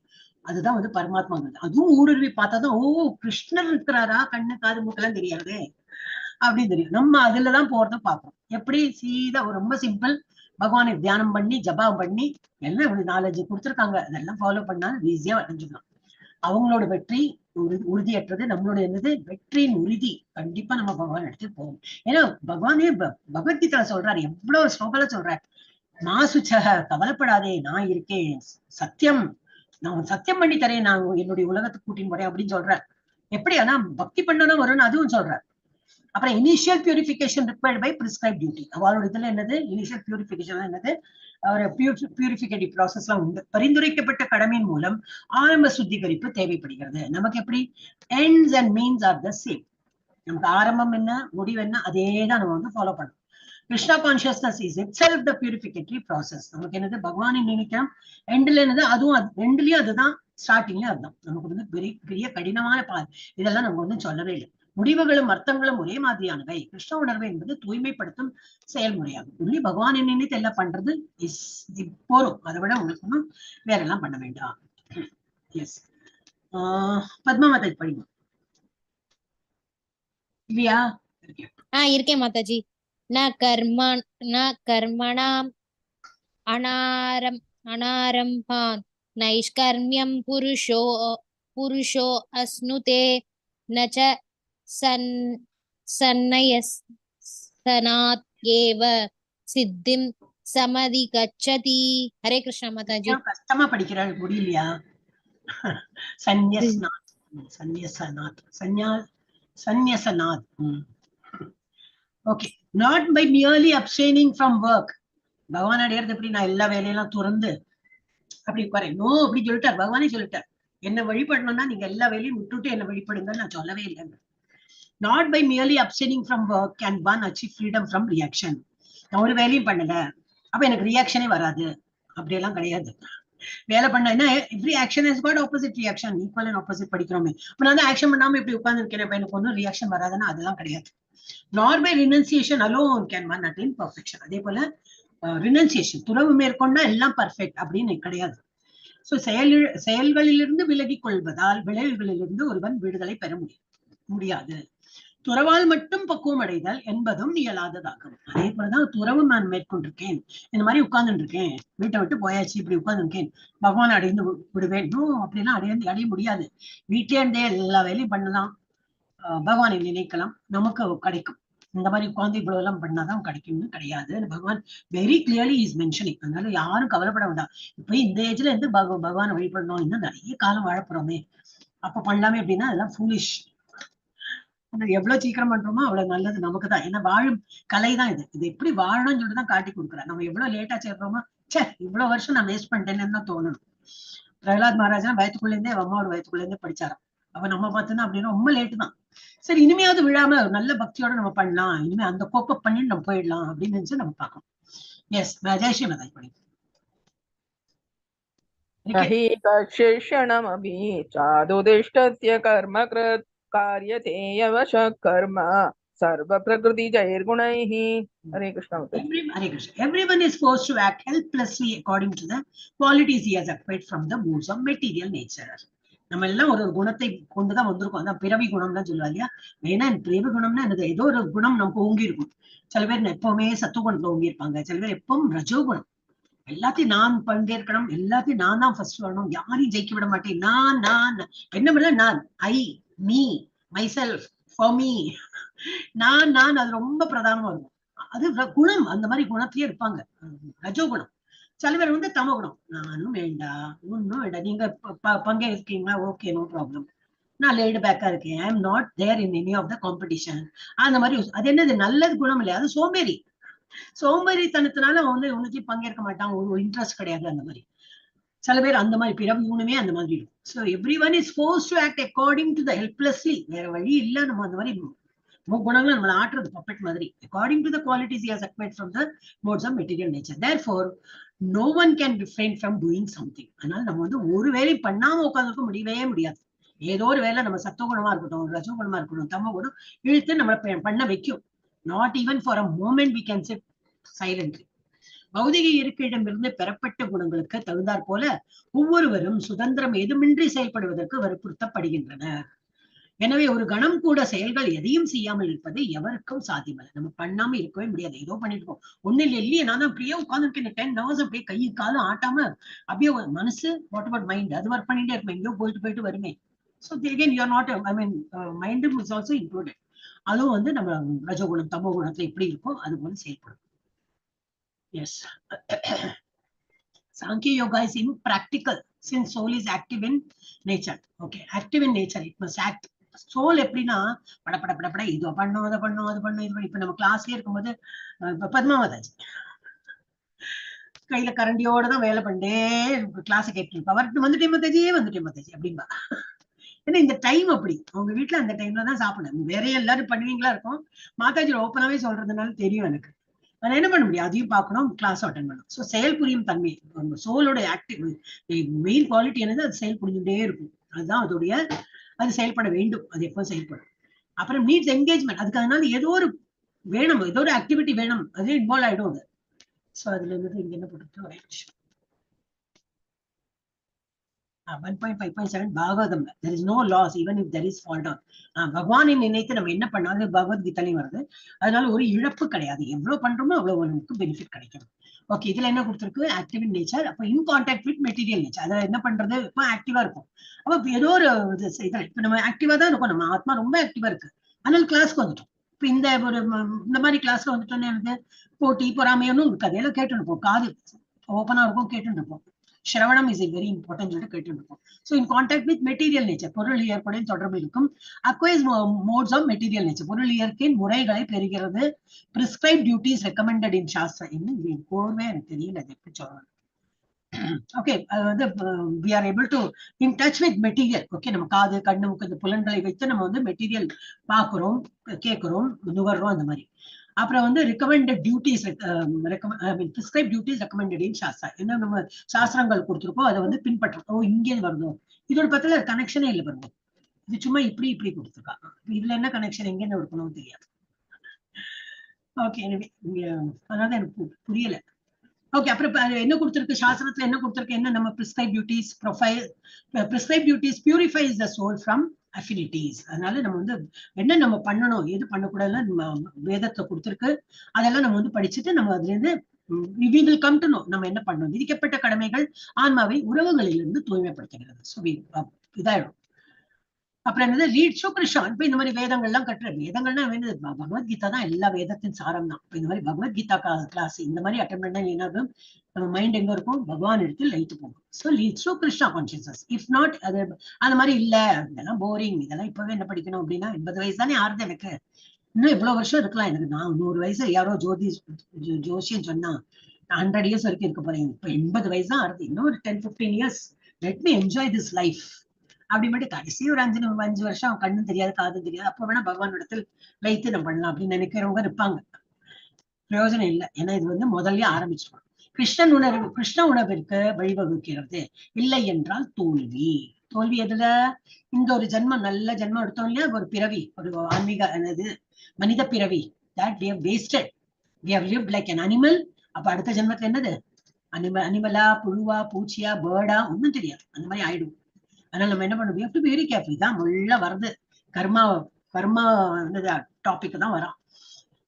D: அதுதான் வந்து பரமாத்மாங்கிறது. அதுவும் ஊடுருவி பார்த்தாதான் ஓ கிருஷ்ணர் இருக்கிறாரா, கண்ணு காது மூக்கெல்லாம் தெரியாது அப்படின்னு தெரியும். நம்ம அதுலதான் போறத பாக்குறோம். எப்படி சீதா ரொம்ப சிம்பிள், பகவானை தியானம் பண்ணி ஜபம் பண்ணி எல்லாம் இவ்வளவு நாலேஜ் கொடுத்துருக்காங்க. அதெல்லாம் ஃபாலோ பண்ணா ஈஸியா அடைஞ்சிடலாம். அவங்களோட வெற்றி உறுதியற்றது, நம்மளோட என்னது வெற்றியின் உறுதி. கண்டிப்பா நம்ம பகவான் எடுத்துட்டு போவோம். ஏன்னா பகவானே பகவத்கீதா சொல்றாரு, எவ்வளவு ஸ்லோகால சொல்றாரு, மாசுச்சக கவலைப்படாதே, நான் இருக்கேன், சத்தியம், நான் சத்தியம் பண்ணி தரேன், நான் என்னுடைய உலகத்துக்கு கூட்டின்னு போறேன் அப்படின்னு சொல்றாரு. எப்படி? ஆனா பக்தி பண்ணணும் வரும்னு அதுவும் சொல்றாரு. அப்புறம் initial purification required by prescribed duty. அவளோட இதுல என்னது இனிஷியல் பியூரிஃபிகேஷன் என்னது, ஒரு பியூரிஃபிகேட்டிவ் ப்ராசஸ் எல்லாம் உண்டு. பரிந்துரைக்கப்பட்ட கடமையின் மூலம் ஆரம்ப சுத்திகரிப்பு தேவைப்படுகிறது. நமக்கு எப்படி ends and means are the same. நமக்கு ஆரம்பம் என்ன முடிவு என்ன அதே தான் நம்ம வந்து ஃபாலோ பண்ணணும். Krishna consciousness is itself the purificatory process. நமக்கு என்னது பகவானை நினைக்கிறோம், எண்ட்ல என்னது அதுவும் ரெண்டுலயும் அதுதான், ஸ்டார்டிங்லயும் அதுதான். நமக்கு வந்து பெரிய பெரிய கடினமான பா இதெல்லாம் நமக்கு வந்து சொல்லவே இல்லை. முடிவுகளும் அர்த்தங்களும் ஒரே மாதிரியானவை. கிருஷ்ண உணர்வு என்பது தூய்மைப்படுத்தும் செயல்முறையாகும். உள்ளி பகவானை நினைத்து எல்லாம் பண்றது is போரும். அதை விட உங்களுக்கு ஒன்றும் வேற எல்லாம் பண்ண வேண்டாம். எஸ், பத்மாவதி படிங்க இல்லையா?
B: இருக்கேன் மாதாஜி. ந கர்ம ந கர்மணாம் அனாரம்பான் நைஷ்கர்மியம் புருஷோ புருஷோ அஸ்னுதே ந ச சன் சன்னயசனாத் ஏவ சித்திம் சமதிகச்சதி. ஹரே கிருஷ்ணா மாதாஜி.
D: கஷ்டமா படிக்கிறாள், முடியலையா? சந்நியஸ்நாத், சந்நியசநாத், சந்நியா சந்நியசநாத். Okay, not by merely abstaining from work. பகவான் அடையிறது எப்படி? நான் எல்லா வேலையெல்லாம் துறந்து அப்படி உட்காரேன் நோ அப்படி சொல்லிட்டார். பகவானே சொல்லிட்டார், என்ன வழிபடணும்னா நீங்க எல்லா வேலையும் விட்டுட்டு என்ன வழிபடுங்கன்னு நான் சொல்லவே இல்லைங்க. Not by merely abstaining from work can one achieve freedom from reaction. நான் ஒரு வேலையும் பண்ணல அப்ப எனக்கு ரியாக்ஷனே வராது அப்படியெல்லாம் கிடையாது. வேலை பண்ண என்ன, every action has got opposite reaction, equal and opposite படிக்கிறோமே. அப்ப நான் வந்து ஆக்ஷன் பண்ணாம இப்படி உட்கார்ந்து இருக்கேன், அப்ப எனக்கு ஒன்றும் ரியாக்ஷன் வராதுன்னா அதெல்லாம் கிடையாது. Nor by renunciation alone can one attain perfection. அதே போல ரினன்சியேஷன் துறவு மேற்கொண்டா எல்லாம் பர்ஃபெக்ட் அப்படின்னு கிடையாது. ஸோ செயல்களிலிருந்து விலகிக் கொள்வதால் விளைவுகளிலிருந்து ஒருவன் விடுதலை பெற முடியாது. துறவால் மட்டும் பக்குவம் அடைதல் என்பதும் இயலாததாகும். அதே போலதான் துறவு நான் மேற்கொண்டிருக்கேன், இந்த மாதிரி உட்கார்ந்துட்டு இருக்கேன், வீட்டை விட்டு போயாச்சு, இப்படி உட்கார்ந்து இருக்கேன், பகவான் அடைந்து விடுவேன், நோ அப்படிலாம் அடைய முடியாது. வீட்டிலே இருந்தே எல்லா வேலையும் பண்ணலாம், பகவானை நினைக்கலாம், நமக்கு கிடைக்கும். இந்த மாதிரி உட்கார்ந்து இவ்வளவு எல்லாம் பண்ணாதான் கிடைக்கும்னு கிடையாது. பகவான் வெரி கிளியர்லி is mentioning. அதனால யாரும் கவலைப்பட வேண்டாம். இப்ப இந்த ஏஜ்ல இருந்து பகவானை வழிபடணும், இன்னும் நிறைய காலம் வாழப்போறோமே, அப்ப பண்ணலாமே அப்படின்னா அதெல்லாம் ஃபூலிஷ். எவ்வளவு சீக்கிரம் பண்றோமோ அவ்வளவு நல்லது நமக்கு தான். ஏன்னா வாழும் கலை தான் இது. இது எப்படி வாழணும்னு சொல்லிட்டு தான் காட்டி கொடுக்குறேன். நம்ம எவ்வளவு லேட்டா சேர்றோமோ, ச்சே இவ்வளவு வருஷம் நான் வேஸ்ட் பண்ணிட்டேன்னு தான் தோணணும். பிரகலாத் மகாராஜா வயத்துக்குள்ள இருந்தே அம்மாவோட வயத்துக்குள்ள இருந்தே படிச்சாராம். அப்ப நம்ம பார்த்தோம்னா அப்படின்னா ரொம்ப லேட்டு தான். சரி இனிமையாவது விழாம ஒரு நல்ல பக்தியோட நம்ம பண்ணலாம், இனிமே அந்த கோப்பப் பண்ணி நம்ம போயிடலாம் அப்படின்னு நினைச்சு நம்ம பார்க்கணும். எஸ், ஜெயஸ்ரீ மாதாஜி படி.
G: नहि कक्षिषणमपि चादुदिष्टस्य कर्मकृत् कार्यते यवशः कर्म सर्वप्रकृतिजैर्गुणैः. Hare Krishna.
D: Hare Krishna. Everyone is forced to act helplessly according to the qualities he has acquired from the modes of material nature. நம்ம எல்லாம் ஒரு ஒரு குணத்தை கொண்டுதான் வந்திருக்கோம். அதான் பிறவி குணம்லாம் சொல்லுவா இல்லையா? மெயினா பிறவி குணம்னா என்னது? ஏதோ ஒரு குணம் நமக்கு ஓங்கி இருக்கும். சில பேர் எப்பவுமே சத்துவ குணத்துல ஓங்கி இருப்பாங்க, சில பேர் எப்பவும் ரஜோகுணம். எல்லாத்தையும் நான் பங்கேற்கணும், எல்லாத்தையும் நான் தான் ஃபர்ஸ்ட் வரணும், யாரையும் ஜெயிக்க விட மாட்டேன், நான் நான் என்ன பண்ண, நான் I me myself for me, நான் நான், அது ரொம்ப பிரதானமா இருக்கும். அது குணம், அந்த மாதிரி குணத்திலேயே இருப்பாங்க, ரஜோகுணம். சில பேர் வந்து தமோ குணம், நானும் வேண்டாம் ஒன்னும் வேண்டாம், நீங்க பங்கேற்கீங்களா, ஓகே நோ ப்ராப்ளம், நான் லேடு பேக்கா இருக்கேன், I am not there in any of the competition, அந்த மாதிரி. அது என்னது நல்லது குணம் இல்லையா? அது சோம்பேறி. சோம்பேறித்தனத்தினால அவன் வந்து ஒன்னுத்தையும் பங்கேற்க மாட்டான், ஒரு இன்ட்ரெஸ்ட் கிடையாது. அந்த மாதிரி சில பேர் அந்த மாதிரி பிறவி குணமே அந்த மாதிரி இருக்கும். So everyone is forced to act according to the helplessly, வேற வழி இல்லை, நம்ம அந்த மாதிரி குணங்களை நம்மளை ஆட்டுறது பப்பெட் மாதிரி. According to the qualities he has acquired from the modes of material nature. Therefore no one can refrain from doing something. அதனால நம்ம வந்து ஒரு வேலை பண்ணாம உட்காந்துருக்க முடியவே முடியாது. ஏதோ ஒரு வேலை நம்ம சத்துவகுணமா இருக்கட்டும், ரஜோகுணமா இருக்கட்டும், தமோ குணம் இழுத்து நம்மளை பண்ண வைக்கும். Not even for a moment we can sit silently. பௌதிக இயற்கையிடமிருந்து பெறப்பட்ட குணங்களுக்கு தகுந்தாற் போல ஒவ்வொருவரும் சுதந்திரம் எதுமின்றி செயல்படுவதற்கு வற்புறுத்தப்படுகின்றனர். எனவே ஒரு கணம் கூட செயல்கள் எதையும் செய்யாமல் இருப்பது எவருக்கும் சாத்தியமல்ல. நம்ம பண்ணாம இருக்கவே முடியாது, ஏதோ பண்ணிட்டு இருக்கோம். ஒண்ணு இல்லை இல்லையே, நான் தான் அப்படியே உட்காந்துருக்கேன் 10 hours அப்படியே கை காலும் ஆட்டாம அப்படியே மனசு, what about mind, அது ஒர்க் பண்ணிட்டே இருக்கும், எங்கேயோ போயிட்டு போயிட்டு வருமே. So again you are not, I mean mind is also included. அதுவும் வந்து நம்ம ரஜோகுணம் தமோ குணத்துல எப்படி இருக்கோ அது போல செயல்படும். Yes, Sankhya Yoga is impractical since soul is active in nature. Okay, active in nature, it must act. Soul எப்படின்னா பட பட பட பட இது பண்ணும், அதை பண்ணும், அது பண்ணும், இது பண்ணும். இப்ப நம்ம கிளாஸ்லயே இருக்கும்போது இப்ப பத்மாவதாஜி கையில கரண்டியோட தான் வேலை பண்ணிட்டே கிளாஸ் கேட்டு இருப்பா. வரட்டு வந்துட்டேன் மாதாஜி, வந்துட்டேன் மாதாஜி அப்படின்பா. ஏன்னா இந்த டைம் அப்படி, அவங்க வீட்டுல அந்த டைம்ல தான் சாப்பிடணும். வேற எல்லாரும் பண்ணுவீங்களா இருக்கும். மாதாஜி ஓப்பனாவே சொல்றதுனால தெரியும் எனக்கு. ஆனா என்ன பண்ண முடியும், அதையும் பார்க்கணும், கிளாஸ் அட்டன் பண்ணணும். ஸோ செயல் புரியும் தன்மை, சோலோட ஆக்டிவ் மெயின் குவாலிட்டி என்னது, அது செயல் புரிஞ்சுட்டே இருக்கும். அதுதான் அதோடைய, அது செயல்பட வேண்டும், அது எப்போ செயல்படும். அப்புறம் நீட்ஸ் என்கேஜ்மெண்ட், அதுக்கு அதனால ஏதோ ஒரு வேணும், ஏதோ ஒரு ஆக்டிவிட்டி வேணும், அதே இன்வால்வ் ஆயிடும் அது. ஸோ அதுல இருந்து இங்க என்ன போட்டுருக்கு, ஒரே நிமிஷம். 1.5.7 Bhagavatam, there is no loss even if there is fall down. பகவானை நினைத்து நம்ம என்ன பண்ணாலும் பகவத்கீதையிலையும் வருது, அதனால ஒரு இழப்பு கிடையாது, எவ்வளவு பண்றோமோ அவ்வளவு நமக்கு பெனிஃபிட் கிடைக்கும். ஓகே, இதுல என்ன கொடுத்துருக்கு, ஆக்டிவ் இன் நேச்சர், அப்ப in contact with material nature. அதுல என்ன பண்றது, இப்ப ஆக்டிவா இருக்கும். அப்ப ஏதோ ஒரு இது இதுல இப்ப நம்ம ஆக்டிவா தான் இருக்கும், நம்ம ஆத்மா ரொம்ப ஆக்டிவா இருக்கு, அதனால கிளாஸ்க்கு வந்துட்டோம். இப்ப இந்த ஒரு இந்த மாதிரி கிளாஸ்ல வந்துட்டோன்னே வந்து போட்டி பொறாமையொன்னும் இருக்காது, எல்லாம் கேட்டு இருப்போம், காது ஓப்பனா இருக்கும், கேட்டு இருப்போம். சிரவணம் is very important சொல்லிட்டு கேட்டு இருப்போம். So in contact with material nature, பொருள் இயற்கையுடன் தொடர்பு இருக்கும். Acquires modes of material nature, பொருள் இயற்கையின் முறைகளை பெறுகிறது. பிரிஸ்கிரைப் டியூட்டிஸ் ரெக்கமெண்டட் இன் சாஸ்திர, இன்னும் இது கோர்வே எனக்கு தெரியல, அது எப்படி சொல்லணும். ஓகே, அது வந்து we are able to in touch with material. Okay, நம்ம காது கண்ணு மூக்கு இந்த புலன்களை வைத்து நம்ம வந்து மெட்டீரியல் பார்க்கிறோம், கேட்கிறோம், நுகர்றோம், அந்த மாதிரி. அப்புறம் வந்து recommended duties, I mean prescribe duties recommended in shastra, என்ன நம்ம சாஸ்திரங்கள் கொடுத்துருக்கோம் அதை வந்து பின்பற்றோம். ஓ, இங்கே வருதோ, இதோட பத்தில கனெக்ஷனே இல்லை பாருங்க, இது சும்மா இப்படி இப்படி கொடுத்துருக்காங்க, இதுல என்ன கனெக்ஷன் எங்கேருந்து எடுக்கணும்னு தெரியாது. ஓகே, எனவே இங்க அதனால எனக்கு புரியல. ஓகே, அப்புறம் இப்ப அது என்ன கொடுத்துருக்கு சாஸ்திரத்துல, என்ன கொடுத்துருக்கு, என்ன நம்ம prescribe duties, profile prescribe duties purifies the soul from affinities. அதனால நம்ம வந்து என்ன நம்ம பண்ணணும் எது பண்ணக்கூடாதுன்னு நம்ம வேதத்தை கொடுத்துருக்கு, அதெல்லாம் நம்ம வந்து படிச்சுட்டு நம்ம அதுல இருந்து we will come to know நம்ம என்ன பண்ணணும். விதிக்கப்பட்ட கடமைகள் ஆன்மாவை உறவுகளிலிருந்து தூய்மைப்படுத்துகிறது. ஸோ இதாயிடும். அப்புறம் என்னது, லீட்ஸ் டு கிருஷ்ணா. இப்ப இந்த மாதிரி வேதங்கள்லாம் கட்டுற வேதங்கள்னா என்னது, பகவத்கீதா தான் எல்லா வேதத்தின் சாரம் தான். இப்ப இந்த மாதிரி பகவத்கீதா கிளாஸ் இந்த மாதிரி அட்டன் பண்ணா என்ன ஆகும், நம்ம மைண்ட் எங்க இருக்கும், பகவான் இடத்தில் லயித்து போகும். So leads to Krishna consciousness. If not, அது அந்த மாதிரி இல்ல, இதெல்லாம் போரிங், இதெல்லாம் இப்பவே என்ன படிக்கணும் அப்படின்னா, 80 வயசு தானே ஆறுது எனக்கு, இன்னும் இவ்வளவு வருஷம் இருக்கலாம் எனக்கு, நான் 100 வயசு யாரோ ஜோதி ஜோசியன் சொன்னா நான் 100 இயர்ஸ் வரைக்கும் இருக்க போறேன், இப்ப 80 வயசு தான் ஆறுது, இன்னும் ஒரு 10-15 years, let me enjoy this life அப்படி மட்டும் கடைசி ஒரு 5 வருஷம் கண்ணும் தெரியாது காதும் தெரியாது, அப்ப வேணா பகவான் இடத்தில் லயித்து நம்ம பண்ணலாம் அப்படின்னு நினைக்கிறவங்க இருப்பாங்க. பிரயோஜனம் இல்லை, ஏன்னா இது வந்து முதல்லயே ஆரம்பிச்சிருவாங்க. கிருஷ்ணன் உணர்வு, கிருஷ்ண உணர்விற்கு வழிவகுக்கிறது. இல்லை என்றால் தோல்வி. தோல்வி எதுல, இந்த ஒரு ஜென்மம் நல்ல ஜென்மம் எடுத்தோம் இல்லையா, ஒரு பிறவி, ஒரு ஆன்மீக என்னது மனித பிறவி, that we have wasted, we have lived like an animal. அப்ப அடுத்த ஜென்மத்துல என்னது, அனிமல், அனிமலா புழுவா பூச்சியா பேர்டா ஒண்ணும் தெரியாது, அந்த மாதிரி ஆயிடும். அதனால நம்ம என்ன பண்ணணும், we have to be very careful. இதான் முள்ள வருது கர்மா, கர்மா என்னது டாபிக் தான் வரும்.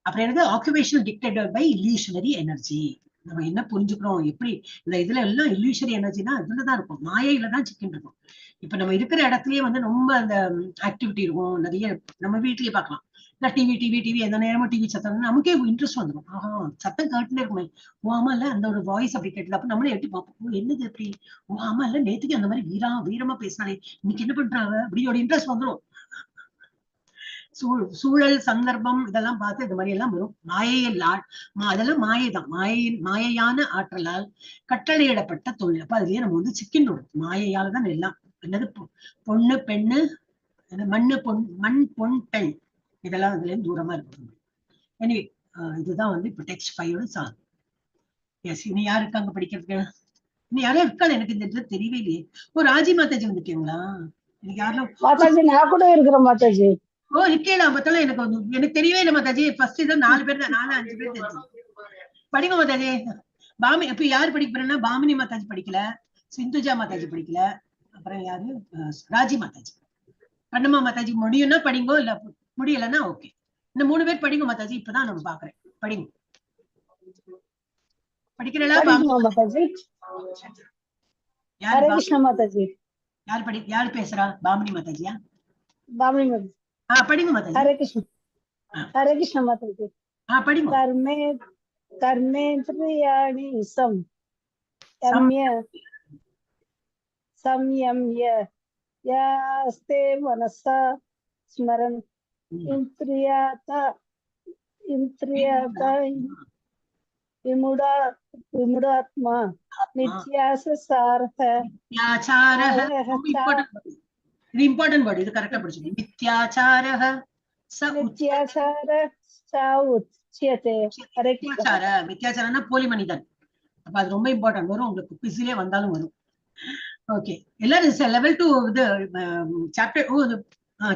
D: அப்புறம் என்னது, occupational dictated by illusionary energy. நம்ம என்ன புரிஞ்சுக்கிறோம், எப்படி இந்த இதுல எல்லாம் இல்லூஷனரி எனர்ஜினா இதுலதான் இருக்கும், மாயையில தான் சிக்கின்னு இருக்கும். இப்ப நம்ம இருக்கிற இடத்துலயே வந்து ரொம்ப அந்த ஆக்டிவிட்டி இருக்கும் நிறைய, நம்ம வீட்லயே பார்க்கலாம். இல்ல டிவி டிவி டிவி எந்த நேரமும் டிவி சத்தம், நமக்கே இன்ட்ரெஸ்ட் வந்துடும். ஆஹா சத்தம் கேட்டுனே இருக்குமே, ஓ ஆமா இல்ல அந்த ஒரு வாய்ஸ் அப்படி கேட்டது, அப்ப நம்மளே எட்டி பார்ப்போம், ஓ என்னது அப்படி, ஓ ஆமா இல்ல நேத்துக்கு அந்த மாதிரி வீரமா பேசினாலே இன்னைக்கு என்ன பண்றாங்க அப்படி ஒரு இன்ட்ரெஸ்ட் வந்துடும். சூழல் சந்தர்ப்பம் இதெல்லாம் பார்த்து இந்த மாதிரி எல்லாம் வரும். மாயையில் அதெல்லாம் மாயை தான், மாயையான ஆற்றலால் கட்டளையிடப்பட்ட தொழில். அப்ப அதுலயே நம்ம வந்து சிக்கின்னு விடும். மாயையால தான் எல்லாம் என்னது பொண்ணு பெண்ணு என்ன மண்ணு பொன் மண் பொன் பெண் இதெல்லாம் அதுல இருந்து தூரமா இருக்கணும். எனிவே இதுதான் வந்து இப்ப டெக்ஸ்ட் 5 சார். எஸ், இனி யாரு இருக்காங்க படிக்கிறதுக்கு? இனி யாரும் இருக்காது, எனக்கு இந்த இடத்துல தெரியவே இல்லையே. ஓ ராஜி மாதாஜி வந்துட்டீங்களா? எனக்கு யாரெல்லாம்
H: மாதாஜி நான் கூட இருக்கிறேன் மாதாஜி.
D: ஓ இருக்கேடா, பார்த்தாலும் எனக்கு வந்து எனக்கு தெரியவே இல்லை மாதாஜி. ஃபர்ஸ்ட் இது 4 பேர் தான், 4 5 பேர் தெரிஞ்சு படிங்க மாதாஜி. பாமி இப்ப யாரு படிக்க போறேன்னா, பாமினி மாதாஜி படிக்கல, சிந்துஜா மாதாஜி படிக்கல, அப்புறம் யாரு, ராஜி மாதாஜி. பண்ணுமா மாதாஜி? முடியும்னா படிங்கோ, இல்ல முடியலன்னா ஓகே. இந்த மூணு பேர் படிங்க மாதாஜி. இப்பதான் நம்ம பாக்குறேன். படிங்க. படிக்கிறீங்களா?
H: படிக்கணுமா மாதாஜி?
D: யார்?
H: ஹரே கிருஷ்ணா மாதாஜி.
D: யார் படி, யார் பேசுறா? பாமினி மாதாஜியா?
H: பாமினி மாதாஜி.
D: ஆ, படிங்க மாதாஜி.
H: ஹரே கிருஷ்ணா.
D: ஆ.
H: ஹரே கிருஷ்ணா மாதாஜி.
D: ஆ, படிங்க.
H: கர்மே கர்மேந்திரியாணி சம்யம்ய संयम्य यास्ते मनसा स्मरन् இந்திரியாத இந்திரியாத விமுடா விமுடாத்மா மித்யாசசாரஹ.
D: மித்யாச்சாரः. ரொம்ப இம்பார்ட்டன்ட், இது இம்பார்ட்டன்ட் வேர்டு. இது கரெக்டா படிச்சுக்கணும். மித்யாச்சாரः ச.
H: மித்யாசார சா உச்யதே. ஹரே கிருஷ்ணா.
D: மித்யாச்சார, மித்யாச்சாரம்னா போலி மனிதன். அப்ப அது ரொம்ப இம்பார்ட்டன்ட் வரும் உங்களுக்கு. குவிஸிலே வந்தாலும் வரும். ஓகே, எல்லாரும் லெவல் 2 இது சாப்டர், ஓ,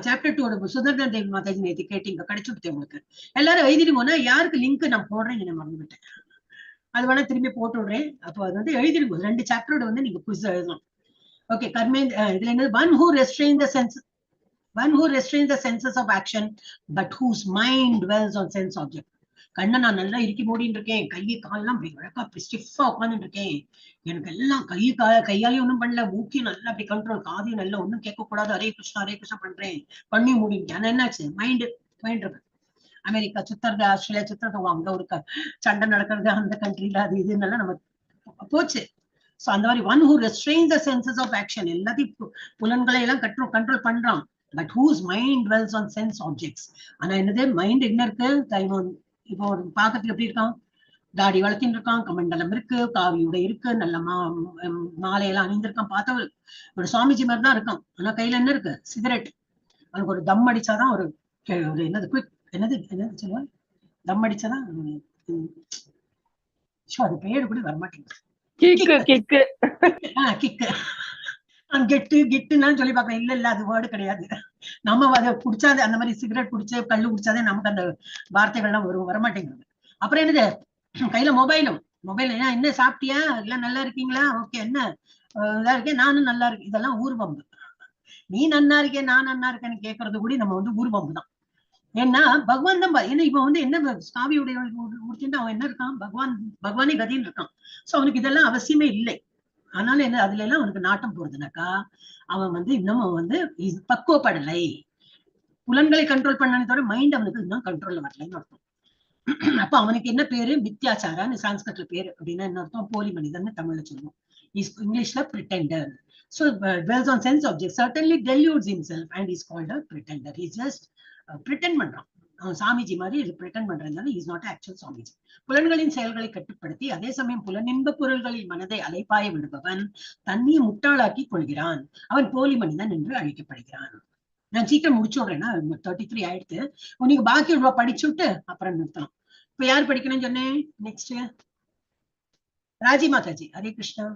D: சாப்டர் 2 சுதந்திர தேவி மாதாஜி நேற்று கேட்டீங்க, கிடைச்சுடுது உங்களுக்கு. எல்லாரும் எழுதிடுவோம்னா யாருக்கு லிங்க் நான் போடுறேன், நான் மறந்துவிட்டேன். அது வேணா திரும்பி போட்டு விடுறேன். அப்போ அது வந்து எழுதிடுங்க. ரெண்டு சாப்டரோட வந்து நீங்க குவிஸ் எழுதணும். ஓகே, கர்மே இதுல என்னது? One who restrain the senses of action but whose mind dwells on sense object. கண்ணை நான் நல்லா இறுக்கி மூடின்னு இருக்கேன், கையை காலெல்லாம் அப்படி அழகா அப்படி ஸ்டிஃபா உட்காந்துட்டு இருக்கேன், எனக்கு எல்லாம் கை கா கையாலையும் ஒண்ணும் பண்ணல, மூக்கையும் நல்லா அப்படி கண்ட்ரோல், காதையும் நல்லா ஒண்ணும் கேட்கக்கூடாது, ஹரே கிருஷ்ணா ஹரே கிருஷ்ணா பண்றேன், பண்ணி மூடிட்டேன். ஆனா என்னாச்சு? மைண்ட் மைண்ட் இருக்கு அமெரிக்கா சுத்துறது, ஆஸ்திரேலியா சுத்துறது, அங்க ஒரு சண்டை நடக்கிறது அந்த கண்ட்ரில, அது இதுன்னெல்லாம் நம்ம போச்சு. சோ அந்த மாதிரி one who restrain the senses of action, எல்லாத்தையும் புலன்களை எல்லாம் கண்ட்ரோல் கண்ட்ரோல் பண்றான், but whose mind dwells on sense objects. ஆனா என்னது, மைண்ட் என்ன இருக்கு? தைவன் இப்போ ஒரு பாக்கிறதுக்கு எப்படி இருக்கான்? தாடி வளர்த்தின்னு இருக்கான், கமண்டலம் இருக்கு, காவியோட இருக்கு, நல்ல மாலையெல்லாம் அணிந்திருக்கான், பார்த்தா ஒரு சுவாமிஜி மாதிரி தான் இருக்கான். ஆனா கையில என்ன இருக்கு? சிகரெட். அவனுக்கு ஒரு தம் அடிச்சாதான் ஒரு ஒரு என்னது, குவிக், என்னது என்னது சொல்லுவாங்க, தம் அடிச்சாதான், அது பேரு கூட வரமாட்டேங்குது.
G: கிக்கு கிக்கு.
D: ஆஹ், கிக்கு. நான் கெட்டு கெட்டுன்னு சொல்லி பார்க்கறேன். இல்ல இல்ல, அது வேர்டு கிடையாது. நம்ம அதை குடிச்சாதே, அந்த மாதிரி சிகரெட் குடிச்சு கள்ளு குடிச்சாதே நமக்கு அந்த வார்த்தைகள்லாம் வரும், வரமாட்டேங்குது. அப்புறம் என்னது, கையில மொபைலும் மொபைல். என்ன சாப்பிட்டியா? எல்லாம் நல்லா இருக்கீங்களா? ஓகே, என்ன இதா இருக்கேன், நானும் நல்லா இருக்கேன். இதெல்லாம் ஊர்வம்பு. நீ நன்னா இருக்கேன், நான் நன்னா இருக்கேன்னு கேட்கறது கூட நம்ம வந்து ஊர்வம்பு தான். ஏன்னா பகவான் தான் ஏன்னா இவன் வந்து என்ன காவியுடைய உடுத்திட்டு அவன் என்ன இருக்கான்? பகவான் பகவானே கதின்னு இருக்கான். சோ அவனுக்கு இதெல்லாம் அவசியமே இல்லை. ஆனாலும் என்ன, அதுல எல்லாம் அவனுக்கு நாட்டம் போறதுனாக்கா அவன் வந்து இன்னும் அவன் வந்து பக்குவப்படலை. புலன்களை கண்ட்ரோல் பண்ணனே தவிர மைண்ட் அவனுக்கு இன்னும் கண்ட்ரோல்ல வரலைன்னு அர்த்தம். அப்ப அவனுக்கு என்ன பேரு? மித்யாச்சாரான்னு சான்ஸ்கிரிட்ல பேரு. அப்படின்னா என்ன அர்த்தம்? போலி மனிதன் தமிழ்ல சொல்லுவோம். இங்கிலீஷ்ல pretender. So dwells on sense object certainly deludes himself and is called a pretender. He's just pretend பண்றான். அவன் சாமிஜி மாதிரி இது pretend பண்றதுனால is not actual Swamiji. புலன்களின் செயல்களை கட்டுப்படுத்தி அதே சமயம் புலனின்ப பொருள்களில் மனதை அலைபாய விடுபவன் தன்னை முட்டாளாக்கி கொள்கிறான். அவன் போலி மனிதன் என்று அழைக்கப்படுகிறான். நான் சீக்கிரம் முடிச்சு விடுறேன்னா 33 ஆயிடுத்து. நீங்க பாக்கி படிச்சுட்டு அப்புறம் நிறுத்தலாம். இப்ப யார் படிக்கணும்னு சொன்னேன்? நெக்ஸ்ட் ராஜி மாதாஜி. ஹரே கிருஷ்ணா.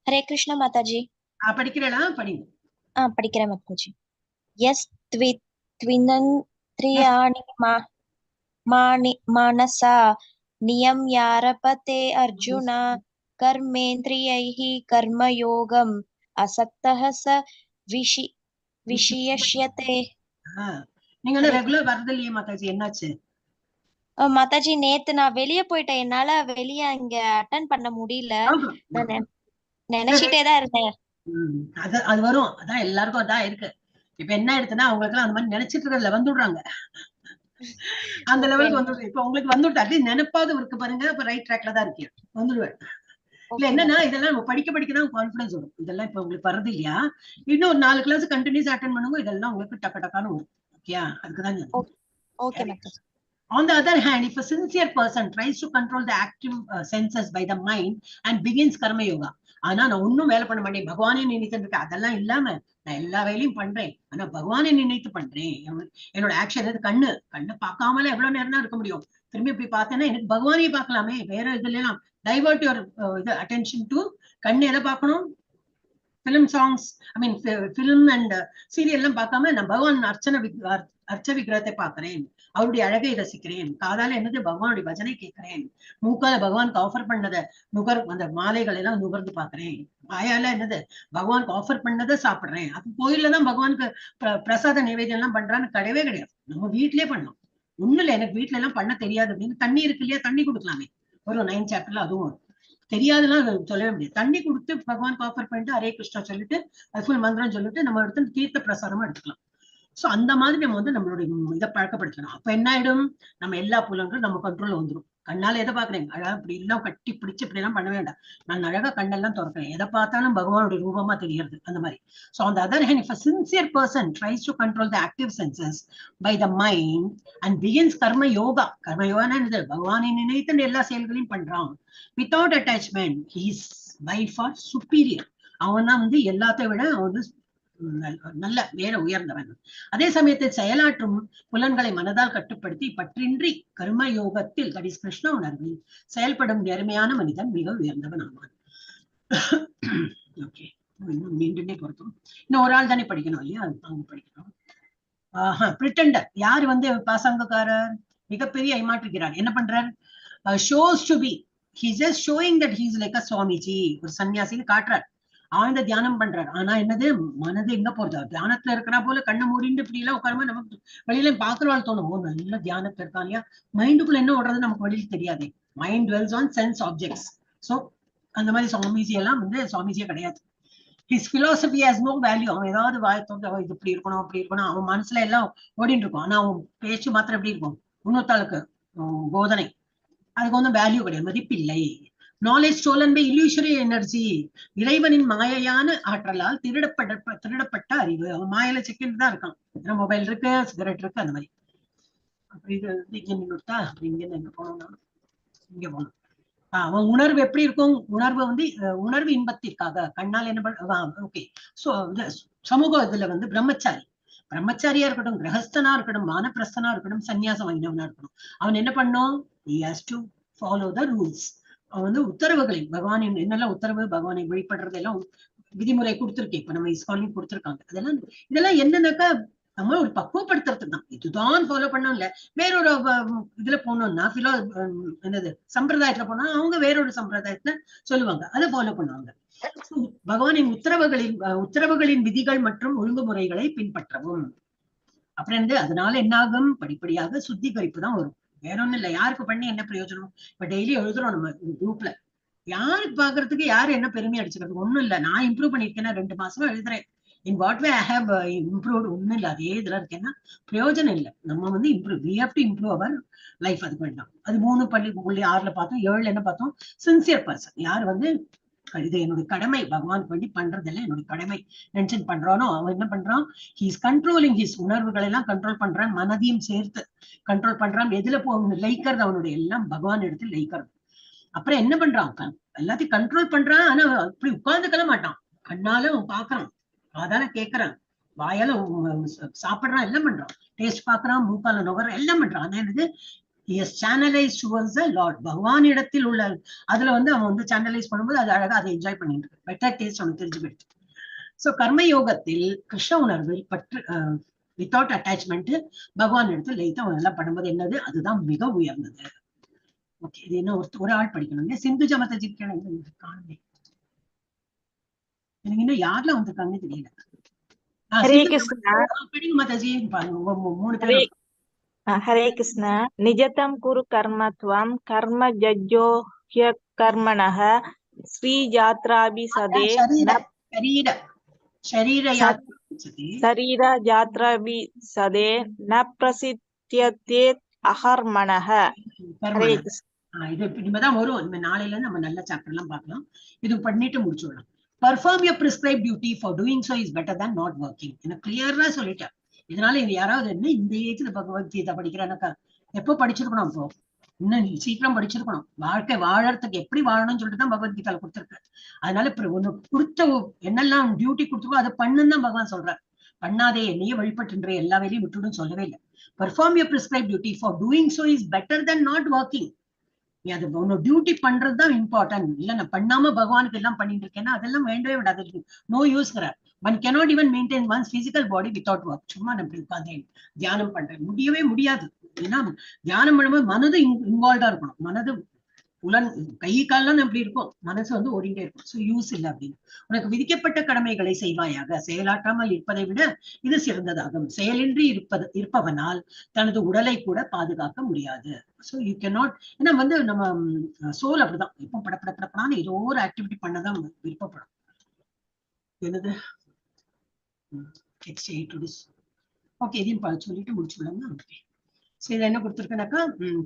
I: ஹரே கிருஷ்ணா மாதாஜி.
D: படிக்கிறேனா? படிங்க.
I: ஆ, படிக்கிறேன் மாதாஜி. யஸ் த்விந்திரியாணி மா மானி மனசா நியம்யாரபதே அர்ஜுன கர்மேந்திரியைः கர்மயோகம் அசக்தः ச விஷியஷ்யதே.
D: நீங்க என்ன ரெகுலர் வரது இல்லையே மாதாஜி, என்னாச்சு?
I: மாதாஜி, நேத்து நான் வெளிய போயிட்டேன். என்னால வெளிய இங்க அட்டன் பண்ண முடியல. நான் நினைச்சிட்டே தான் இருந்தேன்.
D: அது அது வரும். அதான் எல்லாருக்கும் அதான் இருக்கு. இப்ப என்ன ஆயிடுச்சுன்னா அவங்களுக்கு அந்த மாதிரி நினைச்சிட்டு இருக்கிறதுல வந்துடுறாங்க. அந்த லெவலுக்கு வந்துடுது. இப்ப உங்களுக்கு வந்துட்டு அட்லீஸ்ட் நினைப்பாவது இருக்கு பாருங்க. இப்ப ரைட் ட்ராக்ல தான் இருக்கீங்க, வந்துடுவேன். இல்ல, என்னன்னா இதெல்லாம் நம்ம படிக்க படிக்க தான் கான்பிடன்ஸ் வரும். இதெல்லாம் இப்ப உங்களுக்கு வர்றது இல்லையா? இன்னும் ஒரு நாலு கிளாஸ் கண்டினியூஸ் அட்டன் பண்ணுங்க, இதெல்லாம் உங்களுக்கு டக்கு டக்கான்னு வரும். ஓகே, அதுக்குதான்.
I: Okay Mataji.
D: On the other hand, if a sincere person tries to control the active senses by the mind and begins karma yoga, ஆனா நான் ஒன்னும் வேலை பண்ண மாட்டேன், பகவானே நினைத்து இருக்கேன், அதெல்லாம் இல்லாம நான் எல்லா வேலையும் பண்றேன், ஆனா பகவானை நினைத்து பண்றேன். என்னோட ஆக்ஷன் எது? கண்ணு கண்ணு பார்க்காமல எவ்வளவு நேரம் தான் இருக்க முடியும்? திரும்பி இப்படி பார்த்தேன்னா எனக்கு பகவானையே பார்க்கலாமே, வேற இதுல எல்லாம் டைவர்ட் your இது அட்டென்ஷன் டு கண்ணு எதை பார்க்கணும்? Film songs, I mean film and serial எல்லாம் பார்க்காம நான் பகவான் அர்ச்ச விக்கிரகத்தை பார்க்கிறேன், அவருடைய அழகை ரசிக்கிறேன், காதால என்னது பகவானுடைய பஜனை கேட்கிறேன், மூக்கால பகவானுக்கு ஆஃபர் பண்ணதை நுகர் அந்த மாலைகள் எல்லாம் நுகர்ந்து பாக்குறேன், வாயால என்னது பகவானுக்கு ஆஃபர் பண்ணதை சாப்பிடுறேன். அப்ப கோயில்ல தான் பகவானுக்கு பிரசாத நைவேத்தியம் எல்லாம் பண்றான்னு கிடையவே கிடையாது. நம்ம வீட்லயே பண்ணலாம். ஒண்ணும் இல்லை, எனக்கு வீட்டுல எல்லாம் பண்ண தெரியாது அப்படின்னு தண்ணி இருக்கு இல்லையா, தண்ணி கொடுக்கலாமே. ஒரு 9 சாப்டர்ல அதுவும் வரும். தெரியாதுலாம் சொல்லவே முடியாது. தண்ணி கொடுத்து பகவானுக்கு ஆஃபர் பண்ணிட்டு ஹரே கிருஷ்ணா சொல்லிட்டு அது ஃபுல் மந்திரம் சொல்லிட்டு நம்ம எடுத்து தீர்த்த பிரசாதமா எடுத்துக்கலாம். சோ அந்த மாதிரி நம்ம வந்து நம்மளுடைய இதை பழக்கப்படுத்தணும். அப்ப என்ன ஆயிடும், நம்ம எல்லா புலன்களும் நம்ம கண்ட்ரோல்ல வந்துடும். கண்ணால எதை பாக்குறேன், அழகா இப்படி எல்லாம் கட்டி பிடிச்சு இப்படி எல்லாம் பண்ண வேண்டாம், நான் அழகா கண்ணெல்லாம் திறக்கிறேன், எதை பார்த்தாலும் பகவானுடைய ரூபமா தெரியறது அந்த மாதிரி. So on the other hand, if a sincere person tries to control the active senses by the mind and begins karma yoga, karma yoga என்னது, பகவானை நினைத்து எல்லா செயல்களையும் பண்றான் without attachment, he is by far superior. அவன் தான் வந்து எல்லாத்தை விட அவன் வந்து நல்ல வேற உயர்ந்தவன். அதே சமயத்தில் செயலாற்றும் புலன்களை மனதால் கட்டுப்படுத்தி பற்றின்றி கர்ம யோகத்தில், that is Krishna உணர்வில் செயல்படும் நேர்மையான மனிதன் மிக உயர்ந்தவன் ஆவான். ஓகே, இன்னும் மீண்டுமே பொருத்தும். இன்னும் ஒரு ஆள் தானே படிக்கணும் இல்லையா, அவங்க படிக்கணும். ஆஹா, பிரிட்டண்டர் யாரு வந்து பாசாங்கக்காரர், மிகப்பெரிய ஏமாற்றுகிறார். என்ன பண்றார், shows to be, he just showing that he's like a Swamiji, ஒரு சன்னியாசின்னு காட்டுறார், ஆழ்ந்த தியானம் பண்றாரு. ஆனா என்னது, மனது எங்க போறது, தியானத்துல இருக்கிறா போல கண்ணை மூடிண்டு இப்படி எல்லாம் உட்காரும்போது நமக்கு வெளியில பாக்குறவாள் தோணும், ஓ நல்ல தியானத்துல இருக்கான் இல்லையா. மைண்டுக்குள்ள என்ன ஓடுறது நமக்கு வெளியில தெரியாதே. Mind dwells on sense objects. So அந்த மாதிரி சுவாமிஜி எல்லாம் வந்து சுவாமிஜியே கிடையாது. His philosophy has no value. அவன் ஏதாவது வாய் தோன்ற இது இப்படி இருக்கணும் அப்படி இருக்கணும் அவன் மனசுல எல்லாம் ஓடிட்டு இருக்கும். ஆனா அவன் பேச்சு மாத்திரம் எப்படி இருக்கும், இன்னொருத்தாளுக்கு போதனை, அதுக்கு ஒன்றும் வேல்யூ கிடையாது, மதிப்பில்லை. Knowledge stolen by illusory energy, இறைவனின் மாயையான ஆற்றலால் திருடப்பட்ட அறிவு. அவன் மாயில சிக்கன் தான் இருக்கான். ஏன்னா மொபைல் இருக்கு, சிகரெட் இருக்கு, அந்த மாதிரி. அப்புறம் இது வந்து இங்க நின்னுட்டா, அப்புறம் இங்க எங்க போனோம்னா இங்க போகணும். அவன் உணர்வு எப்படி இருக்கும், உணர்வு வந்து உணர்வு இன்பத்திற்காக கண்ணால் என்ன பண்ண, ஓகே. சோ சமூக இதுல வந்து பிரம்மச்சாரி, பிரம்மச்சாரியா இருக்கட்டும், கிரகஸ்தனா இருக்கட்டும், வானப்பிரஸ்தனா இருக்கட்டும், சன்னியாசம் வாங்கினவனா இருக்கணும், அவன் என்ன பண்ணும், he has to follow the rules. அவன் வந்து உத்தரவுகளை, பகவானின் என்னெல்லாம் உத்தரவு, பகவானை வழிபடுறது எல்லாம் விதிமுறை கொடுத்துருக்கு. இப்ப நம்ம இஸ்கான்லயும் கொடுத்துருக்காங்க. அதெல்லாம் இதெல்லாம் என்னன்னாக்கா நம்ம ஒரு பக்குவப்படுத்துறதுக்கு தான். இதுதான் ஃபாலோ பண்ணோம் இல்ல. வேறொரு இதுல போனோம்னா என்னது சம்பிரதாயத்துல போனா அவங்க வேறொரு சம்பிரதாயத்துல சொல்லுவாங்க, அதை ஃபாலோ பண்ணுவாங்க. பகவானின் உத்தரவுகளின் விதிகள் மற்றும் ஒழுங்குமுறைகளை பின்பற்றவும். அப்புறம் வந்து அதனால என்னாகும், படிப்படியாக சுத்திகரிப்பு தான் வரும். வேற ஒண்ணும் இல்லை. யாருக்கு பண்ணி என்ன பிரயோஜனம்? இப்ப டெய்லி எழுதுறோம் நம்ம குரூப்ல, யாருக்கு பாக்குறதுக்கு யாரு என்ன பெருமை அடிச்சுக்கிறதுக்கு ஒண்ணும் இல்ல. நான் இம்ப்ரூவ் பண்ணிருக்கேன்னா 2 மாசமா எழுதுறேன், in what way I have improved, ஒண்ணும் இல்லை, அதே இதுல இருக்கேன்னா பிரயோஜனம் இல்லை. நம்ம வந்து improve, we have to improve our life. அதுக்கு வேண்டாம். அது 3.6 பார்த்தோம். 7 என்ன பார்த்தோம், சின்சியர் பர்சன், யார் வந்து இது என்னுடைய கடமை, பகவானுக்கு வேண்டி பண்றதில்ல என்னுடைய கடமை நினைச்சு பண்றானோ அவன் என்ன பண்றான், ஹீஸ் கண்ட்ரோலிங் his உணர்வுகளை எல்லாம் கண்ட்ரோல் பண்றான், மனதையும் சேர்த்து கண்ட்ரோல் பண்றான். எதுல போகணும் லயிக்கிறது, அவனுடைய எல்லாம் பகவான் எடுத்து லயிக்கிறது. அப்புறம் என்ன பண்றான், எல்லாத்தையும் கண்ட்ரோல் பண்றான். ஆனா அப்படி உட்கார்ந்துக்கல மாட்டான், கண்ணால அவன் பாக்குறான், காதால கேக்குறான், வாயால சாப்பிடுறான், எல்லாம் பண்றான், டேஸ்ட் பாக்குறான், மூக்கால நுகர்றான், எல்லாம் பண்றான். ஆனா என்னது, he has channelized towards the Lord. பகவான் இடத்தில் உள்ள அதுல வந்து அவன் வந்து சேனலைஸ் பண்ணும்போது அது அழகா அதை என்ஜாய் பண்ணிட்டு இருக்கு. பெட்டர் டேஸ்ட் அவனுக்கு தெரிஞ்சு போயிடுச்சு. சோ கர்ம யோகத்தில் கிருஷ்ண உணர்வில் பற்று வித்தவுட் அட்டாச்மெண்ட் பகவான் இடத்தில் லயித்து அவன் எல்லாம் பண்ணும்போது என்னது, அதுதான் மிக உயர்ந்தது. ஓகே, இது என்ன ஒரு ஆள் படிக்கணும். சிந்து ஜமதாஜி காணுமே, எனக்கு இன்னும் யாரெல்லாம் வந்திருக்காங்கன்னு தெரியல.
J: ஹரே கிருஷ்ணா.
D: படிங்க மாதாஜி, 3 பேர்.
J: ஹரே கிருஷ்ணா. நிஜதம் குரு கர்மத்வம் கர்ம ஜஜ்ஜோ ஹ்ய கர்மணः ஸ்ரீ ஜாத்ராபி சதே சரீர ஜாத்ராபி சதே ந பிரசித்தியதே அகர்மணः. ஹரே கிருஷ்ணா.
D: இது இனிமேதான் வரும். இனிமே நாளையில இருந்து நம்ம நல்ல சாப்டர் எல்லாம் பார்க்கலாம். இது பண்ணிட்டு முடிச்சுடலாம். Perform your prescribed duty, for doing so is better than not working. எனக்கு கிளியரா சொல்லிட்டேன். இதனால இது யாராவது என்ன இந்த ஏஜ்ல பகவத்கீதை படிக்கிறானாக்கா எப்போ படிச்சிருக்கணும், அப்போ இன்னும் சீக்கிரம் படிச்சிருக்கணும். வாழ்க்கை வாழறதுக்கு எப்படி வாழணும்னு சொல்லிட்டு தான் பகவத்கீதால கொடுத்துருக்கு. அதனால இப்ப ஒண்ணு கொடுத்த என்னெல்லாம் டியூட்டி கொடுத்துருக்கோ அதை பண்ணுன்னு தான் பகவான் சொல்றார். பண்ணாதே, என்னையே வழிபட்டுன்ற எல்லா வேலையும் விட்டுடும் சொல்லவே இல்லை. Perform your prescribed duty, for doing so is better than not working. நீ அது உன்னோட டியூட்டி பண்றதுதான் இம்பார்ட்டன்ட். இல்ல நான் பண்ணாம பகவானுக்கு எல்லாம் பண்ணிட்டு இருக்கேன்னா அதெல்லாம் வேண்டவே வேண்டாது, no யூஸ்ங்கிற. One cannot even maintain one's physical body without work. சும்மா நான் இப்படி உட்கார்ந்தேன் தியானம் பண்றேன், முடியவே முடியாது. ஏன்னா தியானம் பண்ணும்போது மனது இன்வால்வ்டா இருக்கணும். மனது புலன் கை கால்லாம் அப்படி இருக்கும், மனசு வந்து ஓடிண்டே இருக்கும். ஸோ யூஸ் இல்லை அப்படின்னு. உனக்கு விதிக்கப்பட்ட கடமைகளை செய்வாயாக, செயலாற்றாமல் இருப்பதை விட இது சிறந்ததாகும். செயலின்றி இருப்பவனால் தனது உடலை கூட பாதுகாக்க முடியாது. ஸோ you can not, ஏன்னா வந்து நம்ம சோல் அப்படிதான், எப்போ படப்பட படப்படான்னு ஏதோ ஒரு ஆக்டிவிட்டி பண்ணதான் விருப்பப்படும். என்னது நெக்ஸ்ட் 8 ஓகே, இதையும் சொல்லிட்டு முடிச்சுடலாமா? ஓகே. ஸோ இதை என்ன கொடுத்துருக்கேனாக்கா,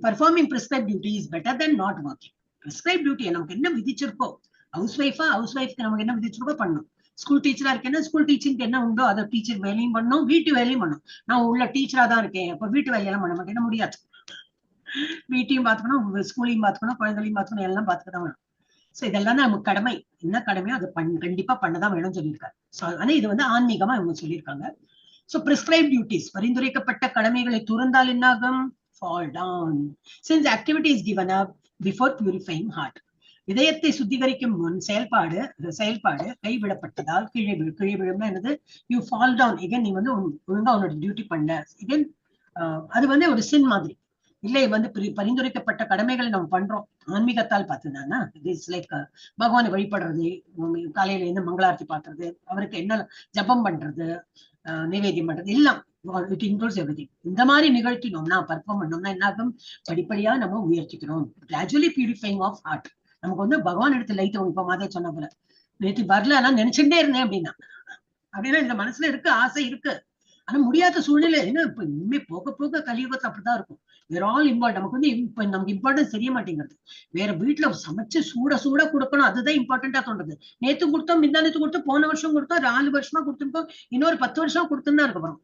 D: performing prescribed duty is better than not working. Prescribed duty நமக்கு என்ன விதிச்சிருக்கோ, ஹவுஸ் ஒய்ஃபா ஹவுஸ் ஒய்ஃப்க்கு நமக்கு என்ன விதிச்சிருக்கோ பண்ணணும். ஸ்கூல் டீச்சரா இருக்கேன்னா ஸ்கூல் டீச்சிங்க்கு என்ன உண்டோ அதை டீச்சர் வேலையும் பண்ணணும், வீட்டு வேலையும் பண்ணணும். நான் உள்ள டீச்சரா தான் இருக்கேன், அப்ப வீட்டு வேலையெல்லாம் பண்ண மாட்டேன், முடியாது. வீட்டையும் பார்த்துக்கணும், ஸ்கூலையும் பார்த்துக்கணும், குழந்தைகளையும் பார்த்துக்கணும், எல்லாம் பார்த்துக்க தான் வேணும். ஸோ இதெல்லாம் தான் நமக்கு கடமை. என்ன கடமையோ அதை கண்டிப்பா பண்ணதான் வேணும்னு சொல்லியிருக்காரு. ஸோ ஆனா இது வந்து ஆன்மீகமா இவங்க சொல்லியிருக்காங்க. ஸோ பிரிஸ்கிரைப் டியூட்டிஸ், பரிந்துரைக்கப்பட்ட கடமைகளை துறந்தால் என்னாகும்? Fall down. Since activity is given up before purifying heart. இதயத்தை சுத்திகரிக்கும் முன் செயல்பாடு கைவிடப்பட்டதால் கீழே கீழே விழும்னா என்னது? You fall down. Again நீ வந்து ஒழுங்கா உன்னோட டியூட்டி பண்ணல, எகென் அது வந்து ஒரு சின் மாதிரி இல்லை. வந்து பரிந்துரைக்கப்பட்ட கடமைகளை நம்ம பண்றோம் ஆன்மீகத்தால் பார்த்ததுன்னா, it's like பகவானை வழிபடுறது, காலையில இருந்து மங்களாரத்தி பாக்குறது, அவருக்கு என்ன ஜபம் பண்றது, நைவேத்தியம் பண்றது, எல்லாம் it includes every. இந்த மாதிரி நிகழ்த்தினோம்னா, பர்ஃபார்ம் பண்ணோம்னா என்ன ஆகும்? படிப்படியா நம்ம உயர்த்திக்கிறோம். Gradually purifying of heart. நமக்கு வந்து பகவான் எடுத்து லைட் இப்ப மாதிரி சொன்ன போல நேற்று வரல, ஆனா நினைச்சுட்டே இருந்தேன் அப்படின்னா, அப்படின்னா இந்த மனசுல இருக்கு, ஆசை இருக்கு, ஆனா முடியாத சூழ்நிலை. ஏன்னா இப்ப இனிமே போக போக கலியுகத்துல அப்படிதான் இருக்கும். வேற ஆல் இம்பார்ட்டன் நமக்கு வந்து இப்ப நமக்கு இம்பார்ட்டன்ஸ் தெரிய மாட்டேங்கிறது. வேற வீட்டுல சமைச்சு சூட சூட கொடுக்கணும், அதுதான் இம்பார்ட்டன்டா தோன்றது. நேத்து கொடுத்தோம், முந்தா நேத்து கொடுத்தோம், போன வருஷம் கொடுத்தோம், 4 வருஷமா கொடுத்துருக்கோம், இன்னொரு 10 வருஷம் கொடுத்துன்னு தான் இருக்க போறோம்.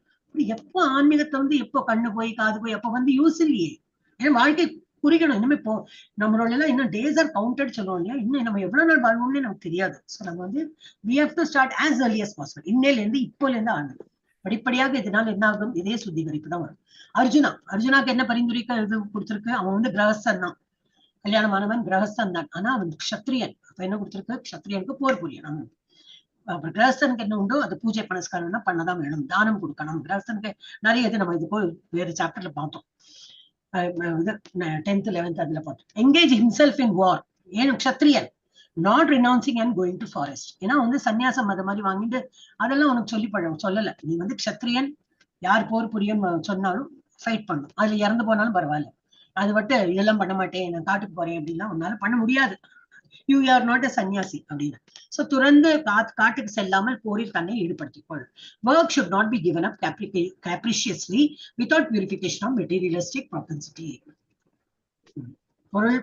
D: எப்போ ஆன்மீகத்தை வந்து எப்போ கண்ணு போய் காது போய் அப்ப வந்து யூஸ் இல்லையே. ஏன்னா வாழ்க்கை குறிக்கணும். இனிமே போ நம்மளோட எல்லாம் இன்னும் டேஸ் are counted சொல்லுவோம் இல்லையா, இன்னும் நம்ம எவ்வளவு நாள் வாழ்வோம்னே நமக்கு தெரியாது. ஸோ நம்ம வந்து we have to start as early as possible. இன்னையில இருந்து இப்போல இருந்து ஆரம்பிக்கும். படிப்படியாக இதனால என்ன ஆகும்? இதே சுத்திகரிப்பு தான் வரும். அர்ஜுனாக்கு என்ன பரிந்துரைக்க இது கொடுத்திருக்கு? அவன் வந்து கிரகஸ்தன் தான், கல்யாணமானவன் கிரகஸ்தன் தான். ஆனா அவன் க்ஷத்ரியன். அப்ப என்ன கொடுத்திருக்கு? க்ஷத்ரியனுக்கு போர் புரியணும். அப்புறம் கிரகஸ்தனுக்கு என்ன உண்டோ அது பூஜை பனஸ்காரம்னா பண்ணதான் வேணும், தானம் கொடுக்கணும். கிரகஸ்தனுக்கு நிறைய இது நம்ம இது போய் வேற சாப்டர்ல பார்த்தோம். இது 10th 11th அதுல பார்த்தோம். என்கேஜ் ஹிம்செல்ஃப் இன் வார். ஏன் க்ஷத்ரியன் not renouncing and going to forest. ஏன்னா வந்து சன்னியாசம் அது மாதிரி வாங்கிட்டு அதெல்லாம் உனக்கு சொல்லி பழம் சொல்லல. நீ வந்து க்ஷத்ரியன், யார் போர் புரியும் சொன்னாலும் ஃபைட் பண்ணும், அதுல இறந்து போனாலும் பரவாயில்ல. அது மட்டும் இதெல்லாம் பண்ண மாட்டேன், நான் காட்டுக்கு போறேன் அப்படின்னா உன்னால பண்ண முடியாது. You are not a sannyasi அப்படின்னு. ஸோ துறந்து காட்டுக்கு செல்லாமல் போரில் தன்னை ஈடுபடுத்திக்கொள். Work should not be given up capriciously without purification of materialistic propensity.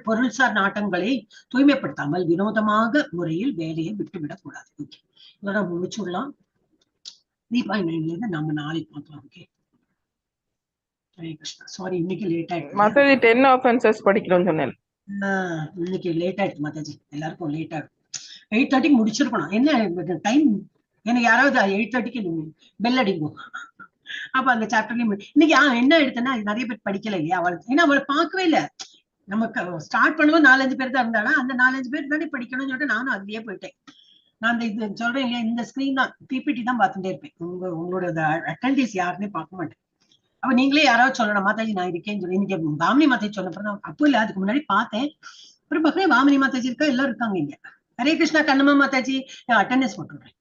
D: பொருள்சார் நாட்டங்களை தூய்மைப்படுத்தாமல் வினோதமாக முறையில் வேலையை விட்டுவிடக் கூடாது. ஓகே, இதோட முடிச்சுடலாம். 3.9 நாம நாளைக்கு பார்க்கலாம். ஓகே, ஹரே கிருஷ்ணா. சாரி, இன்னைக்கு லேட் ஆயிடுச்சு
G: மாதாஜி. 10 ஆஃபென்சஸ் படிக்கணும்னு சொன்னேன்.
D: இன்னைக்கு லேட் ஆயிடுச்சு மாதாஜி, எல்லாருக்கும் லேட் ஆகும். 8:30 முடிச்சிருக்கணும். என்ன டைம்? எனக்கு யாராவது 8:30க்கு பெல் அடிக்கும். அப்ப அந்த சாப்டர்லயும் இன்னைக்கு என்ன எடுத்தேன்னா நிறைய பேர் படிக்கல இல்லையா அவளுக்கு. ஏன்னா அவளை பார்க்கவே இல்லை. நமக்கு ஸ்டார்ட் பண்ணும்போது 4-5 பேர் தான் இருந்தாலும் அந்த 4-5 பேர் தானே படிக்கணும்னு சொல்லிட்டு நானும் அதுலயே போயிட்டேன். நான் அந்த இது சொல்றேன் இல்லையா, இந்த ஸ்கிரீன் தான் பிபிடி தான் பார்த்துட்டே இருப்பேன். உங்களோட அட்டன்டீஸ் யாருன்னே பார்க்க மாட்டேன். அப்ப நீங்களே யாராவது சொல்லணும், மாதாஜி நான் இருக்கேன்னு சொல்லி. இன்னைக்கு வாமினி மாதாஜி சொன்னப்பறம் அப்போ இல்ல, அதுக்கு முன்னாடி பார்த்தேன். அப்புறம் பார்க்கறேன் வாமினி மாதாஜி இருக்கா, எல்லாரும் இருக்காங்க இங்க. ஹரே கிருஷ்ணா கண்ணம்மா மாதாஜி, அட்டண்டன்ஸ் போட்டுடுறேன்.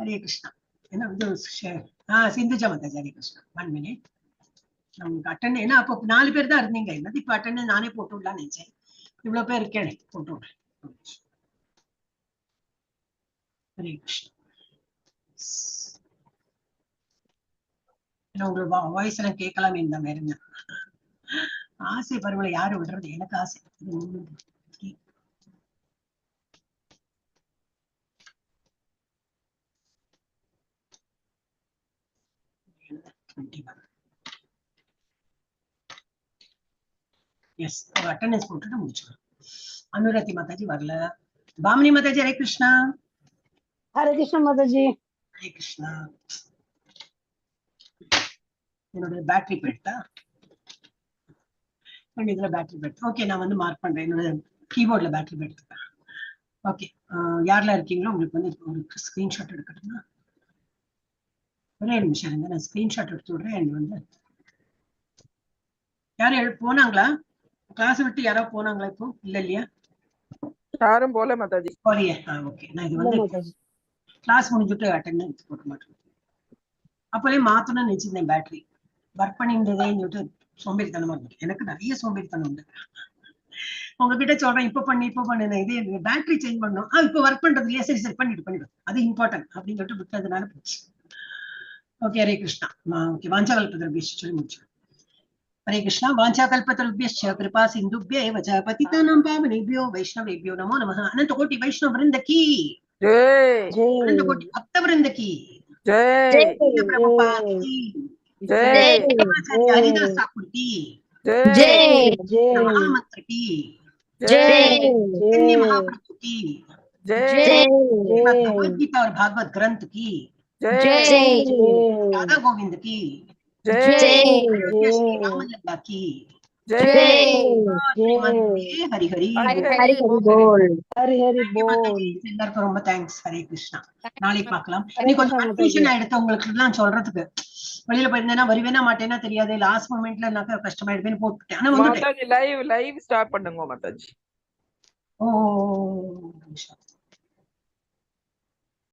D: ஹரே கிருஷ்ணா. என்ன இது சிந்துஜா மாதாஜி, ஹரே கிருஷ்ணா. 1 மினிட், நமக்கு அட்டன். ஏன்னா அப்போ 4 பேர் தான் இருந்தீங்க. என்னது இப்ப அட்டண்டன்ஸ் நானே போட்டு விடலாம்னு நினைச்சேன். இவ்வளவு பேர் இருக்கேன், போட்டு விடுறேன். ஹரே கிருஷ்ணா. உங்களோட வாய்ஸ் எல்லாம் கேட்கலாமே இந்த மாதிரி ஆசை பருவலை யாரு விடுறது? எனக்கு ஆசை. எஸ், அட்டண்டன்ஸ் போட்டுட்டு முடிச்சுக்கலாம். அனுராத்தி மாதாஜி வரல. பாமினி மாதாஜி, ஹரே கிருஷ்ணா.
H: ஹரே கிருஷ்ணா மாதாஜி.
D: ஹரே கிருஷ்ணா. என்னோட பேட்டரி போயிட்டா? அண்ட் இதுல பேட்டரி பெட். ஓகே, நான் வந்து மார்க் பண்றேன். என்னோட கீபோர்ட்ல பேட்டரி பெட். ஓகே, யாரெல்லாம் இருக்கீங்களோ உங்களுக்கு வந்து ஒரு ஸ்கிரீன்ஷாட் எடுக்கட்டுமா? ஒரே நிமிஷம் இருங்க, நான் ஸ்கிரீன்ஷாட் எடுத்து விடுறேன். And வந்து யாரும் போனாங்களா? கிளாஸ் விட்டு யாரோ போனாங்களா இப்போ? இல்ல இல்லையா?
G: யாரும் போல மாதாஜி.
D: போறியே. ஓகே, நான் இது வந்து கிளாஸ் முடிஞ்சுட்டு அட்டெண்டன்ஸ் போட மாட்டேன். அப்போலே மாத்தணும்னு நினைச்சிருந்தேன். பேட்டரி ஒர்க் பண்ணியிருந்ததேன்னு சொல்லிட்டு சோம்பேறித்தனமா இருந்துச்சு. எனக்கு நிறைய சோம்பேறித்தனம் உண்டு. உங்ககிட்ட சொல்றேன், இப்ப பண்ணு இப்ப பண்ணு, இதே பேட்டரி சேஞ்ச் பண்ணணும். இப்ப ஒர்க் பண்றது இல்லையா? சரி சரி பண்ணிடு பண்ணிடு, அது இம்பார்ட்டன்ட் அப்படின்னு சொல்லிட்டு விட்டதுனால போச்சு. ஓகே, ஹரே கிருஷ்ணா. ஓகே, வாஞ்சாகல்பதருபியश्च சொல்லி முடிச்சு. ஹரே கிருஷ்ணா. வாஞ்சாகல்பதருபியश्च கிருபா சிந்துभ्येव च பதிதானாம் பாவனேभ्यो வைஷ்ணவேभ्यो நமோ நமः. அனந்த கோட்டி வைஷ்ணவ விருந்த கி
G: ஜெய்.
H: ஜெய்.
D: அனந்த கோட்டி பக்த விருந்த கி
G: ஜெய்.
D: பிரபுபாத் கி
G: ஜெய்.
D: ஹரிதாஸ் தாக்கூர் கி
G: ஜெய்.
H: ஜெய்.
D: மகாமந்திர கி
G: ஜெய்.
D: चैतन्य महाप्रभु की
G: ஜெய்.
D: श्रीमद् भगवद गीता और भागवत ग्रंथ की
G: ஜெய்.
D: राधा गोविंद की
G: ஜெய்.
D: अयोध्या श्री रामलल्ला की
G: ஜெய்.
D: श्रीमद् हरि हरि.
G: ஹரி
C: ஹரி
G: ஹரி
C: ஹரி
G: போல்.
C: போல்.
H: ஹரி ஹரி போல்.
D: எல்லாருக்கும் ரொம்ப thanks. Hare Krishna. நாளைக்கு பார்க்கலாம்.
H: ஹரே
D: இன்னைக்கு கொஞ்சம்
H: கிருஷ்ணா மாதாஜி.
D: கன்ஃபியூஷன் ஆயிடுத்து உங்களுக்கு எல்லாம் சொல்றதுக்கு. வெளியில போயிருந்தேன்னா வருவேனா மாட்டேன்னா தெரியாது. லாஸ்ட் மொமெண்ட்ல நான் கஷ்டமாயிடுவேன்னு போட்டுட்டேன். ஆனா வந்துட்டேன்.
G: மாதாஜி, லைவ் லைவ் ஸ்டார்ட் பண்ணுங்க மாதாஜி.
D: ஓ, நிமிஷம்.